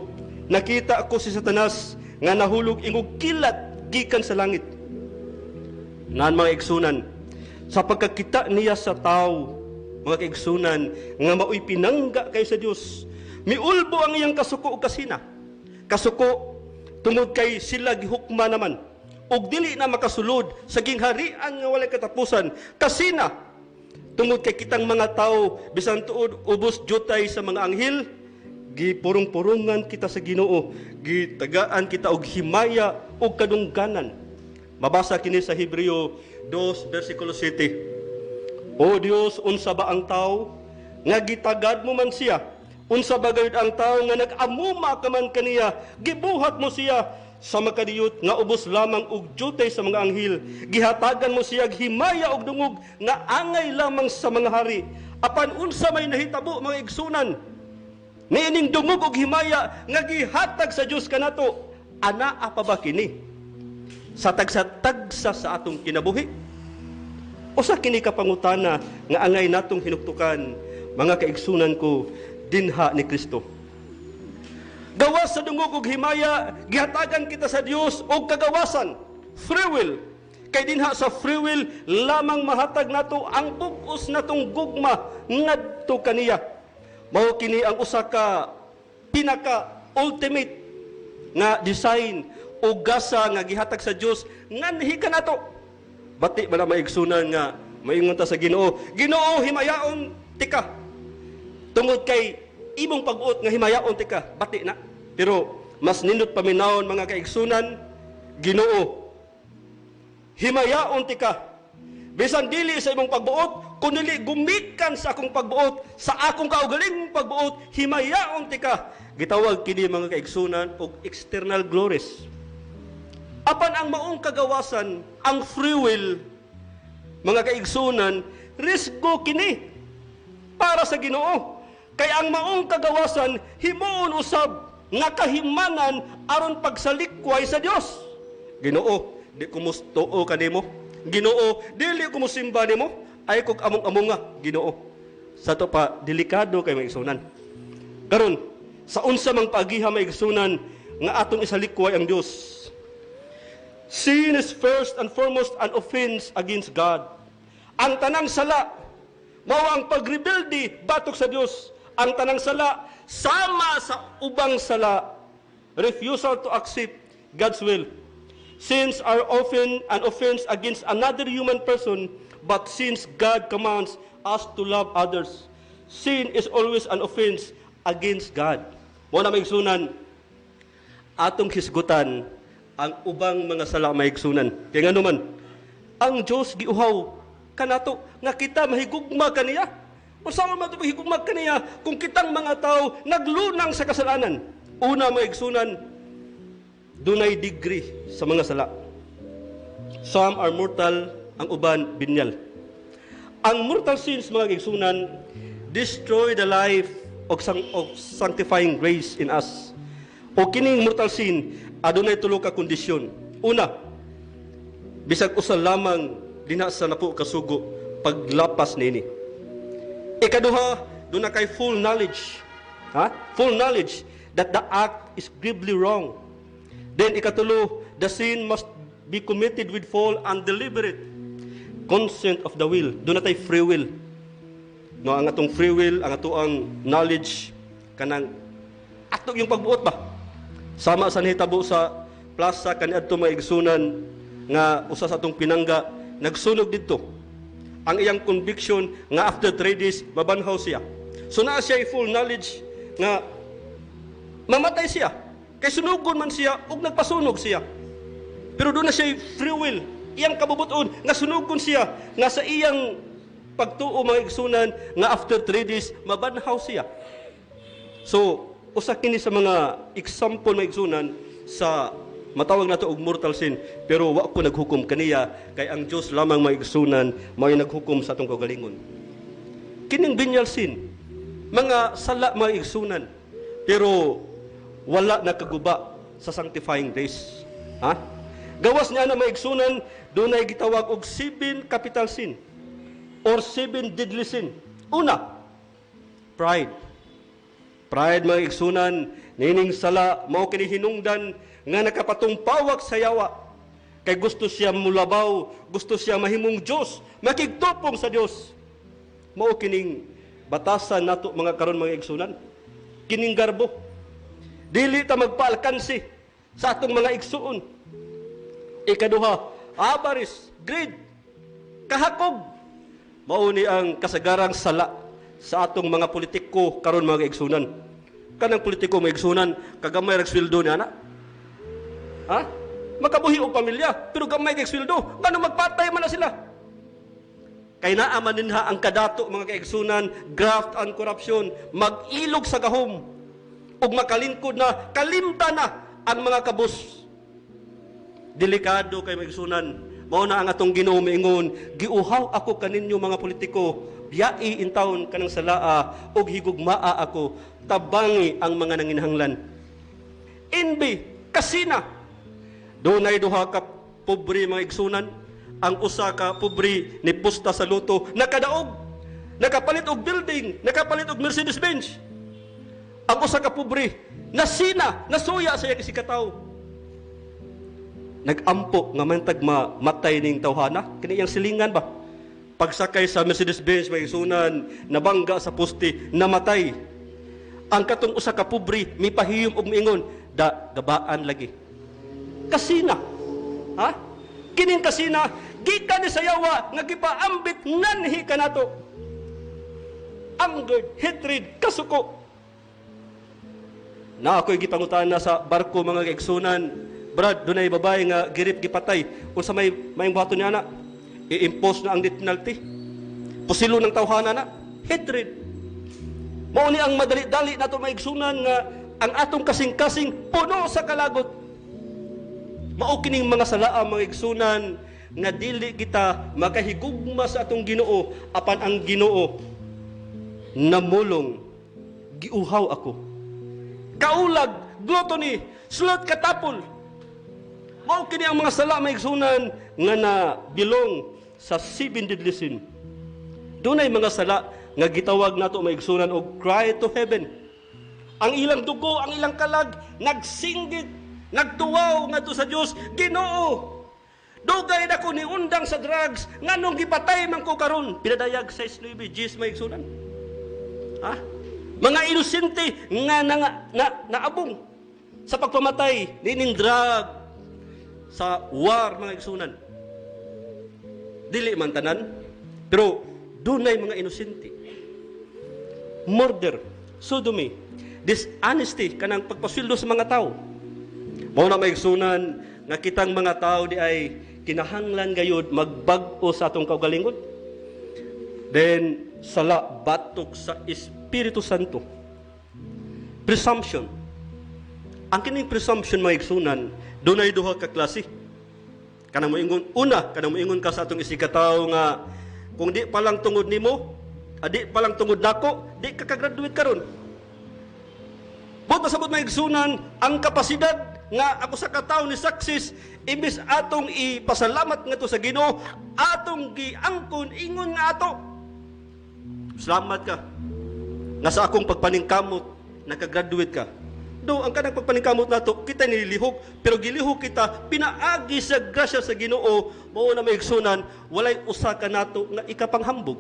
nakita ko si Satanas nga nahulog ingog kilat gikan sa langit. Nan mga igsunan, sa pagkakita niya sa tao, mga kaigsunan, nga maoy pinangga kay sa Dios, miulbo ang iyang kasuko ug kasina. Kasuko tungod kay sila gihukma naman ug dili na makasulod sa gingharian nga walay katapusan. Kasina tungod kay kitang mga tao, bisan tuod ubos jutay sa mga anghel, gipurong-purungan kita sa Ginoo, gitagaan kita og himaya ug kadungganan. Mabasa kini sa Hebreo 2 versikulo 7. O Dios, unsa ba ang tao nga gitagad mo man siya? Unsa ba gayud ang tao nga nag-amuma ka man kaniya? Gibuhat mo siya sa makadiyot nga ubos lamang og jutay sa mga anghel. Gihatagan mo siya himaya og dungog nga angay lamang sa mga hari. Apan unsa may nahitabo, mga igsunan? Niining dungog og himaya nga gihatag sa Dios kanato, anaa pa ba kini sa tagsa-tagsa sa atong kinabuhi? Usa kini ka pangutana nga angay natong hinuktukan, mga kaigsunan ko, dinha ni Kristo. Gawas sa dungog og himaya, gihatagan kita sa Dios og kagawasan, free will. Kay dinha sa free will lamang mahatag nato ang bug-os natong gugma ngadto kaniya. Mao kini ang usa ka pinaka ultimate nga design o gasa nga gihatag sa Dios nganhi kanato. Bati ba na maigsunan nga maingon ta sa Ginoo, Ginoo, himayaon tika. Tungod kay imong pag-uot nga himayaon tika, bati na. Pero mas nindot paminawon, mga kaigsunan, Ginoo, himayaon tika. Bisan dili sa imong pagbuot, kundi gumikan sa akong pagbuot, sa akong kaugalingong pagbuot, himayaon tika. Gitawag kini, mga kaigsunan, og external glories. Apan ang maong kagawasan, ang free will, mga kaigsunan, risgo kini para sa Ginoo. Kay ang maong kagawasan, himuon usab nga kahimanan aron pagsalikway sa Dios. Ginoo, di ko mustuo kanimo. Ginoo, dili ko musimba nimo. Ay kog among-amonga, Ginoo. Sa to pa, delikado kay mga igsunan. Karon, sa unsa mang paagiha, mga igsunan, nga atong isalikway ang Dios? Sin is first and foremost an offense against God. Ang tanang sala, mao ang pagrebelde batok sa Dios. Ang tanang sala, sama sa ubang sala, refusal to accept God's will. Sins are often an offense against another human person, but since God commands us to love others, sin is always an offense against God. Mao na, mga igsunan, atong hisgutan ang ubang mga sala, mga igsunan. Kaya nga naman, ang Diyos giuhaw kanato nga kita mahigugma kaniya. Unsa man ato mahigugma kaniya kung kitang mga tao naglunang sa kasalanan? Una, mga igsunan, dunay degree sa mga sala. Some are mortal, ang uban venial. Ang mortal sins, mga igsunan, destroy the life of sanctifying grace in us. O kining mortal sin, adunay tulo ka kondisyon. Una, bisag usa lamang dinha sa napo ka sugo, paglapas niini. Ikaduha, duna kay full knowledge. Ha? Full knowledge that the act is gravely wrong. Then ikatulo, the sin must be committed with full and deliberate consent of the will. Duna tay free will. No, ang atong free will, ang atoang knowledge, kanang ato yung pagbuot ba? Sama sa nahitabo sa plaza kaniadto, mga igsunan, nga usa sa atong pinangga nagsunog didto. Ang iyang conviction nga after 3 days mabanhaw siya. So naa siya full knowledge nga mamatay siya. Kay sunugon man siya ug nagpasunog siya. Pero duna siya free will, iyang kabubuton nga sunugon siya nga sa iyang pagtuo, mga igsunan, nga after 3 days mabanhaw siya. So, usa kini sa mga example, mga igsunan, sa matawag nato og mortal sin, pero wa ko naghukom kaniya kay ang Dios lamang, mga igsunan, may naghukom sa atong kaugalingon. Kining venial sin, mga sala, mga igsunan, pero wala nakaguba sa sanctifying grace. Ha? Gawas niya na, mga igsunan, dunay gitawag og seven capital sin or seven deadly sin. Una, pride. Pride, mga igsunan, nining sala mao kini hinungdan nga nakapatungpawak sa yawa. Kay gusto siya mulabaw, gusto siya mahimong Dios, makigtupong sa Dios. Mao kining batasan nato mga karon, mga igsunan. Kining garbo. Dili ta magpaalkansi sa atong mga igsuon. Ikaduha, avarice, greed, kahakog. Mao ni ang kasagarang sala sa atong mga politiko karon, mga igsunan. Kanang politiko, mga igsunan, kagamay rag sweldo niya na. Ha? Makabuhi og pamilya, pero gamay kay sweldo. Ngano magpatay man na sila? Kay naa man dinha ang kadato, mga kaigsunan, graft and corruption, mag-ilog sa gahom ug makalingkod na, kalimta na ang mga kabus. Delikado kay, mga igsunan. Mao na ang atong Ginoo miingon, "Giuhaw ako kaninyo mga politiko, biyai intawon kanang salaa ug higugmaa ako, tabangi ang mga nanginahanglan." Envy, kasina. Dunay duha ka pobre, mga igsunan. Ang usa ka pobre ni pusta sa lotto, nakadaog, nakapalit og building, nakapalit og Mercedes-Benz. Ang usa ka pobre nasina, nasuya sa iyang isigkatawo. Nagampo nga mantag matay ning tawhana, kini iyang silingan ba. Pagsakay sa Mercedes-Benz, mga igsunan, nabangga sa poste, namatay. Ang katong usa ka pobre mipahiyom og miingon, "Da gabaan lagi." Kasina. Ha? Kining kasina gikan ni sa yawa nga gipaambit nganhi kanato. Anger, hatred, kasuko. Na ako'y gipangutana sa barko, mga kaigsunan, "Brad, dunay babae nga gi-rape, gipatay. Unsa may maayong buhaton niya na?" I-impose na ang death penalty. Pusilo ng tawhana na. Hatred. Mao ni ang madali-dali nato, mga igsunan, nga ang atong kasing-kasing puno sa kalagot. Mao kining mga salaa, mga igsunan, nga dili kita makahigugma sa atong Ginoo, apan ang Ginoo namulong, "Giuhaw ako." Kaulag, gluttony, sloth, katapol. Mao kini ang mga sala, mga igsunan, nga na bilong sa seven deadly sin. Dunay mga sala nga gitawag nato, mga igsunan, og cry to heaven. Ang ilang dugo, ang ilang kalag, nagsinggit, nagtuwaw ngadto sa Dios, "Ginoo." Dugay na ko ni undang sa drugs, nganong gipatay man ko karon? Pinadayag 6:9, Jis, mga igsunan. Ha? Mga inosente nga na, naabong sa pagpamatay nining drug sa war, mga igsunan. Dili man tanan, pero dunay mga inosente. Murder, sodomy, dishonesty, kanang pagpasweldo sa mga tao. Mao na, mga igsunan, nga kitang mga tao di ay kinahanglan gayud magbag-o sa atong kaugalingon. Then sala batok sa Espiritu Santo. Presumption. Ang kining presumption, mga igsunan, dunay duha ka klase. Kanang moingon una, kanang moingon ka sa atong isigkatawo nga kung di pa lang tungod nimo, di pa lang tungod nako, di ka ka-graduate karon. Buot pasabot, mga igsunan, ang kapasidad nga ako sa katawo ni success, imbis atong ipasalamat ngadto sa Ginoo, atong giangkon, ingon nga ato. Salamat ka nga sa akong pagpaningkamot nakagraduate ka. Do ang kanang pagpaningkamot nato kita nilihok, pero gilihok kita pinaagi sa grasya sa Ginoo. Mao na, mga igsunan, walay usa ka nato nga ikapanghambog.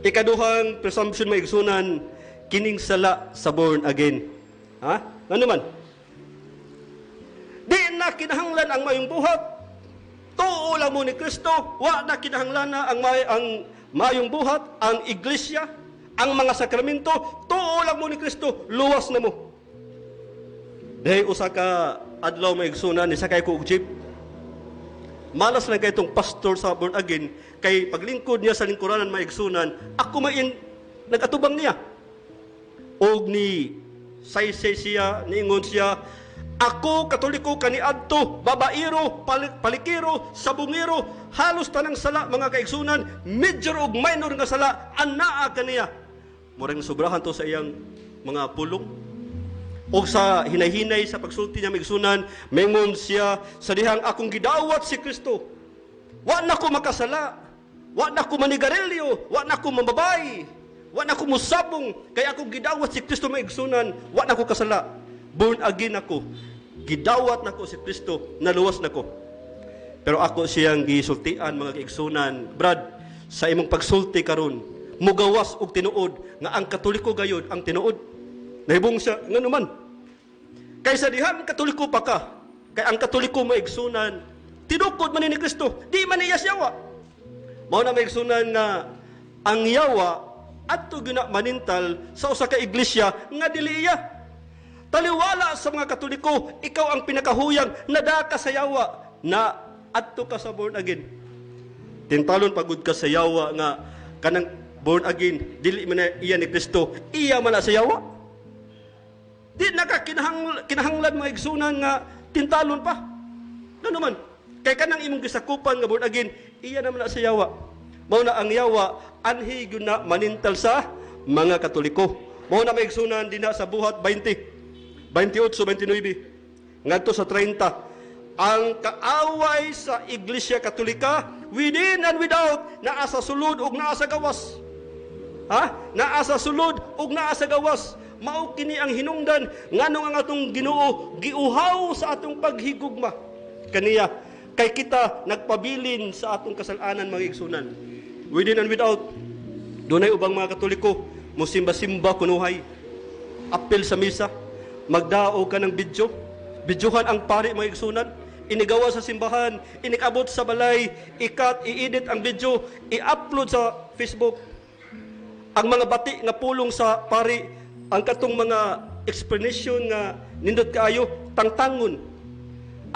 Ikaduhang presumption, mga igsunan, kining sala sa born again. Ha? Ano man? Di na kinahanglan ang mayong buhat. Tuo lang mo ni Kristo, wa na kinahanglan na ang mayong buhat, ang iglesia, ang mga sakramento, tuo lang mo ni Kristo, luwas na mo. Dahil usa ka adlaw, mga igsunan, ni sakay ko og jeep. Malas lang kay itong pastor sa born again, kay paglingkod niya sa lingkuranan, mga igsunan, ako may nag-atubang niya. Og ni saysay siya, niingon siya, "Ako, Katoliko kaniadto, babaero, palikero, sabungero," halos tanang sala, mga kaigsunan, major ug minor nga sala, anaa kaniya. Murang sobrahan to sa iyang mga pulong. O sa hinay-hinay sa pagsulti niya, migsunan, mengon siya, "Sa dihang akong gidawat si Kristo, wa na ko makasala, wa na ko manigarilyo, wa na ko mambabay, wa na ko musabong, kay akong gidawat si Kristo, maigsunan, wa na ko kasala. Born again ako. Gidawat nako si Kristo, naluwas nako." Pero ako siyang gisultian, mga kaigsunan, "Brad, sa imong pagsulti karon, mugawas og tinuod nga ang Katoliko gayud ang tinuod." Nahibong siya, "Ngano man?" "Kay sa dihang Katoliko pa ka, kay ang Katoliko, maigsunan, tinukod man ni Kristo, di man niya siyawa." Mao na, maigsunan, nga ang yawa adto gina manintal sa usa ka iglesia nga dili iya. Taliwala sa mga Katoliko, ikaw ang pinakahuyang nadaka sa yawa na adto ka sa born again. Tintalon pagud ka sa yawa nga kanang born again dili man na iya ni Kristo, iya man na sa yawa. Di na ka kinahanglan, mga igsunan, nga tintalon pa. Ngano man? Kay kanang imong gisakupan nga born again, iya naman na sa yawa. Mao na ang yawa anhi gyud na manintal sa mga Katoliko. Mao na, mga igsunan, dinha sa Buhat 20, 28, 29 ngadto sa 30, ang kaaway sa Iglesia Katolika, within and without, naa sa sulod ug naa sa gawas. Ha? Naa sa sulod ug naa sa gawas. Mao kini ang hinungdan nganong ang atong Ginoo giuhaw sa atong paghigugma kaniya, kay kita nagpabilin sa atong kasalanan, mga igsunan. Within and without. Dunay ubang mga Katoliko musimba-simba kunuhay. Apil sa misa, magdao ka ng video. Videohan ang pari, mga igsunan. Inigawa sa simbahan, inikabot sa balay, i-cut, i-edit ang video, i-upload sa Facebook. Ang mga bati nga pulong sa pari, ang katong mga explanation nga nindot kaayo, tangtangon.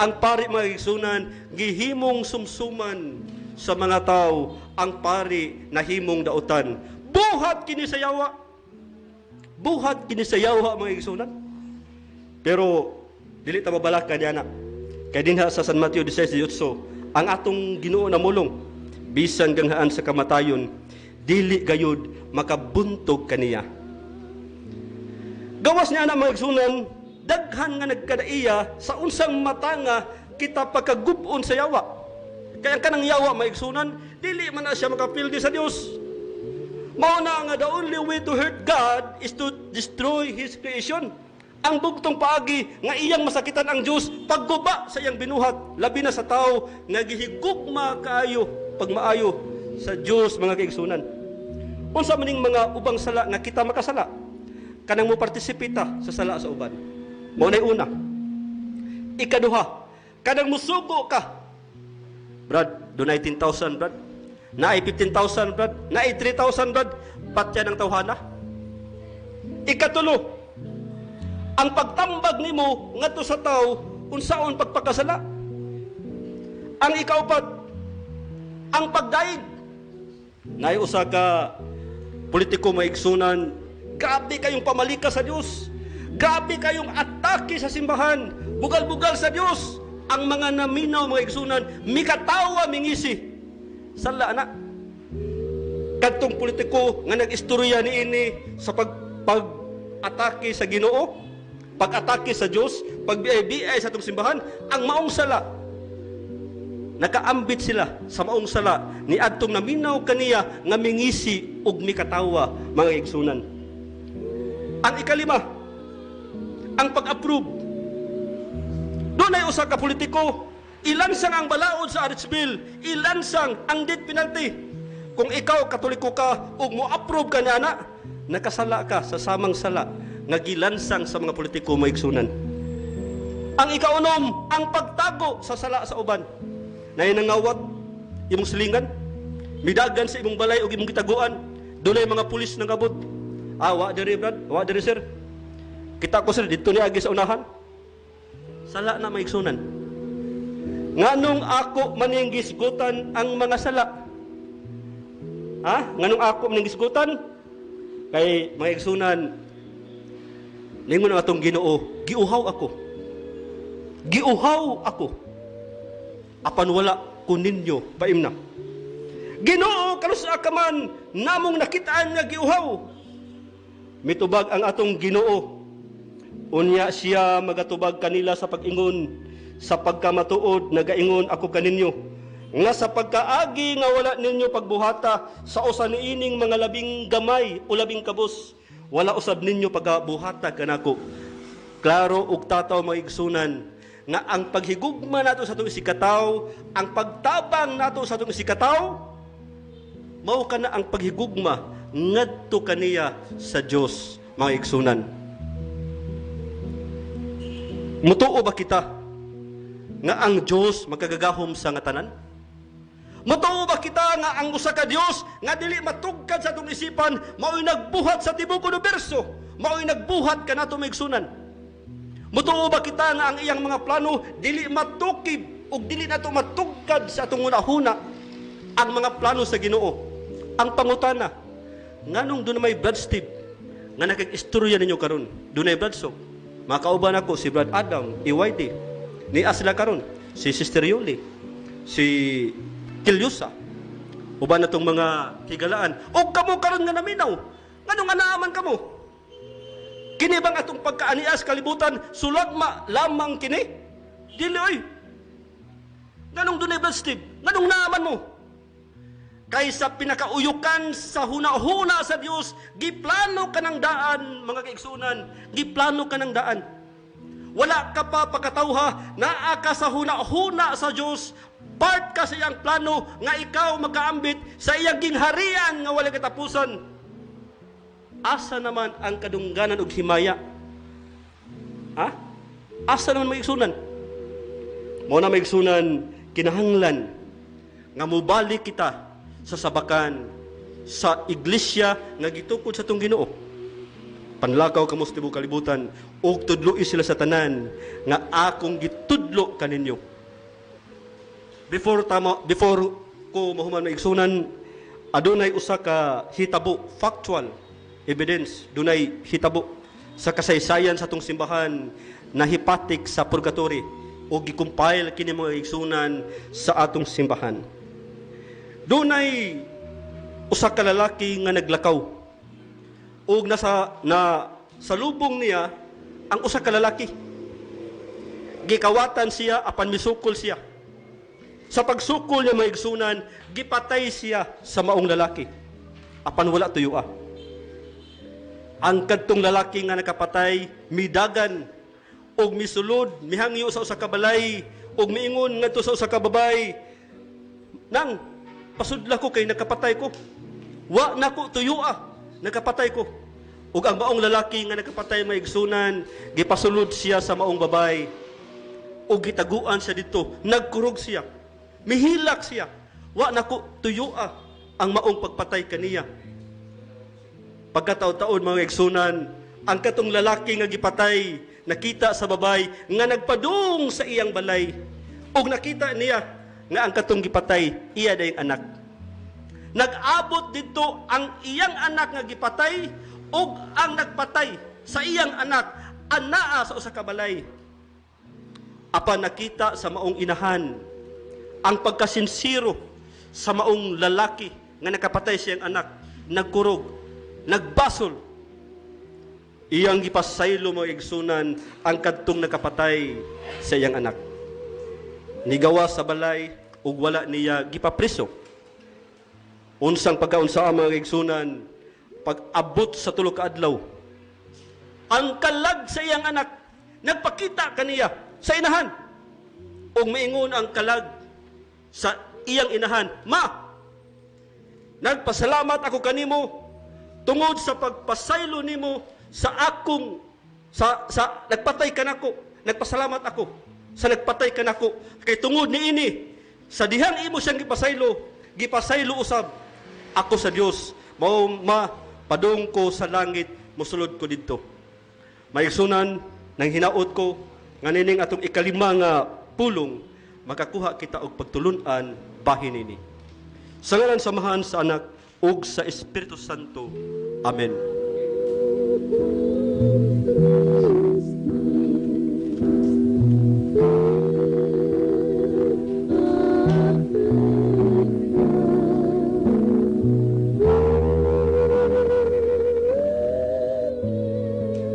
Ang pari, mga igsunan, gihimong sumsuman sa mga tao, ang pari nahimong dautan. Buhat kini sa yawa. Buhat kini sa yawa, mga igsunan. Pero dili ta mabalaka niya na. Kay dinha sa San Mateo 16:18, ang atong Ginoo namulong, bisan ganghaan sa kamatayon, dili gayud makabuntog kaniya. Gawas niya na, mga igsunan, daghan nga nagkadaiya sa unsang matanga kita pagkagubon sa yawa. Kaya ang kanang yawa, mga igsunan, dili man na siya makapildi sa Dios. Mao na nga the only way to hurt God is to destroy His creation. Ang bugtong paagi nga iyang masakitan ang Dios, pagguba sa iyang binuhat, labi na sa tawo nga gihigugma kaayo pagmaayo sa Dios, mga kaigsunan. Unsa maning mga ubang sala nga kita makasala? Kanang mo partisipita sa sala sa uban. Mao nay una. Ikaduha, kanang musugo ka. Brad, dunay 10,000, Brad. Naay 15,000, Brad. Naay 3,000, Brad. Patya ng tawhana. Ikatulo, ang pagtambag nimo ngadto sa tawo unsaon pagpakasala. Ang ikaupat, ang pagdaig. Naay usa ka politiko, maigsunan, grabe kayong pamalika sa Dios. Grabe kayong atake sa simbahan, bugal-bugal sa Dios. Ang mga naminaw, mga igsunan, mikatawa, mingisi. Sala na. Kadtong politiko nga nag-istorya niini sa pag-atake sa Ginoo, pag-atake sa Dios, pag-BI sa atong simbahan, ang maong sala. Nakaambit sila sa maong sala ni adtong naminaw kaniya nga mingisi ug mikatawa, mga igsunan. Ang ikalima, ang pag-approve. Dunay usa ka politiko, ilansang ang balaod sa RH Bill, ilansang ang death penalty. Kung ikaw Katoliko ka ug mo-approve ka niana, nakasala ka sa samang sala nga gilansang sa mga politiko, mga igsunan. Ang ikaunom, ang pagtago sa sala sa uban. Nay nangawat imong silingan, midagan sa imong balay ug imong gitaguan, dunay mga pulis nangabot. Ah, wa diri, Brad, wa diri, sir. Kita ko, sir, didto ni agi sa unahan. Sala na, maigsunan. Nganong ako maning gisgutan ang mga sala? Ha? Nganong ako maning gisgutan? Kay mga igsunan, ningon ang atong Ginoo, giuhaw ako. Giuhaw ako. Apan wala ko ninyo paimna. Ginoo, kanusa ka man namong nakitaan nga giuhaw? Mitubag ang atong Ginoo. Unya siya magatubag kanila sa pag-ingon, sa pagkamatuod nagaingon ako kaninyo, nga sa pagkaagi nga wala ninyo pagbuhata sa usa niining mga labing gamay o labing kabus, wala usab ninyo pagbuhata kanako. Klaro ug tataw, mga igsunan, nga ang paghigugma nato sa atong isigkatawo, ang pagtabang nato sa atong isigkatawo, mao kana ang paghigugma ngadto kaniya sa Dios, mga igsunan. Mutuo ba kita nga ang Dios makagagahom sa nga tanan? Mutuo ba kita nga ang usa ka Dios nga dili matugkad sa atong isipan mao'y nagbuhat sa tibuok uniberso, mao'y nagbuhat kanato, maigsunan? Mutuo ba kita nga ang iyang mga plano dili matukib ug dili nato matugkad sa atong hunahuna ang mga plano sa Ginoo? Ang pangutana, nganong dunay may Brad Steve nga nakag-istorya ninyo karon? Dunay Brad Sok. Makauban ako si Brad Adam, EYD. Ni sila karon, si Sister Yuli, si Kilyusa. Uban na tong mga higalaan. O kamo karon nga naminaw, nganong anaaman kamo? Kini bang atong pagkaanias kalibutan sulagma lamang kini? Dili oy. Nganong dunay Brad Steve? Nganong naaman mo? Kaysa pinakauyukan sa huna-huna sa Dios, giplano ka ng daan, mga kaigsunan, giplano ka ng daan. Wala ka pa pagkatawha, naa ka sa huna-huna sa Dios, part ka sa iyang plano nga ikaw makaambit sa iyang gingharian nga walay katapusan. Asa naman ang kadungganan og himaya? Ha? Asa naman, mga igsunan? Mao na, mga igsunan, kinahanglan nga mobalik kita sa sabakan sa iglesia nga gitukod sa atong Ginoo. Panlakaw kamo sa tibuok kalibutan ug tudloi sila sa tanan nga akong gitudlo kaninyo. Before tama, before ko mahuman, mga igsunan, adunay usa ka hitabo, factual evidence, dunay hitabo sa kasaysayan sa atong simbahan na hipatik sa purgatory o gi-compile kini, mga igsunan, sa atong simbahan. Dunay usa ka lalaki nga naglakaw ug nasa na sa lubong niya ang usa ka lalaki. Gikawatan siya apan misukol siya. Sa pagsukol niya, mga igsunan, gipatay siya sa maong lalaki. Apan wala tuyua. Ang kadtong lalaki nga nakapatay midagan og misulod, mihangyo sa usa ka balay og miingon ngadto sa usa ka babay, "Nang pasudla ko kay nakapatay ko. Wa nako tuyua, nakapatay ko." Ug ang maong lalaki nga nakapatay, mga igsunan, gipasulod siya sa maong babay ug gitaguan siya didto. Nagkurog siya, mihilak siya, "Wa nako tuyua ang maong pagpatay kaniya." Pagkataon-taon, mga igsunan, ang katong lalaki nga gipatay nakita sa babay nga nagpadung sa iyang balay, ug nakita niya nga ang katong gipatay iya dayong anak. Nag-abot didto ang iyang anak nga gipatay ug ang nagpatay sa iyang anak anaa sa usa ka balay. Apan nakita sa maong inahan ang pagkasinsiro sa maong lalaki nga nakapatay siyang anak. Nagkurog, nagbasol. Iyang gipasaylo, mga igsunan, ang kadtong nakapatay sa iyang anak. Nigawa sa balay ug wala niya gipapriso. Unsang pagkaunsa, mga igsunan, pag-abot sa 3 ka adlaw, ang kalag sa iyang anak nagpakita kaniya sa inahan. Ug miingon ang kalag sa iyang inahan, "Ma, nagpasalamat ako kanimo tungod sa pagpasaylo nimo sa akong sa nagpatay kanako. Nagpasalamat ako sa nagpatay kanako kay tungod niini, sa dihang imo siyang gipasaylo, gipasaylo usab ako sa Dios. Mao ma, padung ko sa langit, mosulod ko didto." Maigsunan, nang hinaot ko nga nining atong ikalima nga pulong, makakuha kita og pagtulun-an bahin nini. Sa ngalan sa Amahan, sa Anak ug sa Espiritu Santo. Amen.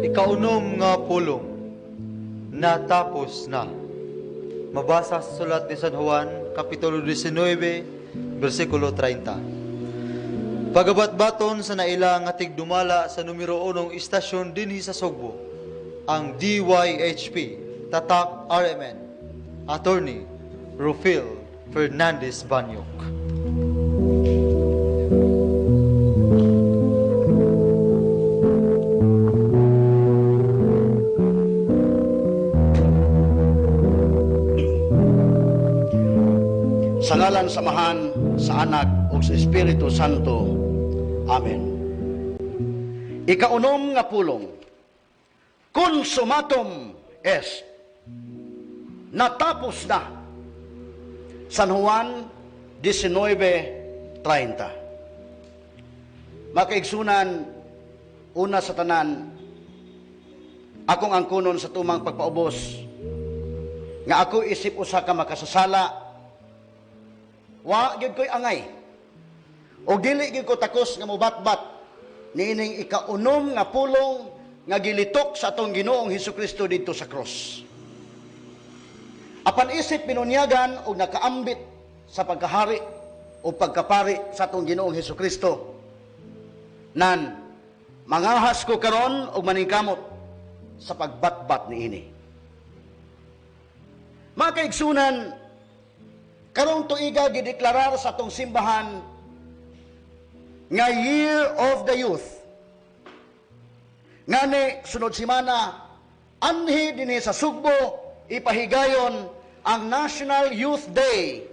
Ikaunom nga pulong, natapos na. Mabasa sa sulat ni San Juan, Kapitulo 19, versikulo 30. Pagabatbaton sa naila nga tigdumala sa numero 1 istasyon dinhi sa Sugbo, ang DYHP, Tatak RMN, Attorney Rufil Fernandez Banyok. Sa ngalan sa Amahan, sa Anak, ug sa Espiritu Santo. Amen. Ikaunom nga pulong, consumatum est. Natapos na. San Juan 19:30. Makaigsunan, una sa tanan, akong angkunon sa tumang pagpaubos, nga ako isip usa ka makasasala, wa gyud ko'y angay, o dili gyud ko takos nga mobatbat niining ikaunom nga pulong nga gilitok sa atong Ginoong Hesukristo didto sa cross. Apan isip pinunyagan og nakaambit sa pagkahari o pagkapari sa atong Ginoong Hesukristo, nan mangahas ko karon og maningkamot sa pagbatbat niini. Mga kaigsunan, karong tuiga gideklarar sa atong simbahan nga Year of the Youth. Ngani sunod semana anhi dinhi sa Sugbo ipahigayon ang National Youth Day.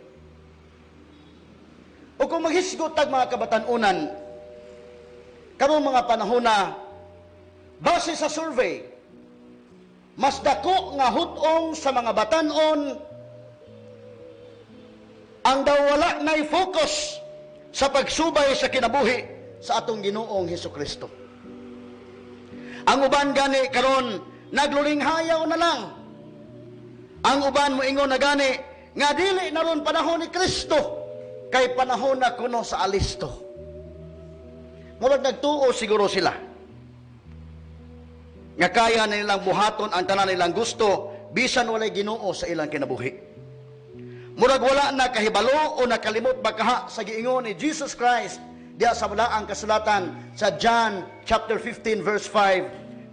O kung maghisgot tag mga kabatan-unan, karong mga panahona, base sa survey, mas dako nga hut-ong sa mga batan-on ang daw wala na'y focus sa pagsubay sa kinabuhi sa atong Ginoong Hesukristo. Ang uban gani karon naglulinghayaw na lang. Ang uban moingon na gani nga dili na ron panahon ni Kristo, kay panahon na kuno sa alisto. Murag nagtuo siguro sila nga kaya na nilang buhaton ang tanan nilang gusto bisan walay Ginoo sa ilang kinabuhi. Murag wala na kahibalo o nakalimot bakaha sa giingon ni Jesus Christ Diya sa balaang kasulatan sa John chapter 15 verse 5,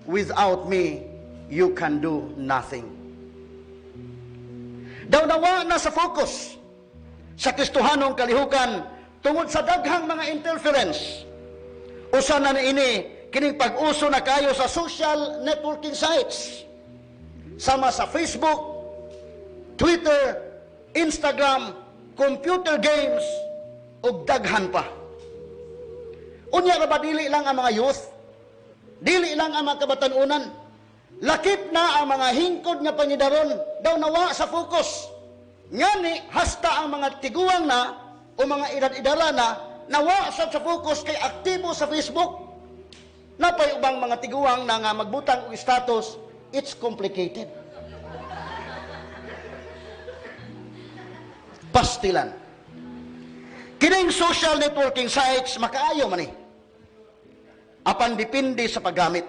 "Without me, you can do nothing." Daw nawa na sa focus sa Kristohanong kalihukan tungod sa daghang mga interference. Usa na niini kining pag-uso na kayo sa social networking sites sama sa Facebook, Twitter, Instagram, computer games ug daghan pa. Unya ra ba, dili lang ang mga youth, dili lang ang mga kabatanunan, lakip na ang mga hingkod nga pangidaron daw nawa sa focus. Ngani hasta ang mga tiguang na o mga edad-edara na nawa sa focus kay aktibo sa Facebook. Napay ubang mga tiguang na nga magbutang og status, "It's complicated." Pastilan. Kining social networking sites makaayo man ni. Apan depende sa paggamit.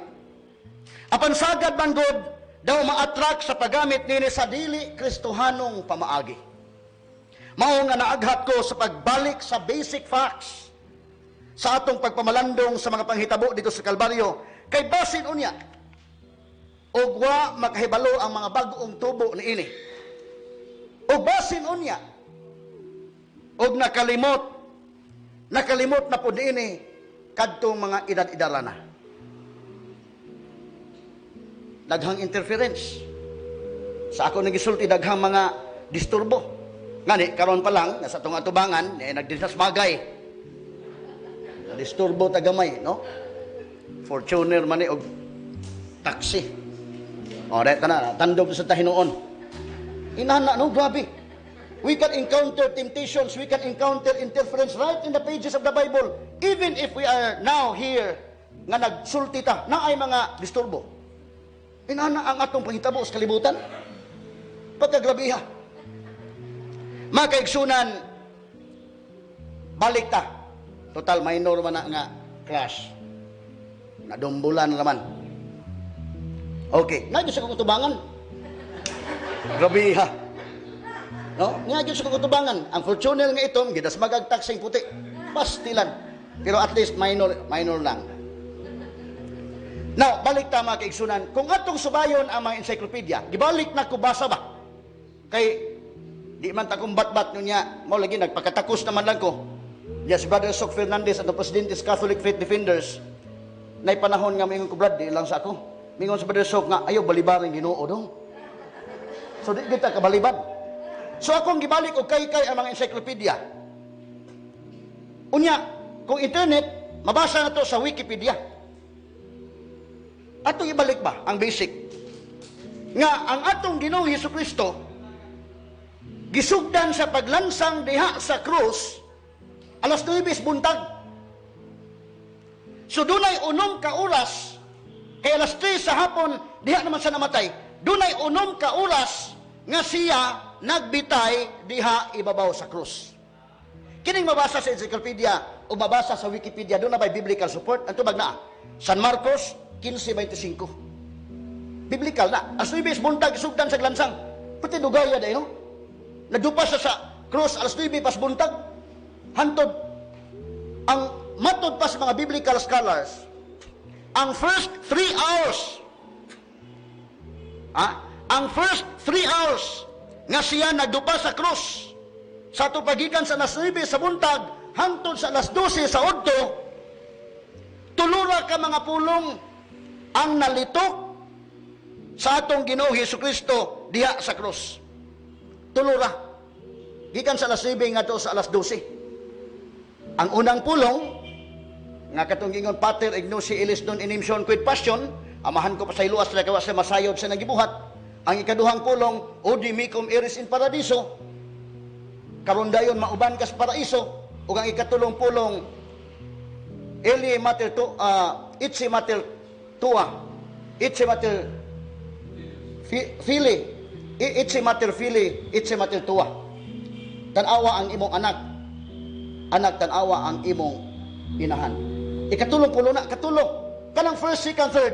Apan sagad man gud daw ma-attract sa paggamit nini sa dili Kristohanong pamaagi. Mao nga naaghat ko sa pagbalik sa basic facts sa atong pagpamalandong sa mga panghitabo dito sa Kalbaryo kay basin unya og wa makahibalo ang mga bag-ong tubo niini. Og basin unya og nakalimot na pud niini kadtong mga edad-edara na. Daghang interference. Sa ako nagisulti, daghang mga disturbo. Ngani karon pa lang nasa atong atubangan eh, nagdisasmagay. Disturbo tagamay, no? Fortuner man ni og taxi. O, dahil na, tandog sa tahinuon. Inana, no? Grabe. We can encounter temptations, we can encounter interference right in the pages of the Bible. Even if we are now here, nga nagsulti ta, na ay mga disturbo. Inana ang atong panghitabo sa kalibutan. Pagkagrabiha. Mga kaigsunan, balik ta. Total, minor man na nga crash. Nadumbulan naman. Okay, naa sa kong tubangan. Grabe ha. No? Naa sa kong tubangan. Ang Fortuner nga itom, gidasmagag taxing puti. Pastilan. Pero at least minor, minor lang. Now, balik ta, mga kaigsunan. Kung atong subayon ang mga encyclopedia, gibalik na ko basa ba? Kay di man ta kong bat-bat nunya, mo lagi nagpakatakos naman lang ko. Yes, Brother Sok Fernandez, ang presidente sa Catholic Faith Defenders, nay panahon nga mingon ko, "Brad, di lang sa ako." Mingon sa Brother Sok nga, "Ayaw balibaring Ginoo dong." So di kita kabalibad. So akong gibalik og kay ang mga encyclopedia. Unya, kung internet, mabasa na to sa Wikipedia. Atong ibalik ba ang basic? Nga ang atong Ginoong Hesus Kristo gisugdan sa paglansang diha sa krus alas 9 buntag. So dunay 6 ka oras, kay alas 3 sa hapon diha naman siya namatay. Dunay 6 ka oras nga siya nagbitay diha ibabaw sa krus. Kining mabasa sa encyclopedia o mabasa sa Wikipedia, doon na ba'y biblical support? Ang tubag na, San Marcos 15:25. Biblical na. Alas 9 buntag, sugdan sa glansang. Pati dugaya dahil, no? Nagdupa siya sa krus alas 9 pas buntag. Hantod, ang matod pa sa mga biblical scholars, ang first 3 hours, ang first 3 hours nga siya nagdupa sa krus, sa ato pagikan sa alas 9 sa buntag, hangtod sa alas 12 sa udto, tulura ka mga pulong ang nalitok sa atong Ginoo Hesus Kristo diha sa krus. Tulura. Gikan sa alas 9 ngadto sa alas 12. Ang unang pulong nga katong gingon, "Pater ignosi illis non inimsion quid passion," amahan ko pasayloa sila kay wa sila masayod sa nagibuhat. Ang ikaduhang pulong, "Odi mecum eris in paradiso," karon dayon mauban ka sa paraiso. Ug ang ikatulong pulong, "Eli mater tu, itse mater tua, itse mater fili, itse mater fili, itse mater tua," tan-awa ang imong anak, anak, tan-awa ang imong inahan. Ikatulong pulong na, katulong kanang first, second, third,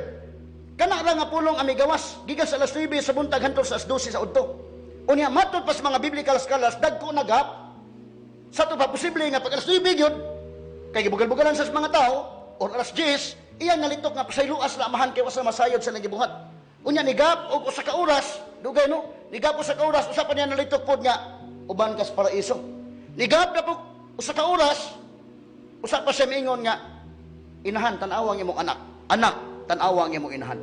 kana ra nga pulong ang migawas gikan sa alas 9 sa buntag hangtod sa alas 12 sa udto. Unya matod pa sa mga biblical scholars, dagko na gap. Sa to pa posible nga pag alas 9 gyud Kay gibugal-bugalan sa mga tao, or alas 10, iyang nalitok nga pasayloa sila Amahan kay wa sila masayod sa ilang gibuhat. Unya nigap og usa ka oras, dugay no? Nigap usa ka oras, usa pa niya nalitok pod nga uban ka sa paraiso. Nigap na pud usa ka oras, usa pa siya miingon nga inahan, tan-awa ang imong anak. Anak, tan-awa ang imong inahan.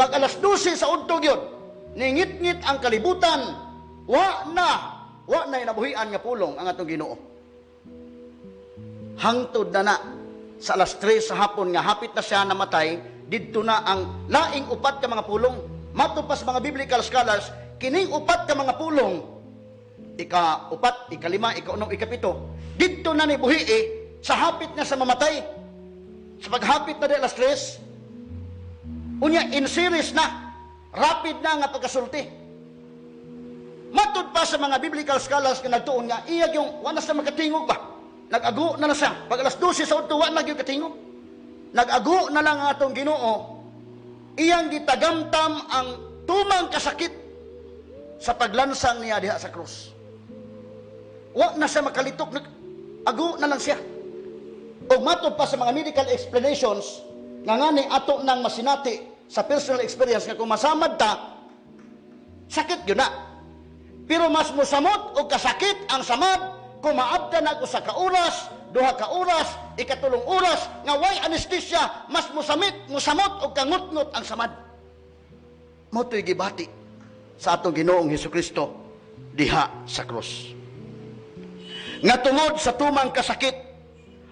Pag alas 12 sa udto gyud, ningit-ngit ang kalibutan, wa na nabuhian nga pulong ang atong Ginoo. Hangtod na na sa alas 3 sa hapon nga hapit na siya namatay, didto na ang laing upat ka mga pulong. Matod pa sa mga biblical scholars, kining upat ka mga pulong, ika-upat, ika-lima, ika-unom, ika-pito, didto na ni buhii sa hapit na sa mamatay. Sa paghapit na di alas 3, unya in series na, rapid na nga pagkasulti. Matod pa sa mga biblical scholars nga nagtuon nga, iya yung, wala sa makatingog ba? Nag-ago na na siya. Pag alas 12 sa udto, wala na yung katingog. Nag-ago na lang ang atong Ginoo, iyang gitagamtam ang tumang kasakit sa paglansang niya diha sa krus. Wa na siya makalitok, nag-ago na lang siya. Og matod pa sa mga medical explanations, nga ngani ato nang masinati sa personal experience nga kung masamad ta, sakit yun na. Pero mas musamot og kasakit ang samad kung maabta na usa ka oras, 2 ka oras, ikatulong oras nga way anesthesia, mas musamit, musamot og kangutngot ang samad. Mao to'y gibati sa atong Ginoong Hesukristo diha sa krus. Nga tungod sa tumang kasakit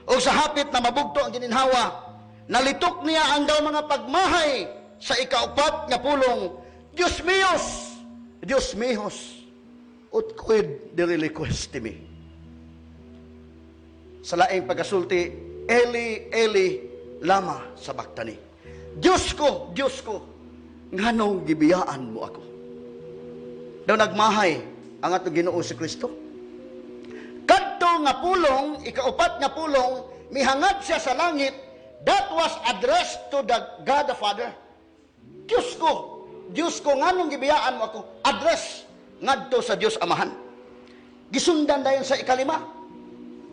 o sa hapit na mabugto ang gininhawa, nalitok niya ang daw mga pagmahay sa ikaupat nga pulong, "Dios míos, Dios míos, ut quid dereliquisti me?" Sa laing pagkasulti, "Eli, Eli, lama sabachthani." Diyos ko, Diyos ko, nganong gibiyaan mo ako? Daw nagmahay ang atong Ginoo si Kristo. Kadto nga pulong, ikaupat nga pulong, mihangad siya sa langit, that was addressed to the God the Father. "Diyos ko, Diyos ko, nganong gibiyaan mo ako?" Address ngadto sa Diyos Amahan. Gisundan dayon sa ikalima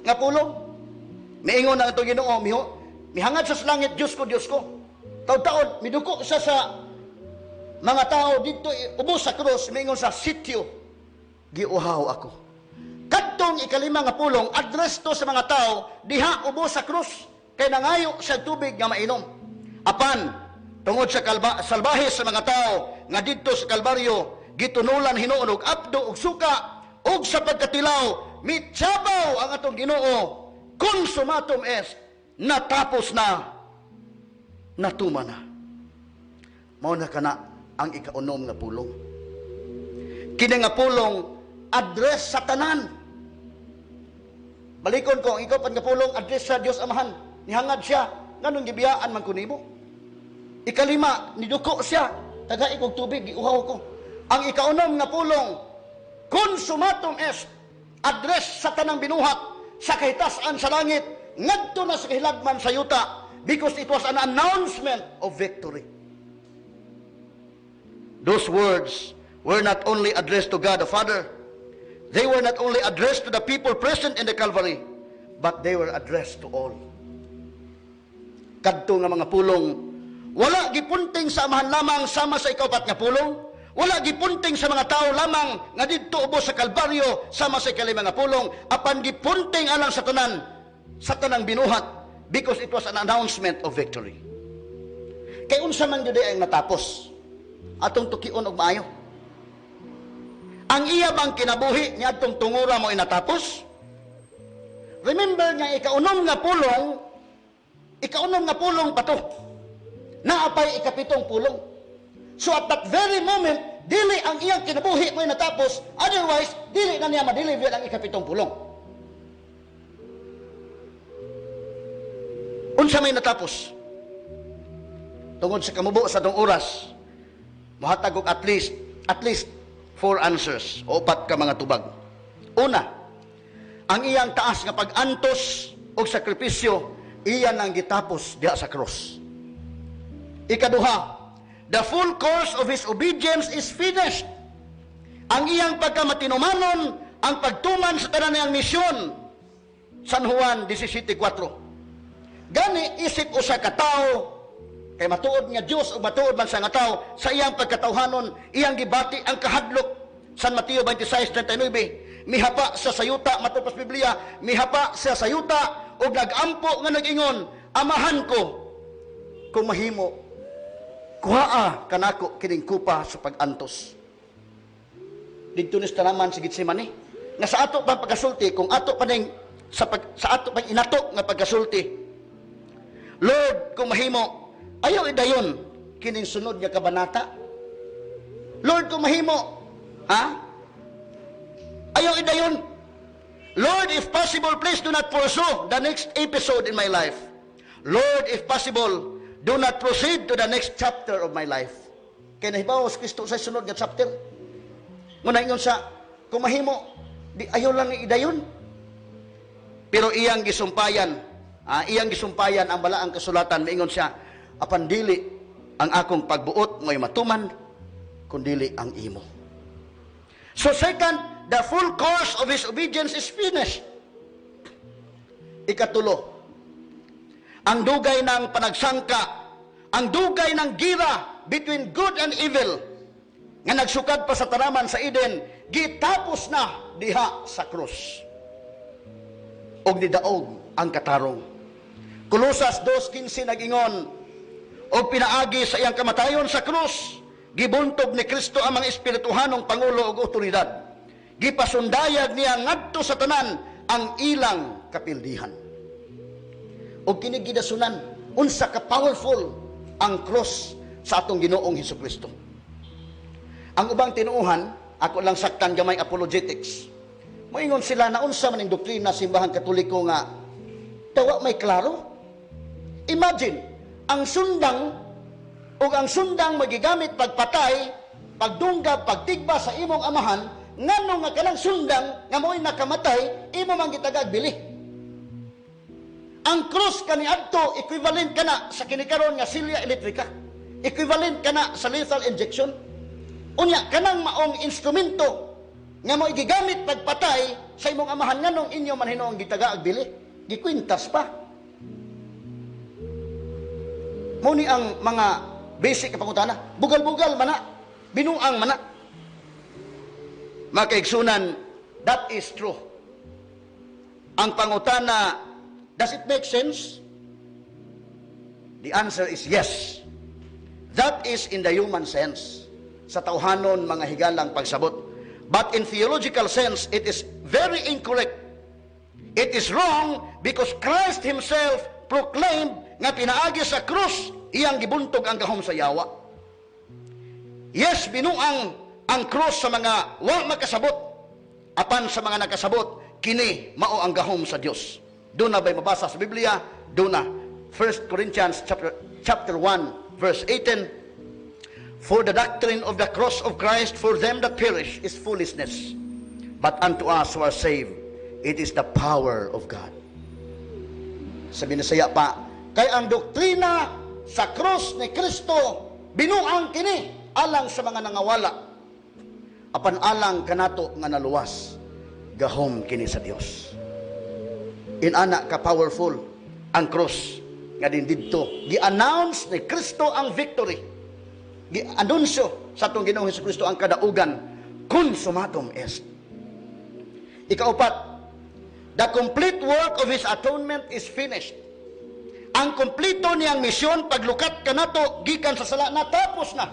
nga pulong. Miingon ang atong Ginoo, miho, mihangad siya sa langit, "Diyos ko, Diyos ko." Taud-taod, miduko siya sa mga tao dito, ubos sa krus, miingon sa sitio, "Giuhaw ako." Kadtong ikalima nga pulong, address to sa mga tao, diha ubos sa krus, kay nangayo sa tubig nga mainom. Apan, tungod sa salbahe sa mga tao, nga didto sa Kalbaryo, gitunulan hinuon og abdo og suka, og sa pagkatilaw, mitsabaw ang atong Ginoo, "Consummatum est," natapos na, natuma na. Mao na kana ang ikaunom nga pulong. Kini nga pulong address sa tanan. Balikon ko, ang ikaupat nga pulong address sa Dios Amahan. Nihangad siya, nganong gibiyaan man ko nimo? Ikalima, niduko siya, tagai kog tubig, giuhaw ko. Ang ikaunom nga pulong, "Consummatum est," address sa tanang binuhat, sa kahitasan sa langit, ngadto na sa kahilagman sa yuta, because it was an announcement of victory. Those words were not only addressed to God the Father, they were not only addressed to the people present in the Calvary, but they were addressed to all. Kadto nga mga pulong, wala gipunting sa Amahan lamang sama sa ikaupat nga pulong, wala gipunting sa mga tao lamang nga didto ubos sa Kalbaryo sama sa ikalima nga pulong, apan gipunting alang sa tanan, sa tanang binuhat, because it was an announcement of victory. Kay unsa man gyud ang natapos? Atong tukion og maayo. Ang iya bang kinabuhi niadtong tungura mo natapos? Remember nga ikaunom nga pulong pa to. Naapay ikapitong pulong. So at that very moment, dili ang iyang kinabuhi mo natapos, otherwise, dili na niya ma-deliver ang ikapitong pulong. Unsa may natapos? Tungod sa kamubo sa atong oras, mohatag og at least four answers o upat ka mga tubag. Una, ang iyang taas nga pag-antos og sakripisyo, iya nang gitapos diha sa cross. Ikaduha, the full course of his obedience is finished. Ang iyang pagkamatinumanon, ang pagtuman sa tanan niyang misyon San Juan 17:4. Gani isip usa ka tawo, kay matuod nga Dios ug matuod man sa nga tawo, sa iyang pagkatawhanon iyang gibati ang kahadlok. San Mateo 26:39, mihapa sa sayuta, matud pa sa Biblia, mihapa sa sayuta ug nagampo nga nag-ingon, "Amahan ko, kung mahimo, kuhaa kanako kining kupa sa pag-antos." Didto ni sa tanaman sa Getsemane nga sa ato pang pagkasulti, kung ato pa ning sa, pag, sa ato pang inato nga pagkasulti, "Lord, kung mahimo, ayaw idayon kining sunod nga kabanata. Lord, kung mahimo, ha? Ayaw idayon. Lord, if possible, please do not pursue the next episode in my life. Lord, if possible, do not proceed to the next chapter of my life." Kay nahibaw si Kristo sa sunod nga chapter. Muna ingon sa, "Kung mahimo, di ayaw lang idayon." Pero iyang gisumpayan, iyang gisumpayan ang balaang kasulatan, maingon siya, "Apan dili ang akong pagbuot mo'y matuman, kundili ang imo." So second, the full course of his obedience is finished. Ikatulo, ang dugay ng panagsangka, ang dugay ng gira between good and evil, nga nagsukad pa sa tanaman sa Eden, gitapos na diha sa krus. Og nidaog ang katarong. Kolosas 2:15 nag-ingon, "Og pinaagi sa iyang kamatayon sa krus, gibuntog ni Kristo ang mga espirituhanong pangulo ug otoridad. Gipasundayag niya ngadto sa tanan ang ilang kapildihan." Og kini gidasunan unsa ka powerful ang cross sa atong Ginoong Hesus Kristo. Ang ubang tinuohan, ako lang saktan gamay apologetics. Moingon sila na unsa man ang doktrina Simbahan Katoliko nga tawa may klaro. Imagine, ang sundang ug ang sundang magigamit pagpatay, pagdunggab, pagtigba sa imong amahan, ngano nga kanang sundang nga mo'y nakamatay, imo man gitagag bili? Ang cross kaniadto equivalent kana sa kini karon nga silya elektrika. Equivalent kana sa lethal injection. Unya kanang maong instrumento nga mo gigamit pagpatay sa imong amahan, nganong inyo man hinuong gitaga bili, gikwintas pa? Mo ni ang mga basic nga pangutana. Bugal-bugal mana, binuang mana. Mga kaigsunan, that is true. Ang pangutana, does it make sense? The answer is yes. That is in the human sense. Sa tawhanon mga higalang pagsabot. But in theological sense, it is very incorrect. It is wrong because Christ Himself proclaimed nga pinaagi sa krus, iyang gibuntog ang gahom sa yawa. Yes, binuang ang krus sa mga wa makasabot. Apan sa mga nakasabot, kini mao ang gahom sa Dios. Doon na ba'y mabasa sa Biblia? Doon na. 1 Corinthians chapter 1, verse 18, "For the doctrine of the cross of Christ for them that perish is foolishness, but unto us who are saved, it is the power of God." Sa Binisaya pa, kay ang doktrina sa krus ni Kristo, binuang kini alang sa mga nangawala. Apan alang kanato nga naluwas, gahom kini sa Dios. Inana ka powerful ang cross nga din didto gi-announce ni Kristo ang victory. Gi-anunsyo sa atong Ginoong Hesus Kristo ang kadaugan, "Consummatum est." Ikaupat, the complete work of His atonement is finished. Ang kompleto niyang misyon paglukat kanato gikan sa sala natapos na.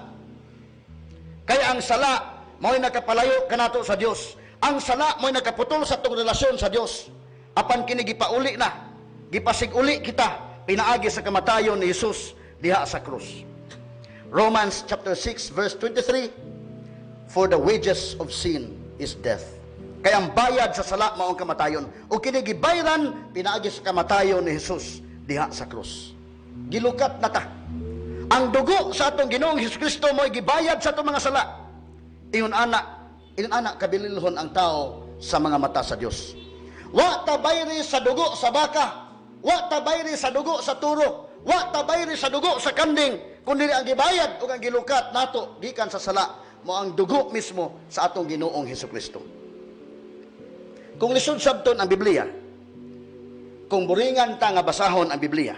Kaya ang sala mao'y nakapalayo kanato sa Dios. Ang sala mao'y nakaputol sa atong relasyon sa Dios. Apan kini gipauli na, gipasig-uli kita pinaagi sa kamatayon ni Jesus diha sa krus. Romans chapter 6 verse 23, "For the wages of sin is death." Kaya ang bayad sa sala mao ang kamatayon. O kini gibayran pinaagi sa kamatayon ni Jesus diha sa krus. Gilukat na ta. Ang dugo sa atong Ginoong Hesus Kristo mo'y gibayad sa atong mga sala. Ingon ana kabililhon ang tao sa mga mata sa Dios. Wa ta bayri sa dugo sa baka, wa ta bayri sa dugo sa turo, wa ta bayri sa dugo sa kanding, kundi ang gibayad ug ang gilukat nato gikan sa sala mo ang dugo mismo sa atong Ginoong Hesus Kristo. Kung lisod sabton ang Biblia, Kung buringan ta nga basahon ang Biblia,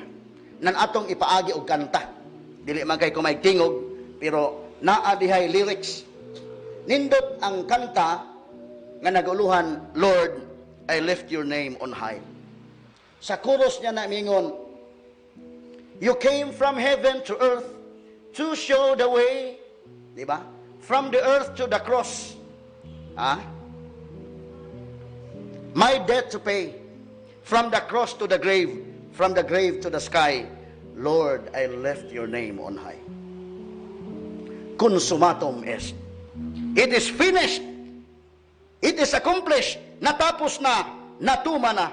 nan atong ipaagi og kanta. Dili man kay kumay tingog, pero naa dihay lyrics. Nindot ang kanta nga naguluhan, "Lord, I lift your name on high." Sa chorus niya na mingon, "You came from heaven to earth to show the way," di ba? "From the earth to the cross. Ah? My debt to pay. From the cross to the grave, from the grave to the sky. Lord, I lift your name on high." Consummatum est. It is finished. It is accomplished. Natapos na, natuma na.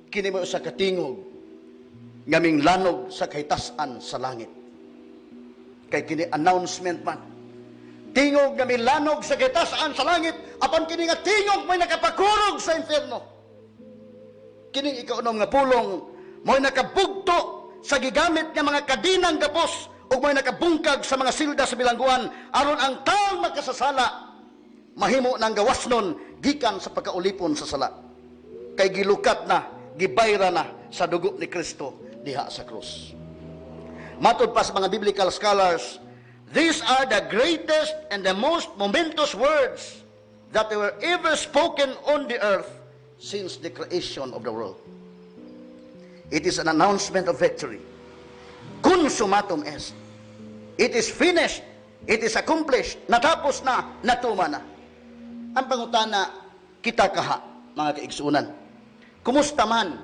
Kini mo sa katingog nga minglanog sa kahitasan sa langit. Kay kini announcement man. Tingog nga milanog sa kahitasan sa langit, apan kini nga tingog may nakapakurog sa impyerno. Kining ikaunom nga pulong mo'y nakabugto sa gigamit nga mga kadinang gapos ug mo'y nakabungkag sa mga silda sa bilangguan aron ang taong makasasala mahimo nang gawasnon gikan sa pagkaulipon sa sala. Kay gilukat na, gibayra na sa dugo ni Kristo diha sa krus. Matod pa sa mga biblical scholars, these are the greatest and the most momentous words that were ever spoken on the earth since the creation of the world. It is an announcement of victory. Consummatum est. It is finished. It is accomplished. Natapos na, natuma na. Ang pangutana, kita kaha, mga kaigsunan. Kumusta man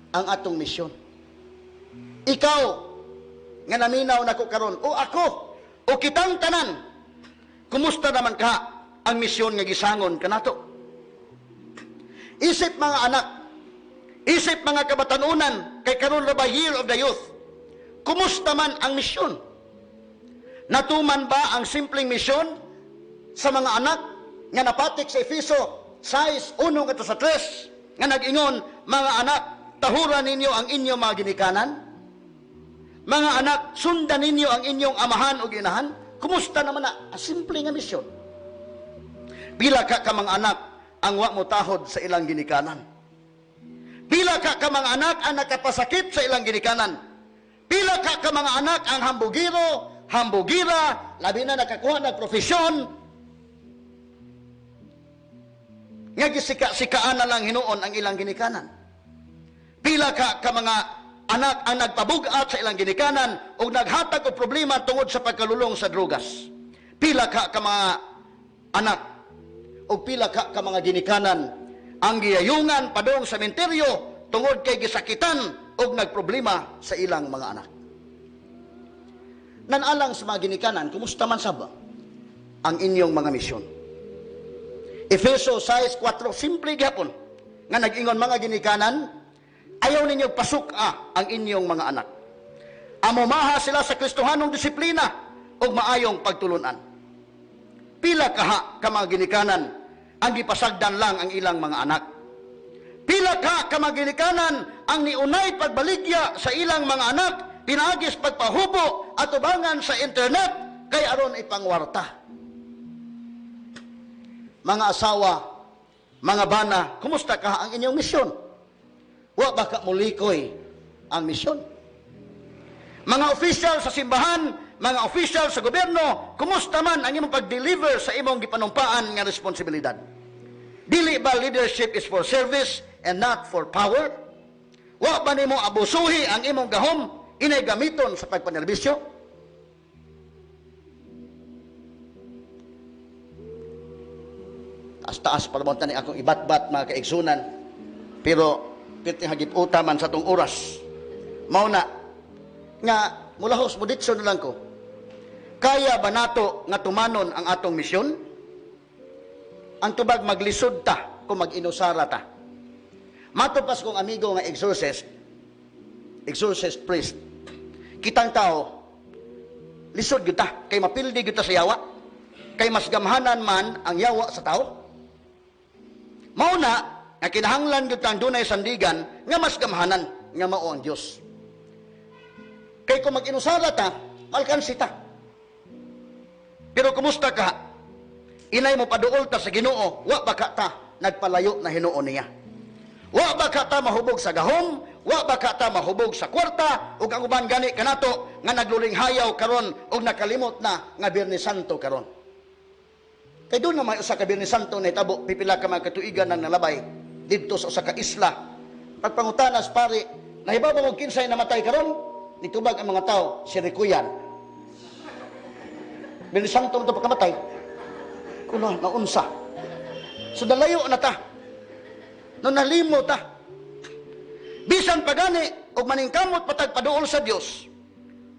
ang atong misyon? Ikaw, nga naminaw nako karon, o ako, o kitang tanan, kumusta naman ka ang misyon nga gisangon kanato? Isip mga anak, isip mga kabatanunan, kay karon ra ba Year of the Youth? Kumusta man ang misyon? Natuman ba ang simpleng misyon sa mga anak nga napatik sa Efeso 6:1-3 nga nag-ingon, "Mga anak, tahuran ninyo ang inyong mga ginikanan? Mga anak, sundan ninyo ang inyong amahan o ginahan"? Kumusta naman na ang simple nga misyon? Pila ka ka mga anak ang wa mo tahod sa ilang ginikanan? Pila ka ka mga anak ang nakapasakit sa ilang ginikanan? Pila ka ka mga anak ang hambugiro, hambugira, labi na nakakuha ng profesyon, nga gisika-sikaan na lang hinuon ang ilang ginikanan? Pila ka ka mga anak ang nagpabugat sa ilang ginikanan o naghatag og problema tungod sa pagkalulong sa drugas? Pila ka ka mga anak o pila ka ka mga ginikanan ang giyayungan padung sa menteryo tungod kay gisakitan og nagproblema sa ilang mga anak? Nanalang sa mga ginikanan, kumusta man saba ang inyong mga misyon? Efeso 6:4, simple gyapon nga nag-ingon, "Mga ginikanan, ayaw ninyo pasuka ang inyong mga anak. Amumaha sila sa Kristohanong disiplina ug maayong pagtulunan." Pila kaha ka mga ginikanan ang gipasagdan lang ang ilang mga anak? Pila ka ka mga ginikanan ang niunay pagbaligya sa ilang mga anak pinaagis pagpahubo at tubangan sa internet kay aron ipangwarta? Mga asawa, mga bana, kumusta ka ang inyong misyon? Wa ba ka mulikoy ang misyon? Mga official sa simbahan, mga official sa gobyerno, kumusta man ang imong pag-deliver sa imong gipanumpaan nga responsibilidad? Dili ba leadership is for service and not for power? Wa ba nimo abusuhi ang imong gahom inay gamiton sa pagpanerbisyo? Taas-taas para mo tani akong ibatbat, mga kaigsunan, pero pirting hagip utaman sa tong oras. Mao na nga mulahos mo ditso na lang ko. Kaya ba nato nga tumanon ang atong misyon? Ang tubag, maglisod ta kung mag-inusara ta. Matod pas kong amigo nga exorcist, exorcist priest, kitang tao, lisod gyud ta, kay mapildi gyud ta sa yawa, kay mas gamhanan man ang yawa sa tao. Mao na nga kinahanglan gyud tang dunay sandigan nga mas gamhanan nga mao ang Dios. Kay kung mag-inusara ta, malkansi ta. Pero kumusta ka? Inay mo paduol ta sa Ginoo, wa ba ka ta nagpalayo na hinuon niya? Wa ba ka ta mahubog sa gahom, wa ba ka ta mahubog sa kwarta, ug ang uban gani kanato nga nagluling hayaw karon ug nakalimot na nga Biyernes Santo karon. Kay doon na may usa ka Biyernes Santo na hitabo pipila ka mga katuigan nang nalabay didto sa usa ka isla. Pagpangutanas pare, nahibaw ba mo kinsay namatay karon? Nitubag ang mga tao, si Rikuyan. Biyernes Santo mo ito pagkamatay. Kuno, naunsa. So dalayo na ta. No nalimo ta. Bisan pagani og maningkamot patag paduol sa Dios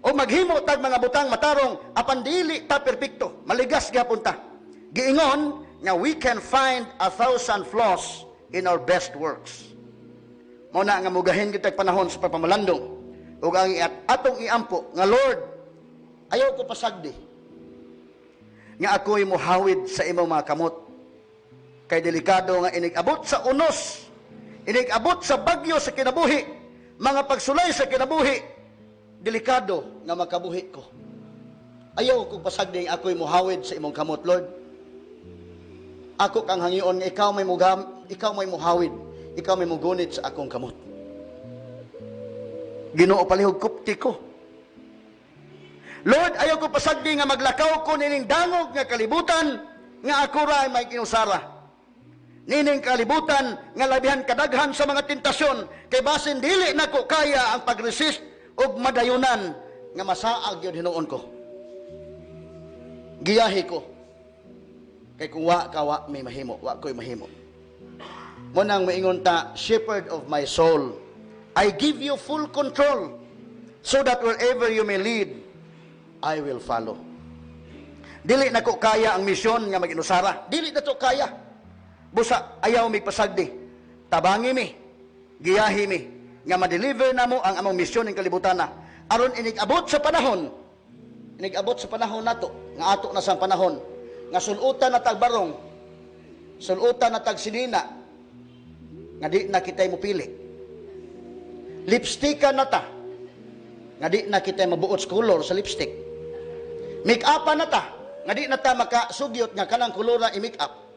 o maghimo tag mga butang matarong apan dili ta perpekto, maligas gyapon ta. Giingon nga we can find 1,000 flaws in our best works. Mao na nga mugahin kitag panahon sa pagpamalandong ug ang atong iampo nga Lord, ayaw ko pasagdi nga ako'y muhawid sa imong mga kamot. Kay delikado nga inig-abot sa unos, inig-abot sa bagyo sa kinabuhi, mga pagsulay sa kinabuhi, delikado nga makabuhi ko. Ayaw kong pasagdi nga ako'y muhawid sa imong kamot, Lord. Ako kang hangyoon nga ikaw may ikaw may muhawid, ikaw may mugunit sa akong kamot. Ginoo, palihog kupti ko. Lord, ayaw ko pasagdi nga maglakaw ko nining dangog nga kalibutan nga ako ra may kinusara. Nining kalibutan nga labihan kadaghan sa mga tentasyon kay basin dili nako kaya ang pag-resist og madayunan nga masaag gyud hinuon ko. Giyahi ko. Kay kung wa ka, wa may mahimo, wa ko'y mahimo. Mo nang maingon ta, shepherd of my soul, I give you full control so that wherever you may lead, I will follow. Dili nako kaya ang misyon nga mag-inusara. Dili na to kaya. Busa ayaw mi pasagdi. Tabangi mi, giyahi mi nga ma-deliver namo ang among misyon ning kalibutan na. Aron inig-abot sa panahon, inig-abot sa panahon nato, nga ato na sang panahon, nga sulutan na tag barong, sulutan na tag sinina, nga di na kita'y mupili. Lipstickan na ta, nga di na kita'y mabuot sa color sa lipstick. Make-upan na ta, nga di na ta makasugyot nga kanang kolora i-make-up.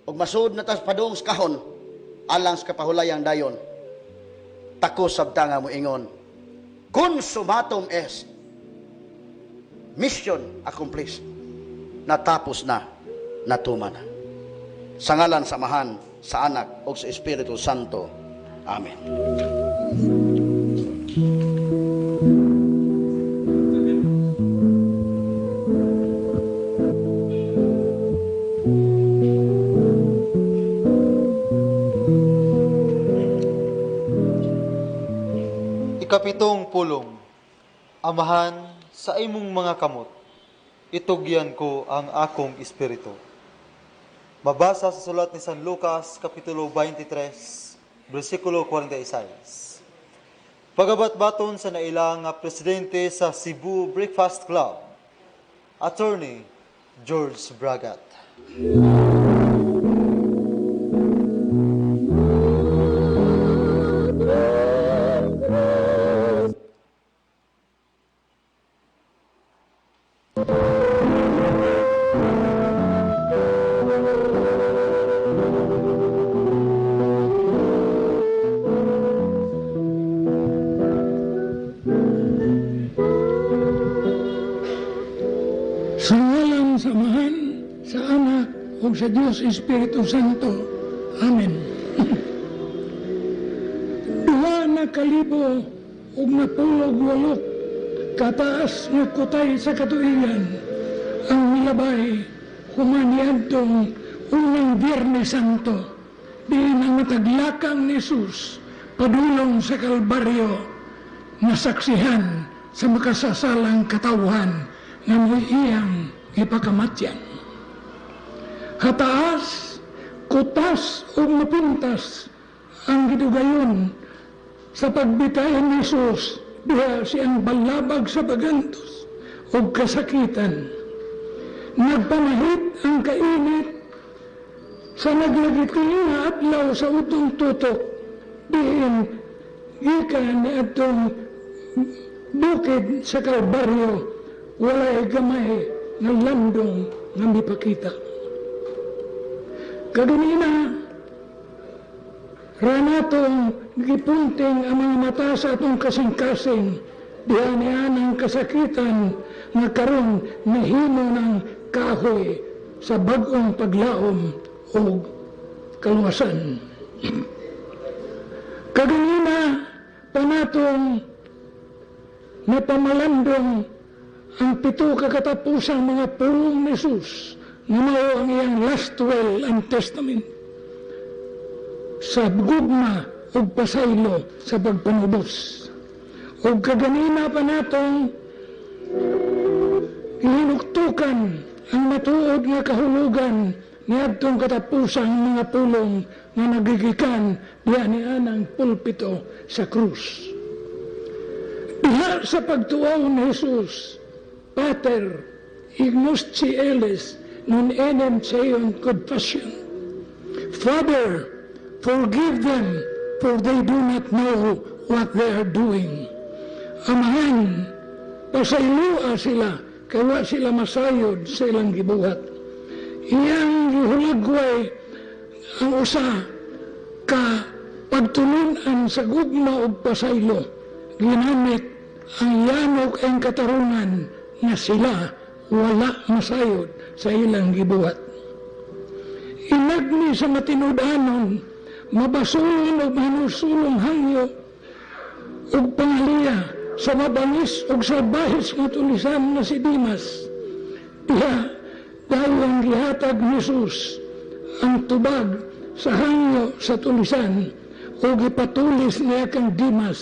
Ug masuod na ta padung sa kahon, alang sa kapahulayang dayon. Tako sabta nga moingon, consumatum est, mission accomplished. Natapos na, natuma na. Sa ngalan sa Amahan, sa Anak, ug sa Espiritu Santo. Amen. Ikapitong pulong, Amahan, sa imong mga kamot, itugyan ko ang akong espiritu. Mabasa sa sulat ni San Lucas, Kapitulo 23, versikulo 46. Pagabat-baton sa nailang nga presidente sa Cebu Breakfast Club, Attorney George Bragat. Sa ngalan sa Amahan, sa Anak, ug sa Diyos Espiritu Santo. Amen. Duha na kalibo ug napulog walok kataas nga kutay sa katuigan ang milabay human niadtong unang Biyernes Santo diin ang mataglakang ni Jesus padulong sa Kalbaryo nasaksihan sa makasasalang katawhan nga mo'y iyang ipakamatyan. Hataas, kutas o mapintas ang gidugayon sa pagbitayan ni Jesus diha siyang balabag sa pagantos o kasakitan. Nagpamahit ang kainit sa naglagiti nga adlaw sa utong tutok diin gikan ni atong bukid sa Kalbaryo walay gamay nga landong nga mipakita. Kaganina, Ranatong gipunting ang mga mata sa atong kasing-kasing diha niya ng kasakitan nga karon nahimo ng kahoy sa bag-ong paglaom o kaluwasan. Kaganina panatong napamalandong ang pito ka katapusang mga pulong ni Jesus nga mao ang iyang last will and testament sa gugma ug pasaylo sa pagpanubos. Ug kaganina pa natong gihinuktukan ang matuod nga kahulugan niadtong katapusang mga pulong nga nagigikan diha ni anang pulpito sa krus. Diha sa pagtuaw ni Jesus, "Pater, ignosce illis, non enim sciunt quod faciant." Father, forgive them, for they do not know what they are doing. Amahan, pasayloa sila, kay wa sila masayod sa ilang gibuhat. Iyang gihulagway ang usa ka pagtulunan sa gugma ug pasaylo, ginamit ang yanok ang katarungan nga sila wala masayod sa ilang gibuhat. Inagni sa matinud-anon, mabasulon o manusulong hangyo ug pangaliya sa mabangis ug salbahis nga tulisan na si Dimas. Diha, dayon gihatag ni Jesus ang tubag sa hangyo sa tulisan o gipatulis niya kang Dimas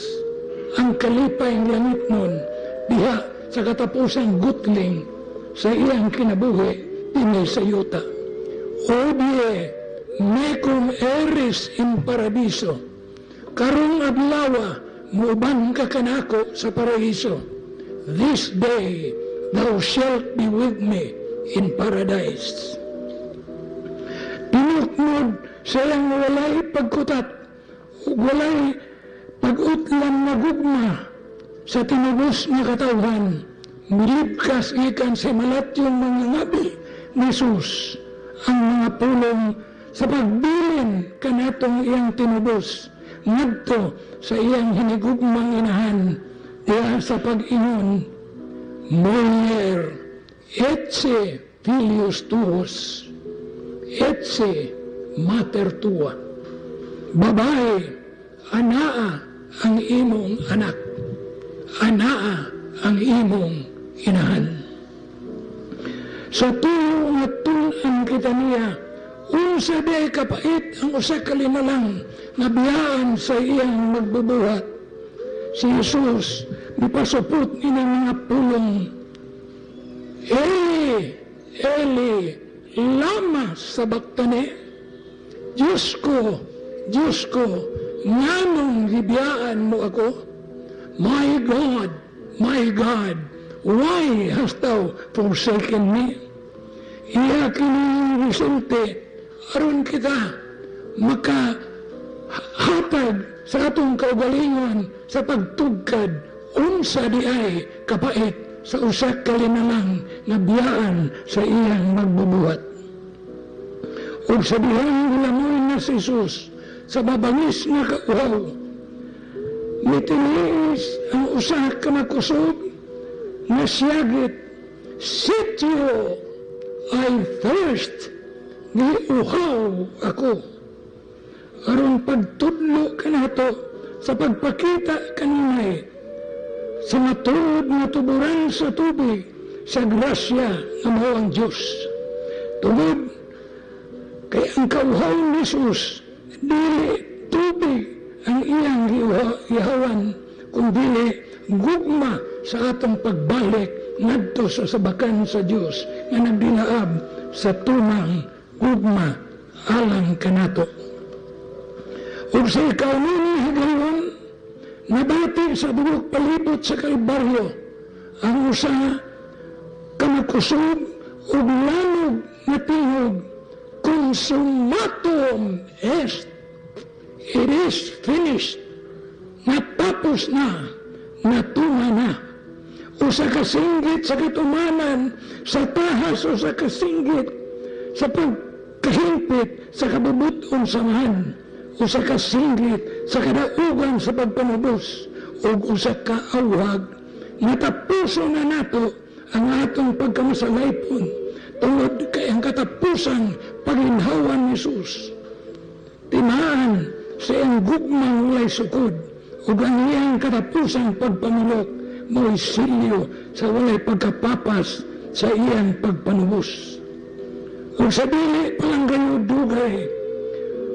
ang kalipay ng langit nun diha sa katapusang gutling sa iyang kinabuhi dinhi sa yuta. "Hodie mecum eris in paradiso." Karong adlawa, muuban ka kanako sa paraiso. "This day thou shalt be with me in paradise." Tinuknod sa iyang walay pagkutat ug walay pag-utlan na gugma sa tinubos nga katawhan, milibkas gikan sa malatyong mga ngabi ni Jesus ang mga pulong sa pagbilin kanatong iyang tinubos ngadto sa iyang hinigugmang inahan diha sa pag-ingon, "Mulier, ecce filius tuus, ecce mater tua." Babae, anaa ang imong anak, anaa ang imong inahan. Sa tuyo nga tun-an kita niya, unsa di kapait ang usa ka linalang nga biyaan sa iyang magbubuhat. Si Jesus mipasupot ini mga pulong, "Eli, Eli, lama sabachthani?" Diyos ko, Diyos ko, nganong gibiyaan mo ako? "My God, my God, why hast thou forsaken me?" Iya kini resulte aron kita maka hatag sa atong kaugalingon sa pagtugkad unsa di ay kapait sa usa ka linalang nga biyaan sa iyang magbubuhat. Ug sa dihang gilamoy na si Jesus sa mabangis nga kauhaw, mitiniis ang usa ka makusog nga siyagit, "Sitio, I thirst," giuhaw ako. Aron pagtudlo kanato sa pagpakita kanunay sa matuod nga tuburan sa tubig sa grasya nga mao ang Dios. Tungod kay ang kauhaw ni Jesus, dili tubig ang iyang gihawan, kundi gugma sa atong pagbalik ngadto sa sabakan sa Dios nga nagdilaab sa tunang gugma alang kanato. Ug sa ikaunom nga higayon, nabati sa buok palibot sa Kalbaryo ang usa ka makusog ug lanog nga tingog, "Consummatum est." It is finished. Natapos na, natuma na. Usa ka singgit sa katumanan sa tahas, usa ka singgit sa pagkahimpit sa kabubuton samahan. usa ka singgit sa kadaugan sa pagpanubos ug usa ka awhag nga tapuson na nato ang atong pagkamasalaypon tungod kay ang katapusang paginhawa ni Jesus timaan sa iyang gugmang walay sukod ug ang iyang katapusang pagpamulok mo'y silyo sa walay pagkapapas sa iyang pagpanubos. Ug sa dili palanggayo dugay,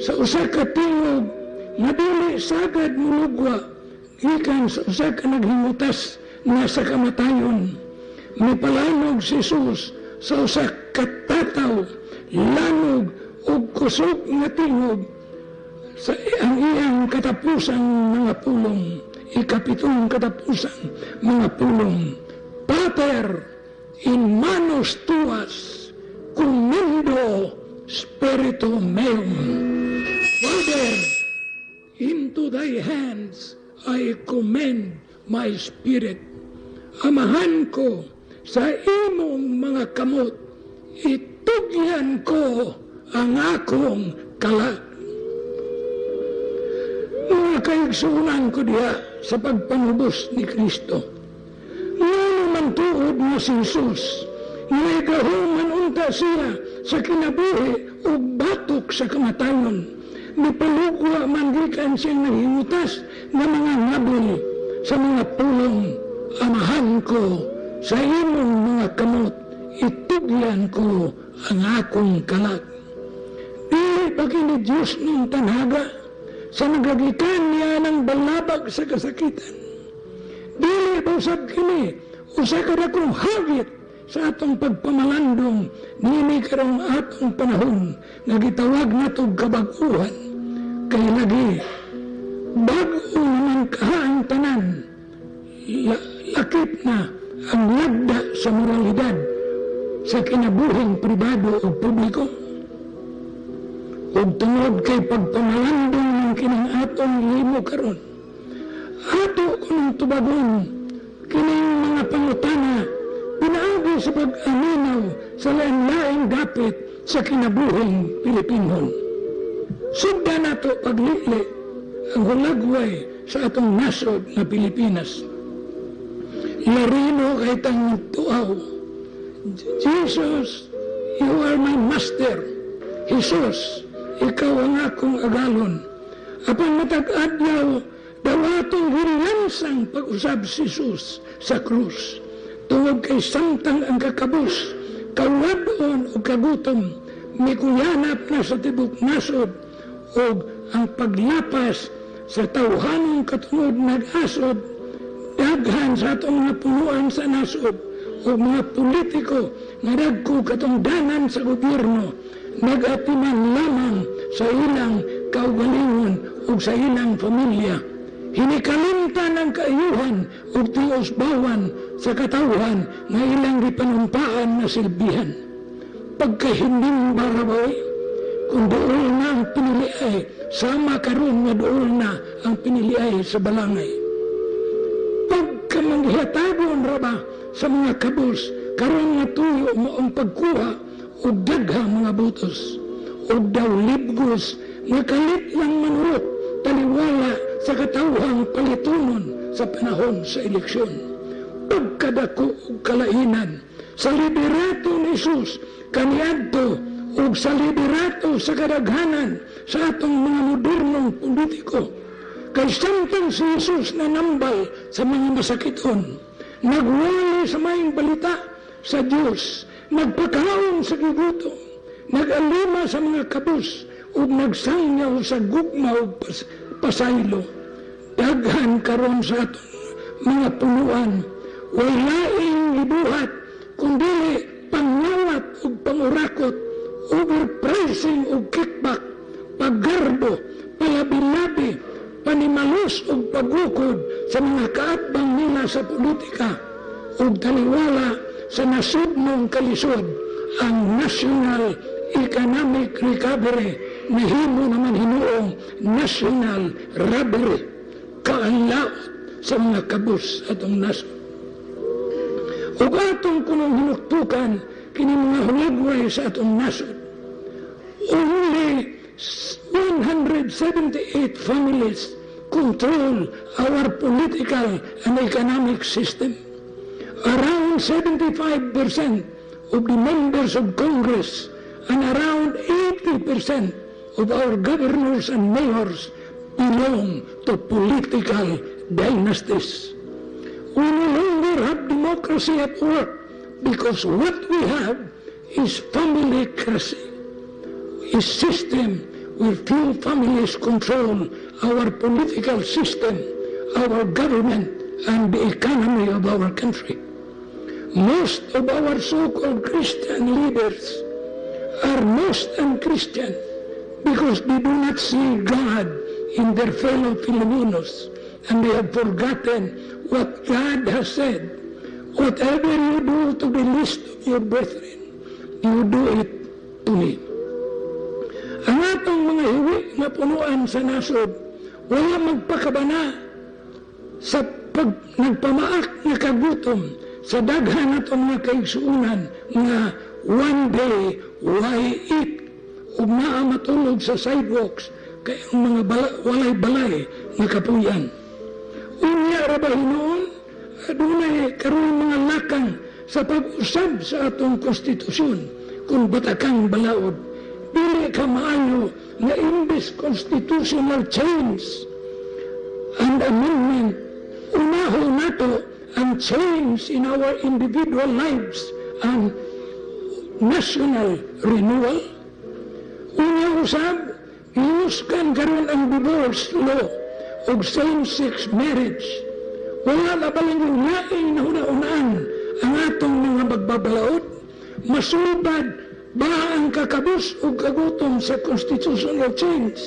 sa usa ka tingog nga dili sagad mulugwa gikan sa usa ka naghingutas nga sa kamatayon, mipalanog si Jesus sa usa ka tataw, lanog ug kusog nga tingog sa ang iyang katapusang mga pulong, ikapitong katapusang mga pulong: "Pater, in manos tuas commendo spiritum meum." "Father, into thy hands I commend my spirit." Amahan ko, sa imong mga kamot itugyan ko ang akong kalag. Mga kaigsunan ko diha sa pagpanubos ni Kristo, ngano man tuod nga si Jesus nga gahuman unta siya sa kinabuhi ug batok sa kamatayon, mipalugwa man gikan siyang naghingutas nga mga ngabil sa mga pulong, "Amahan ko, sa imong mga kamot itugyan ko ang akong kalag"? Dili ba kini Diyos nung tanhaga sa nagagikan niya ng balabag sa kasakitan? Dili ba usab kini usa ka dakong hagit sa atong pagpamalandong niini karong atong panahon nga gitawag natog kabag-uhan? Kay lagi bag-o naman kaha ang tanan, lakip na ang lagda sa moralidad sa kinabuhing pribado o publiko. Ug tungod kay pagpamalandong ng kinang atong limo karon, ato kunong tubagon kining mga pangutana pinaagi sa pag-aminaw sa lain-laing dapit sa kinabuhing Pilipinhon. Sugda nato paglili ang hulagway sa atong nasod nga Pilipinas. Larino kay tang tuaw. "Jesus, you are my master." Jesus, ikaw ang akong agalon. Apan matag adlaw, daw atong gilansang pag-usab si Jesus sa krus. Tungod kay samtang ang kakabus, kawadon o kagutom, mikuyanap na sa tibok nasod o ang paglapas sa tawhanong katungod nag-asod, daghan sa atong mga punuan sa nasod o mga politiko nga dagko katungdanan sa gobyerno, nag-atiman lamang sa ilang kaugalingon o sa ilang pamilya. Hinikalimtan ang kaayuhan ug tiusbawan sa katawhan nga ilang gipanumpaan na silbihan. Pagkahinding baraboy, kung duol na ang piniliay, sama karon nga duol na ang piniliay sa balangay. Pagkamanghihatagon raba sa mga kabus, karon nga tuyo mo ang pagkuha og daghang mga butos. Og daw libgos nga kalit lang manurot taliwala sa katawhang palitunon sa panahon sa eleksyon. Pagkadako og kalainan sa liderato ni Jesus kaniadto ug sa liderato sa kadaghanan sa atong mga modernong politiko. Kay samtang si Jesus nanambal sa mga masakiton, nagwali sa maayong balita sa Dios, nagpakaon sa gigutom, nag-alima sa mga kabus, ug nagsangyaw sa gugma ug pasaylo, daghan karon sa atong mga punuan way laing gibuhat kundi pangawat ug pangurakot, overpricing ug kickback, paggarbo, palabi-labi, panimalos ug pagukod sa mga kaatbang nila sa politika ug taliwala sa nasudnong kalisod. Ang National Economic Recovery nahimo naman hinuong national robbery, kaanlaot sa mga kabus atong nasod. Ug atong kunong hinuktukan kini mga hulagway sa atong nasod. Only one 178 families control our political and economic system. Around 75% of the members of Congress and around 80% of our governors and mayors belong to political dynasties. We no longer have democracy at work because what we have is familycracy, a system where few families control our political system, our government, and the economy of our country. Most of our so-called Christian leaders are most unchristian because they do not see God in their fellow Filipinos and they have forgotten what God has said. "Whatever you do to the least of your brethren, you do it to me." Ang atong mga hiwi nga punuan sa nasod, wala magpakabana sa pag nagpamaak nga kagutom sa daghan natong mga kaigsuunan nga one day why eat ug naa matulog sa sidewalks kay ang mga walay balay nga kapuyan. Unya ra ba hinuon, adunay karon mga lakang sa pag-usab sa atong konstitusyon kung batakang balaod. Dili ka maayo nga imbes constitutional change and amendment, unahon nato ang change in our individual lives and national renewal. Unya usab, giuskan karon ang divorce law ug same-sex marriage. Wala na ba yung laing nahuna-unaan ang atong mga magbabalaod? Masulbad ba ang kakabus o kagutom sa constitutional change?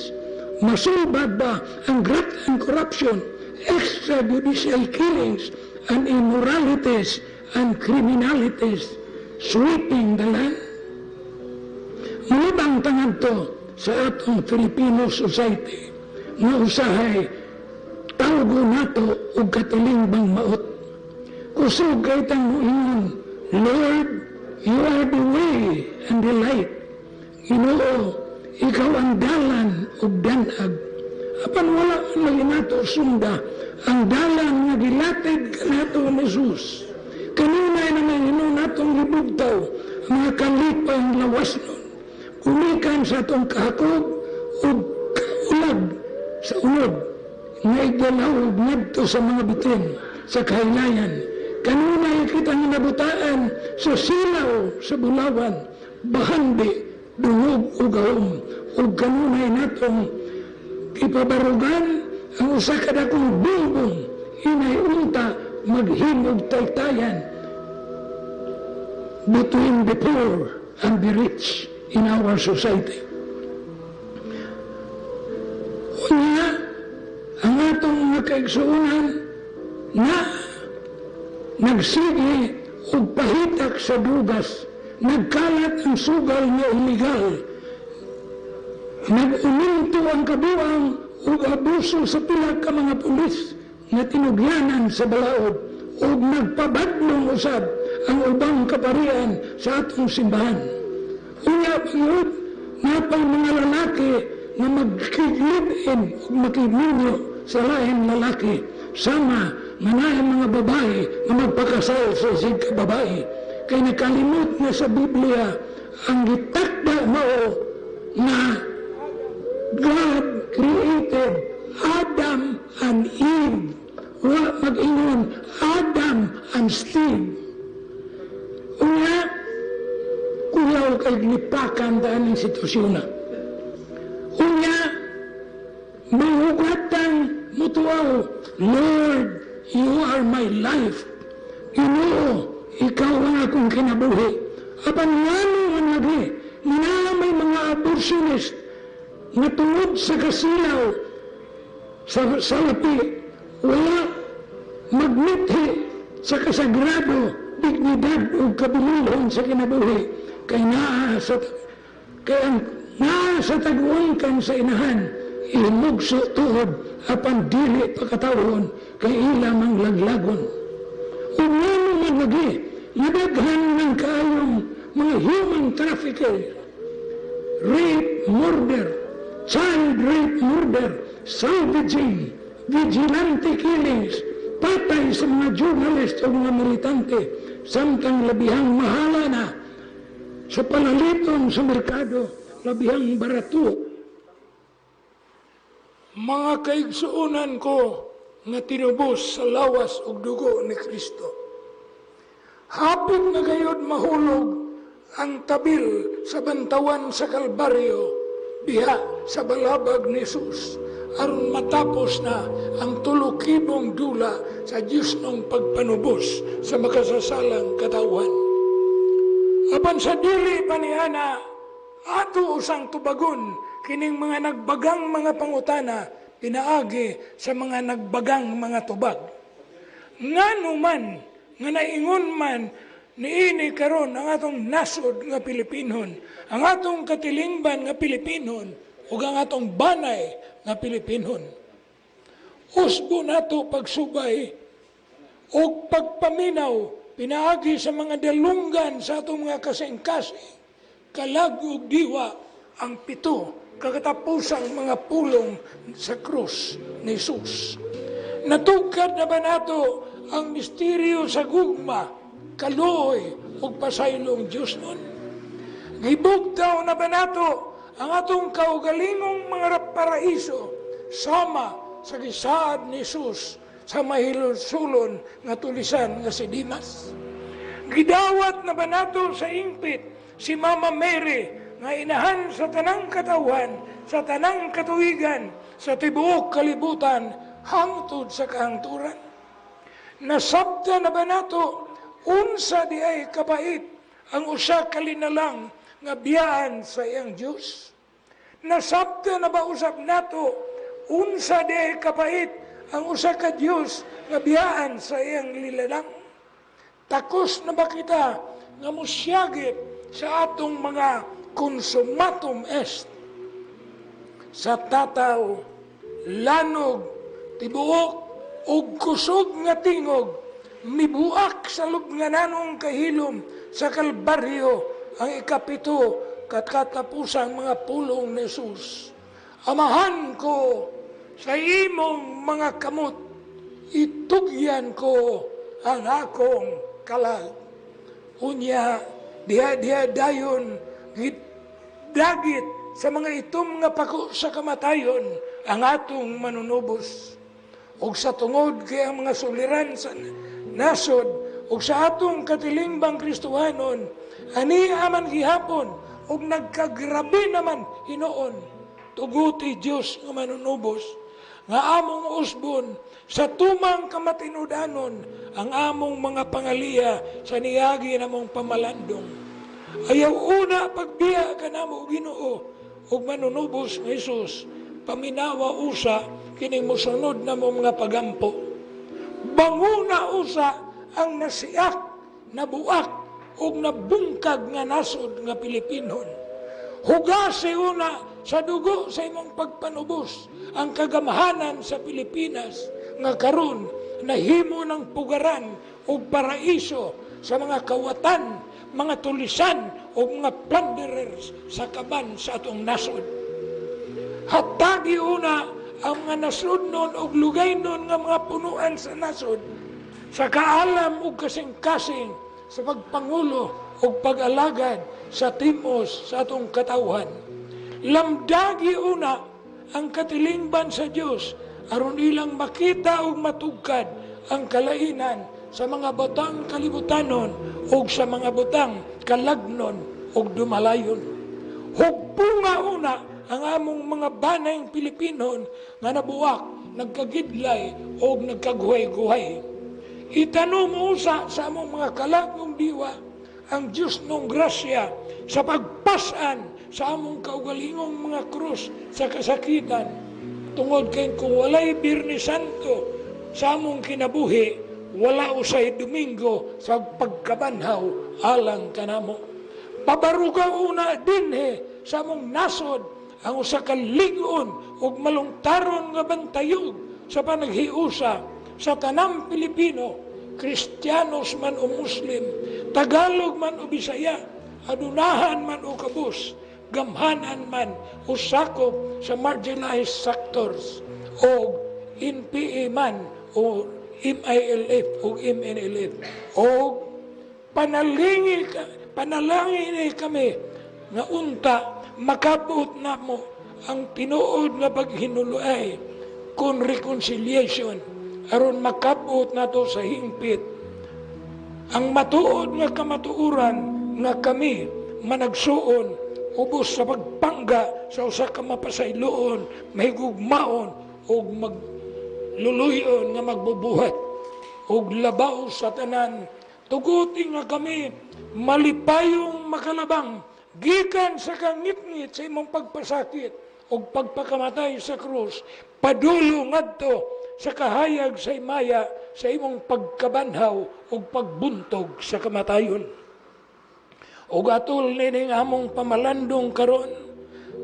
Masulbad ba ang graft and corruption, extrajudicial killings, and immoralities and criminalities sweeping the land? Mulibang tangadto sa atong Filipino society nga usahay tawgo nato og katilingbang maot. Kusog kay tang moingon, "Lord, you are the way and the light." Ginoo, ikaw ang dalan ug danag. Apan wala man lagi nato sunda ang dalan nga gilatid kanato ni Jesus. Kanunay naman hinuon natong gibugtaw ang mga kalipay lawas nun. Gumikan sa atong kahakog ug kaulag sa unod nga igalawog ngadto sa mga bitin sa kahilayan. Kanunay kita nga nabutaan sa silaw sa bulawan, bahandi, dungog ug gahom, ug kanunay natong ipabarugan ang usa ka dakong bungbong inay unta maghimog taytayan between the poor and the rich in our society. Unya, ang atong mga kaigsuonan na nagsige og pahitak sa drugas, nagkalat ang sugal nga illegal, nag-uminto ang kabuang ug abuso sa pila ka mga pulis nga tinugyanan sa balaod, ug nagpabadlong usab ang ubang kaparian sa atong simbahan. Unya pangud, napay mga lalaki nga magkig-live-in ug makigminyo sa lain lalaki, sama nga naay mga babae nga magpakasal sa isig ka babae. Kay nakalimot na sa Biblia ang gitakda mao nga God created Adam and Eve. Wa mag-ingon Adam and Steve. Unya, kuyaw kay lipakan daan ang sitwasyon na. Unya, mangugatang mutuaw, "Lord, you are my life." Ginoo, ikaw ang akong kinabuhi. Apan ngano man lagi, nga may mga abortionist nga tungod sa kasilaw sa salapi, wala magmithi sa kasagrado, dignidad ug kabilihon sa kinabuhi kay naa sa kay ang naa sa taguan sa inahan ihimugso tuod apan dili pakatawon kay ila mang laglagon. Ug ngano man lagi nadaghan ng kaayong mga human trafficker, rape, murder, child rape murder, salvaging, vigilante killings, patay sa mga journalist o mga militante, samtang labihang mahala na sa panaliton sa merkado, labihang barato. Mga kaigsuonan ko nga tinubos sa lawas ug dugo ni Kristo, hapit na gayod mahulog ang tabil sa bantawan sa Kalbaryo diha sa balabag ni Jesus aron matapos na ang tulokibong dula sa Diyos ng pagpanubos sa makasasalang katawhan. Apan sa dili pa niana, ato usang tubagon kining mga nagbagang mga pangutana pinaagi sa mga nagbagang mga tubag. Ngano man nga naingon man niini karon ang atong nasod nga Pilipinon, ang atong katilingban nga Pilipinon, ug ang atong banay nga Pilipinon? Usbo nato pagsubay ug pagpaminaw pinaagi sa mga dalunggan sa atong mga kasing-kasing, kalag ug diwa ang pito kakatapusang mga pulong sa krus ni Jesus. Natugkad na ba nato ang misteryo sa gugma, kaluoy ug pasaylong Dios nun? Gibugtaw na ba nato ang atong kaugalingong mga paraiso sama sa gisaad ni Jesus sa mahilusulon nga tulisan nga si Dimas? Gidawat na ba nato sa ingpit si Mama Mary nga inahan sa tanang katawhan, sa tanang katuigan, sa tibuok kalibutan, hangtod sa kahangturan? Nasabta na ba nato unsa di ay kapait ang usa ka linalang nga biyaan sa iyang Dios? Nasabta na ba usab nato unsa di ay kapait ang usa ka Dios nga biyaan sa iyang lilalang? Takos na ba kita nga mosyagit sa atong mga consumatum est sa tataw, lanog, tibuok ug kusog nga tingog mibuak sa lubngananong kahilom sa Kalbaryo ang ikapito katapusang mga pulong ni Jesus? Amahan ko, sa imong mga kamot itugyan ko ang akong kalag. Unya, diha-diha dayon dagit sa mga itom nga pako sa kamatayon ang atong manunubos. Og sa tungod kay ang mga suliran sa nasod ug sa atong katilingbang Kristohanon ani aman gihapon ug nagkagrabe naman hinuon, tuguti, Dios nga manunubos, nga among usbon sa tumang kamatinudanon ang among mga pangaliya sa niagi namong pamalandong. Ayaw una pagbiya kanamo, Ginoo ug manunubos nga Hesus. Paminawa usa kining mosunod na mo mga pagampo. Banguna usa ang nasiak, nabuak ug nabungkag nga nasod nga Pilipinon. Hugasi una sa dugo sa imong pagpanubos ang kagamhanan sa Pilipinas nga karon nahimo ng pugaran ug paraiso sa mga kawatan, mga tulisan ug mga plunderers sa kaban sa atong nasod. Hatagi una ang mga nasudnon ug lugaynon nga mga punuan sa nasod sa kaalam ug kasing-kasing sa pagpangulo ug pag-alagad sa timos sa atong katawhan. Lamdagi una ang katilingban sa Dios aron ilang makita ug matugkad ang kalainan sa mga butang kalibutanon ug sa mga butang kalagnon ug dumalayon. Hugpunga una ang among mga banayng Pilipinon nga nabuak, nagkagidlay ug nagkaguhay-guhay. Itanom usa sa among mga kalagong diwa ang Diyos nung grasya sa pagpasan sa among kaugalingong mga krus sa kasakitan. Tungod kay kung walay Biyernes Santo sa among kinabuhi, wala usay Domingo sa pagkabanhaw alang kanamo. Pabaruga una dinhe sa among nasod ang usa ka lig-on ug malungtaron nga bantayog sa panaghiusa sa tanang Pilipino, Kristiyanos man o Muslim, Tagalog man o Bisaya, adunahan man o kabus, gamhanan man o sakop sa marginalized sectors o NPA man o MILF o MNLF. O panalangin kami nga unta makabot na mo ang tinuod nga paghinuluay kon reconciliation aron makabot nato sa hingpit ang matuod nga kamatuoran nga kami managsuon ubos sa pagpangga sa usa ka mapasayloon, mahigugmaon ug magluluyon nga magbubuhat ug labaw sa tanan. Tuguti nga kami malipayong makalabang gikan sa kangitngit sa imong pagpasakit ug pagpakamatay sa krus, padulo ngadto sa kahayag sa himaya sa imong pagkabanhaw ug pagbuntog sa kamatayon. Ug atol nining among pamalandong karon,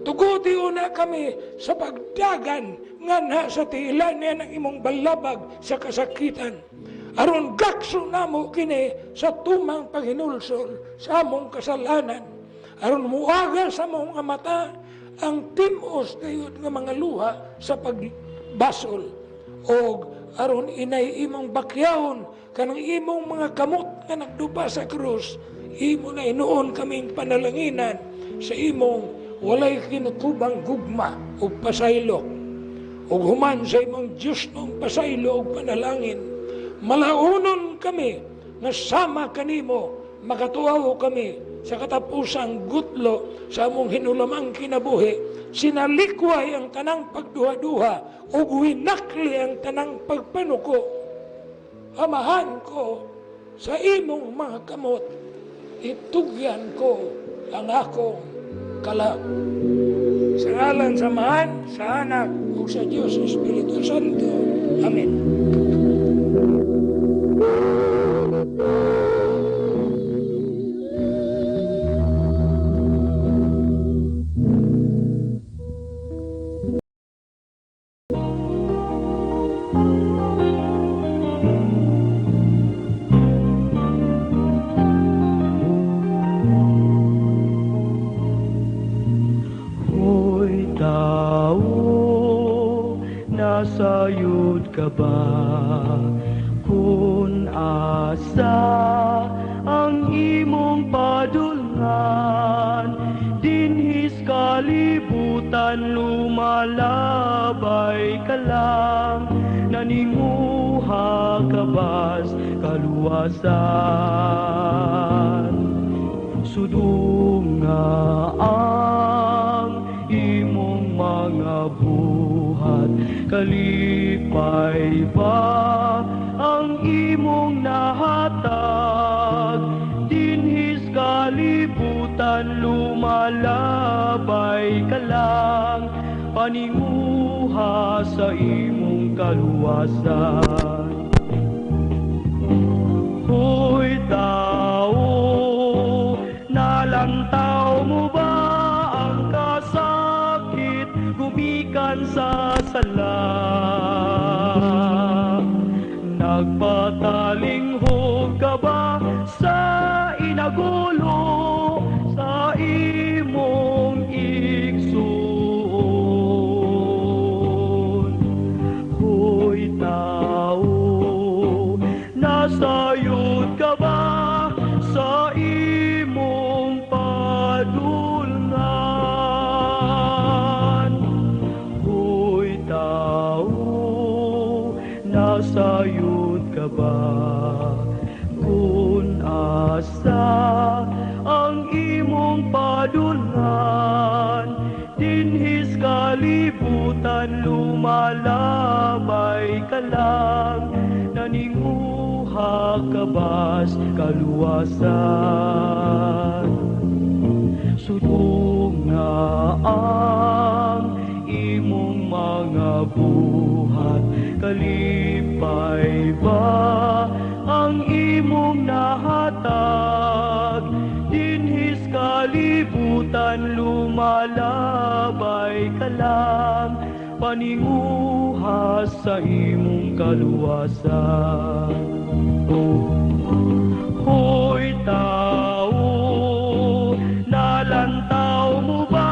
tuguti una kami sa pagdagan nganha sa tiilan niya ng imong balabag sa kasakitan, aron gakso namo kini sa tumang paghinulsol sa among kasalanan, aron muaga sa among mata ang timos gayud nga mga luha sa pagbasol, og aron inay imong bakyawon kanang imong mga kamot nga nagdupa sa krus. Imo na inuon kaming panalanginan sa imong walay kinutubang gugma ug pasaylo, ug human sa imong Dios nung pasaylo ug panalangin, malaunon kami nga sama kanimo makatuaw kami sa katapusang gutlo sa among hinulamang kinabuhi. Sinalikway ang tanang pagduha-duha ug winakli ang tanang pagpanuko. Amahan ko sa imong mga kamot, itugyan ko ang akong kalag. Sa ngalan sa Amahan, sa Anak, ug sa Diyos Espiritu Santo. Amen. Nasayod ka ba kung asa ang imong padulngan? Dinhis kalibutan lumalabay ka lang, naninguha ka ba's kaluwasan? Sudunga ang imong mga buhat, kalipay ba ang imong nahatag? Dinhis kalibutan lumalabay ka lang, paninguha sa imong kaluwasan. Hoy tao, nalantaw mo ba ang kasakit gumikan sa sala? Nagpatalinghog ka ba sa inagulo sa imong igsuon? Hoy tao, nasayod ka ba sa imong padulngan? Hoy tao, nasayod ka ba kung asa ang imong padulngan? Dinhis kalibutan lumalabay ka lang, naninguha ka ba's kaluwasan? Sudunga ang imong mga buhat, kalipay ba ang imong nahatag? Dinhis kalibutan lumalabay ka lang, paninguha sa imong kaluwasan. Hoy tao, nalantaw mo ba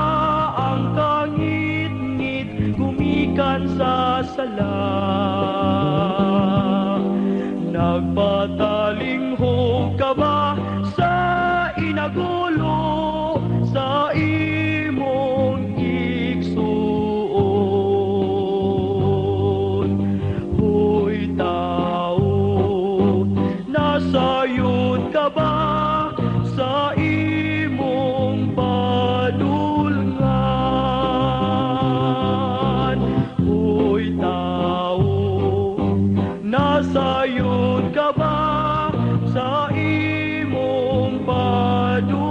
Nasayod ka ba sa imong padulngan? Hoy tao, nasayod ka ba sa imong padulngan?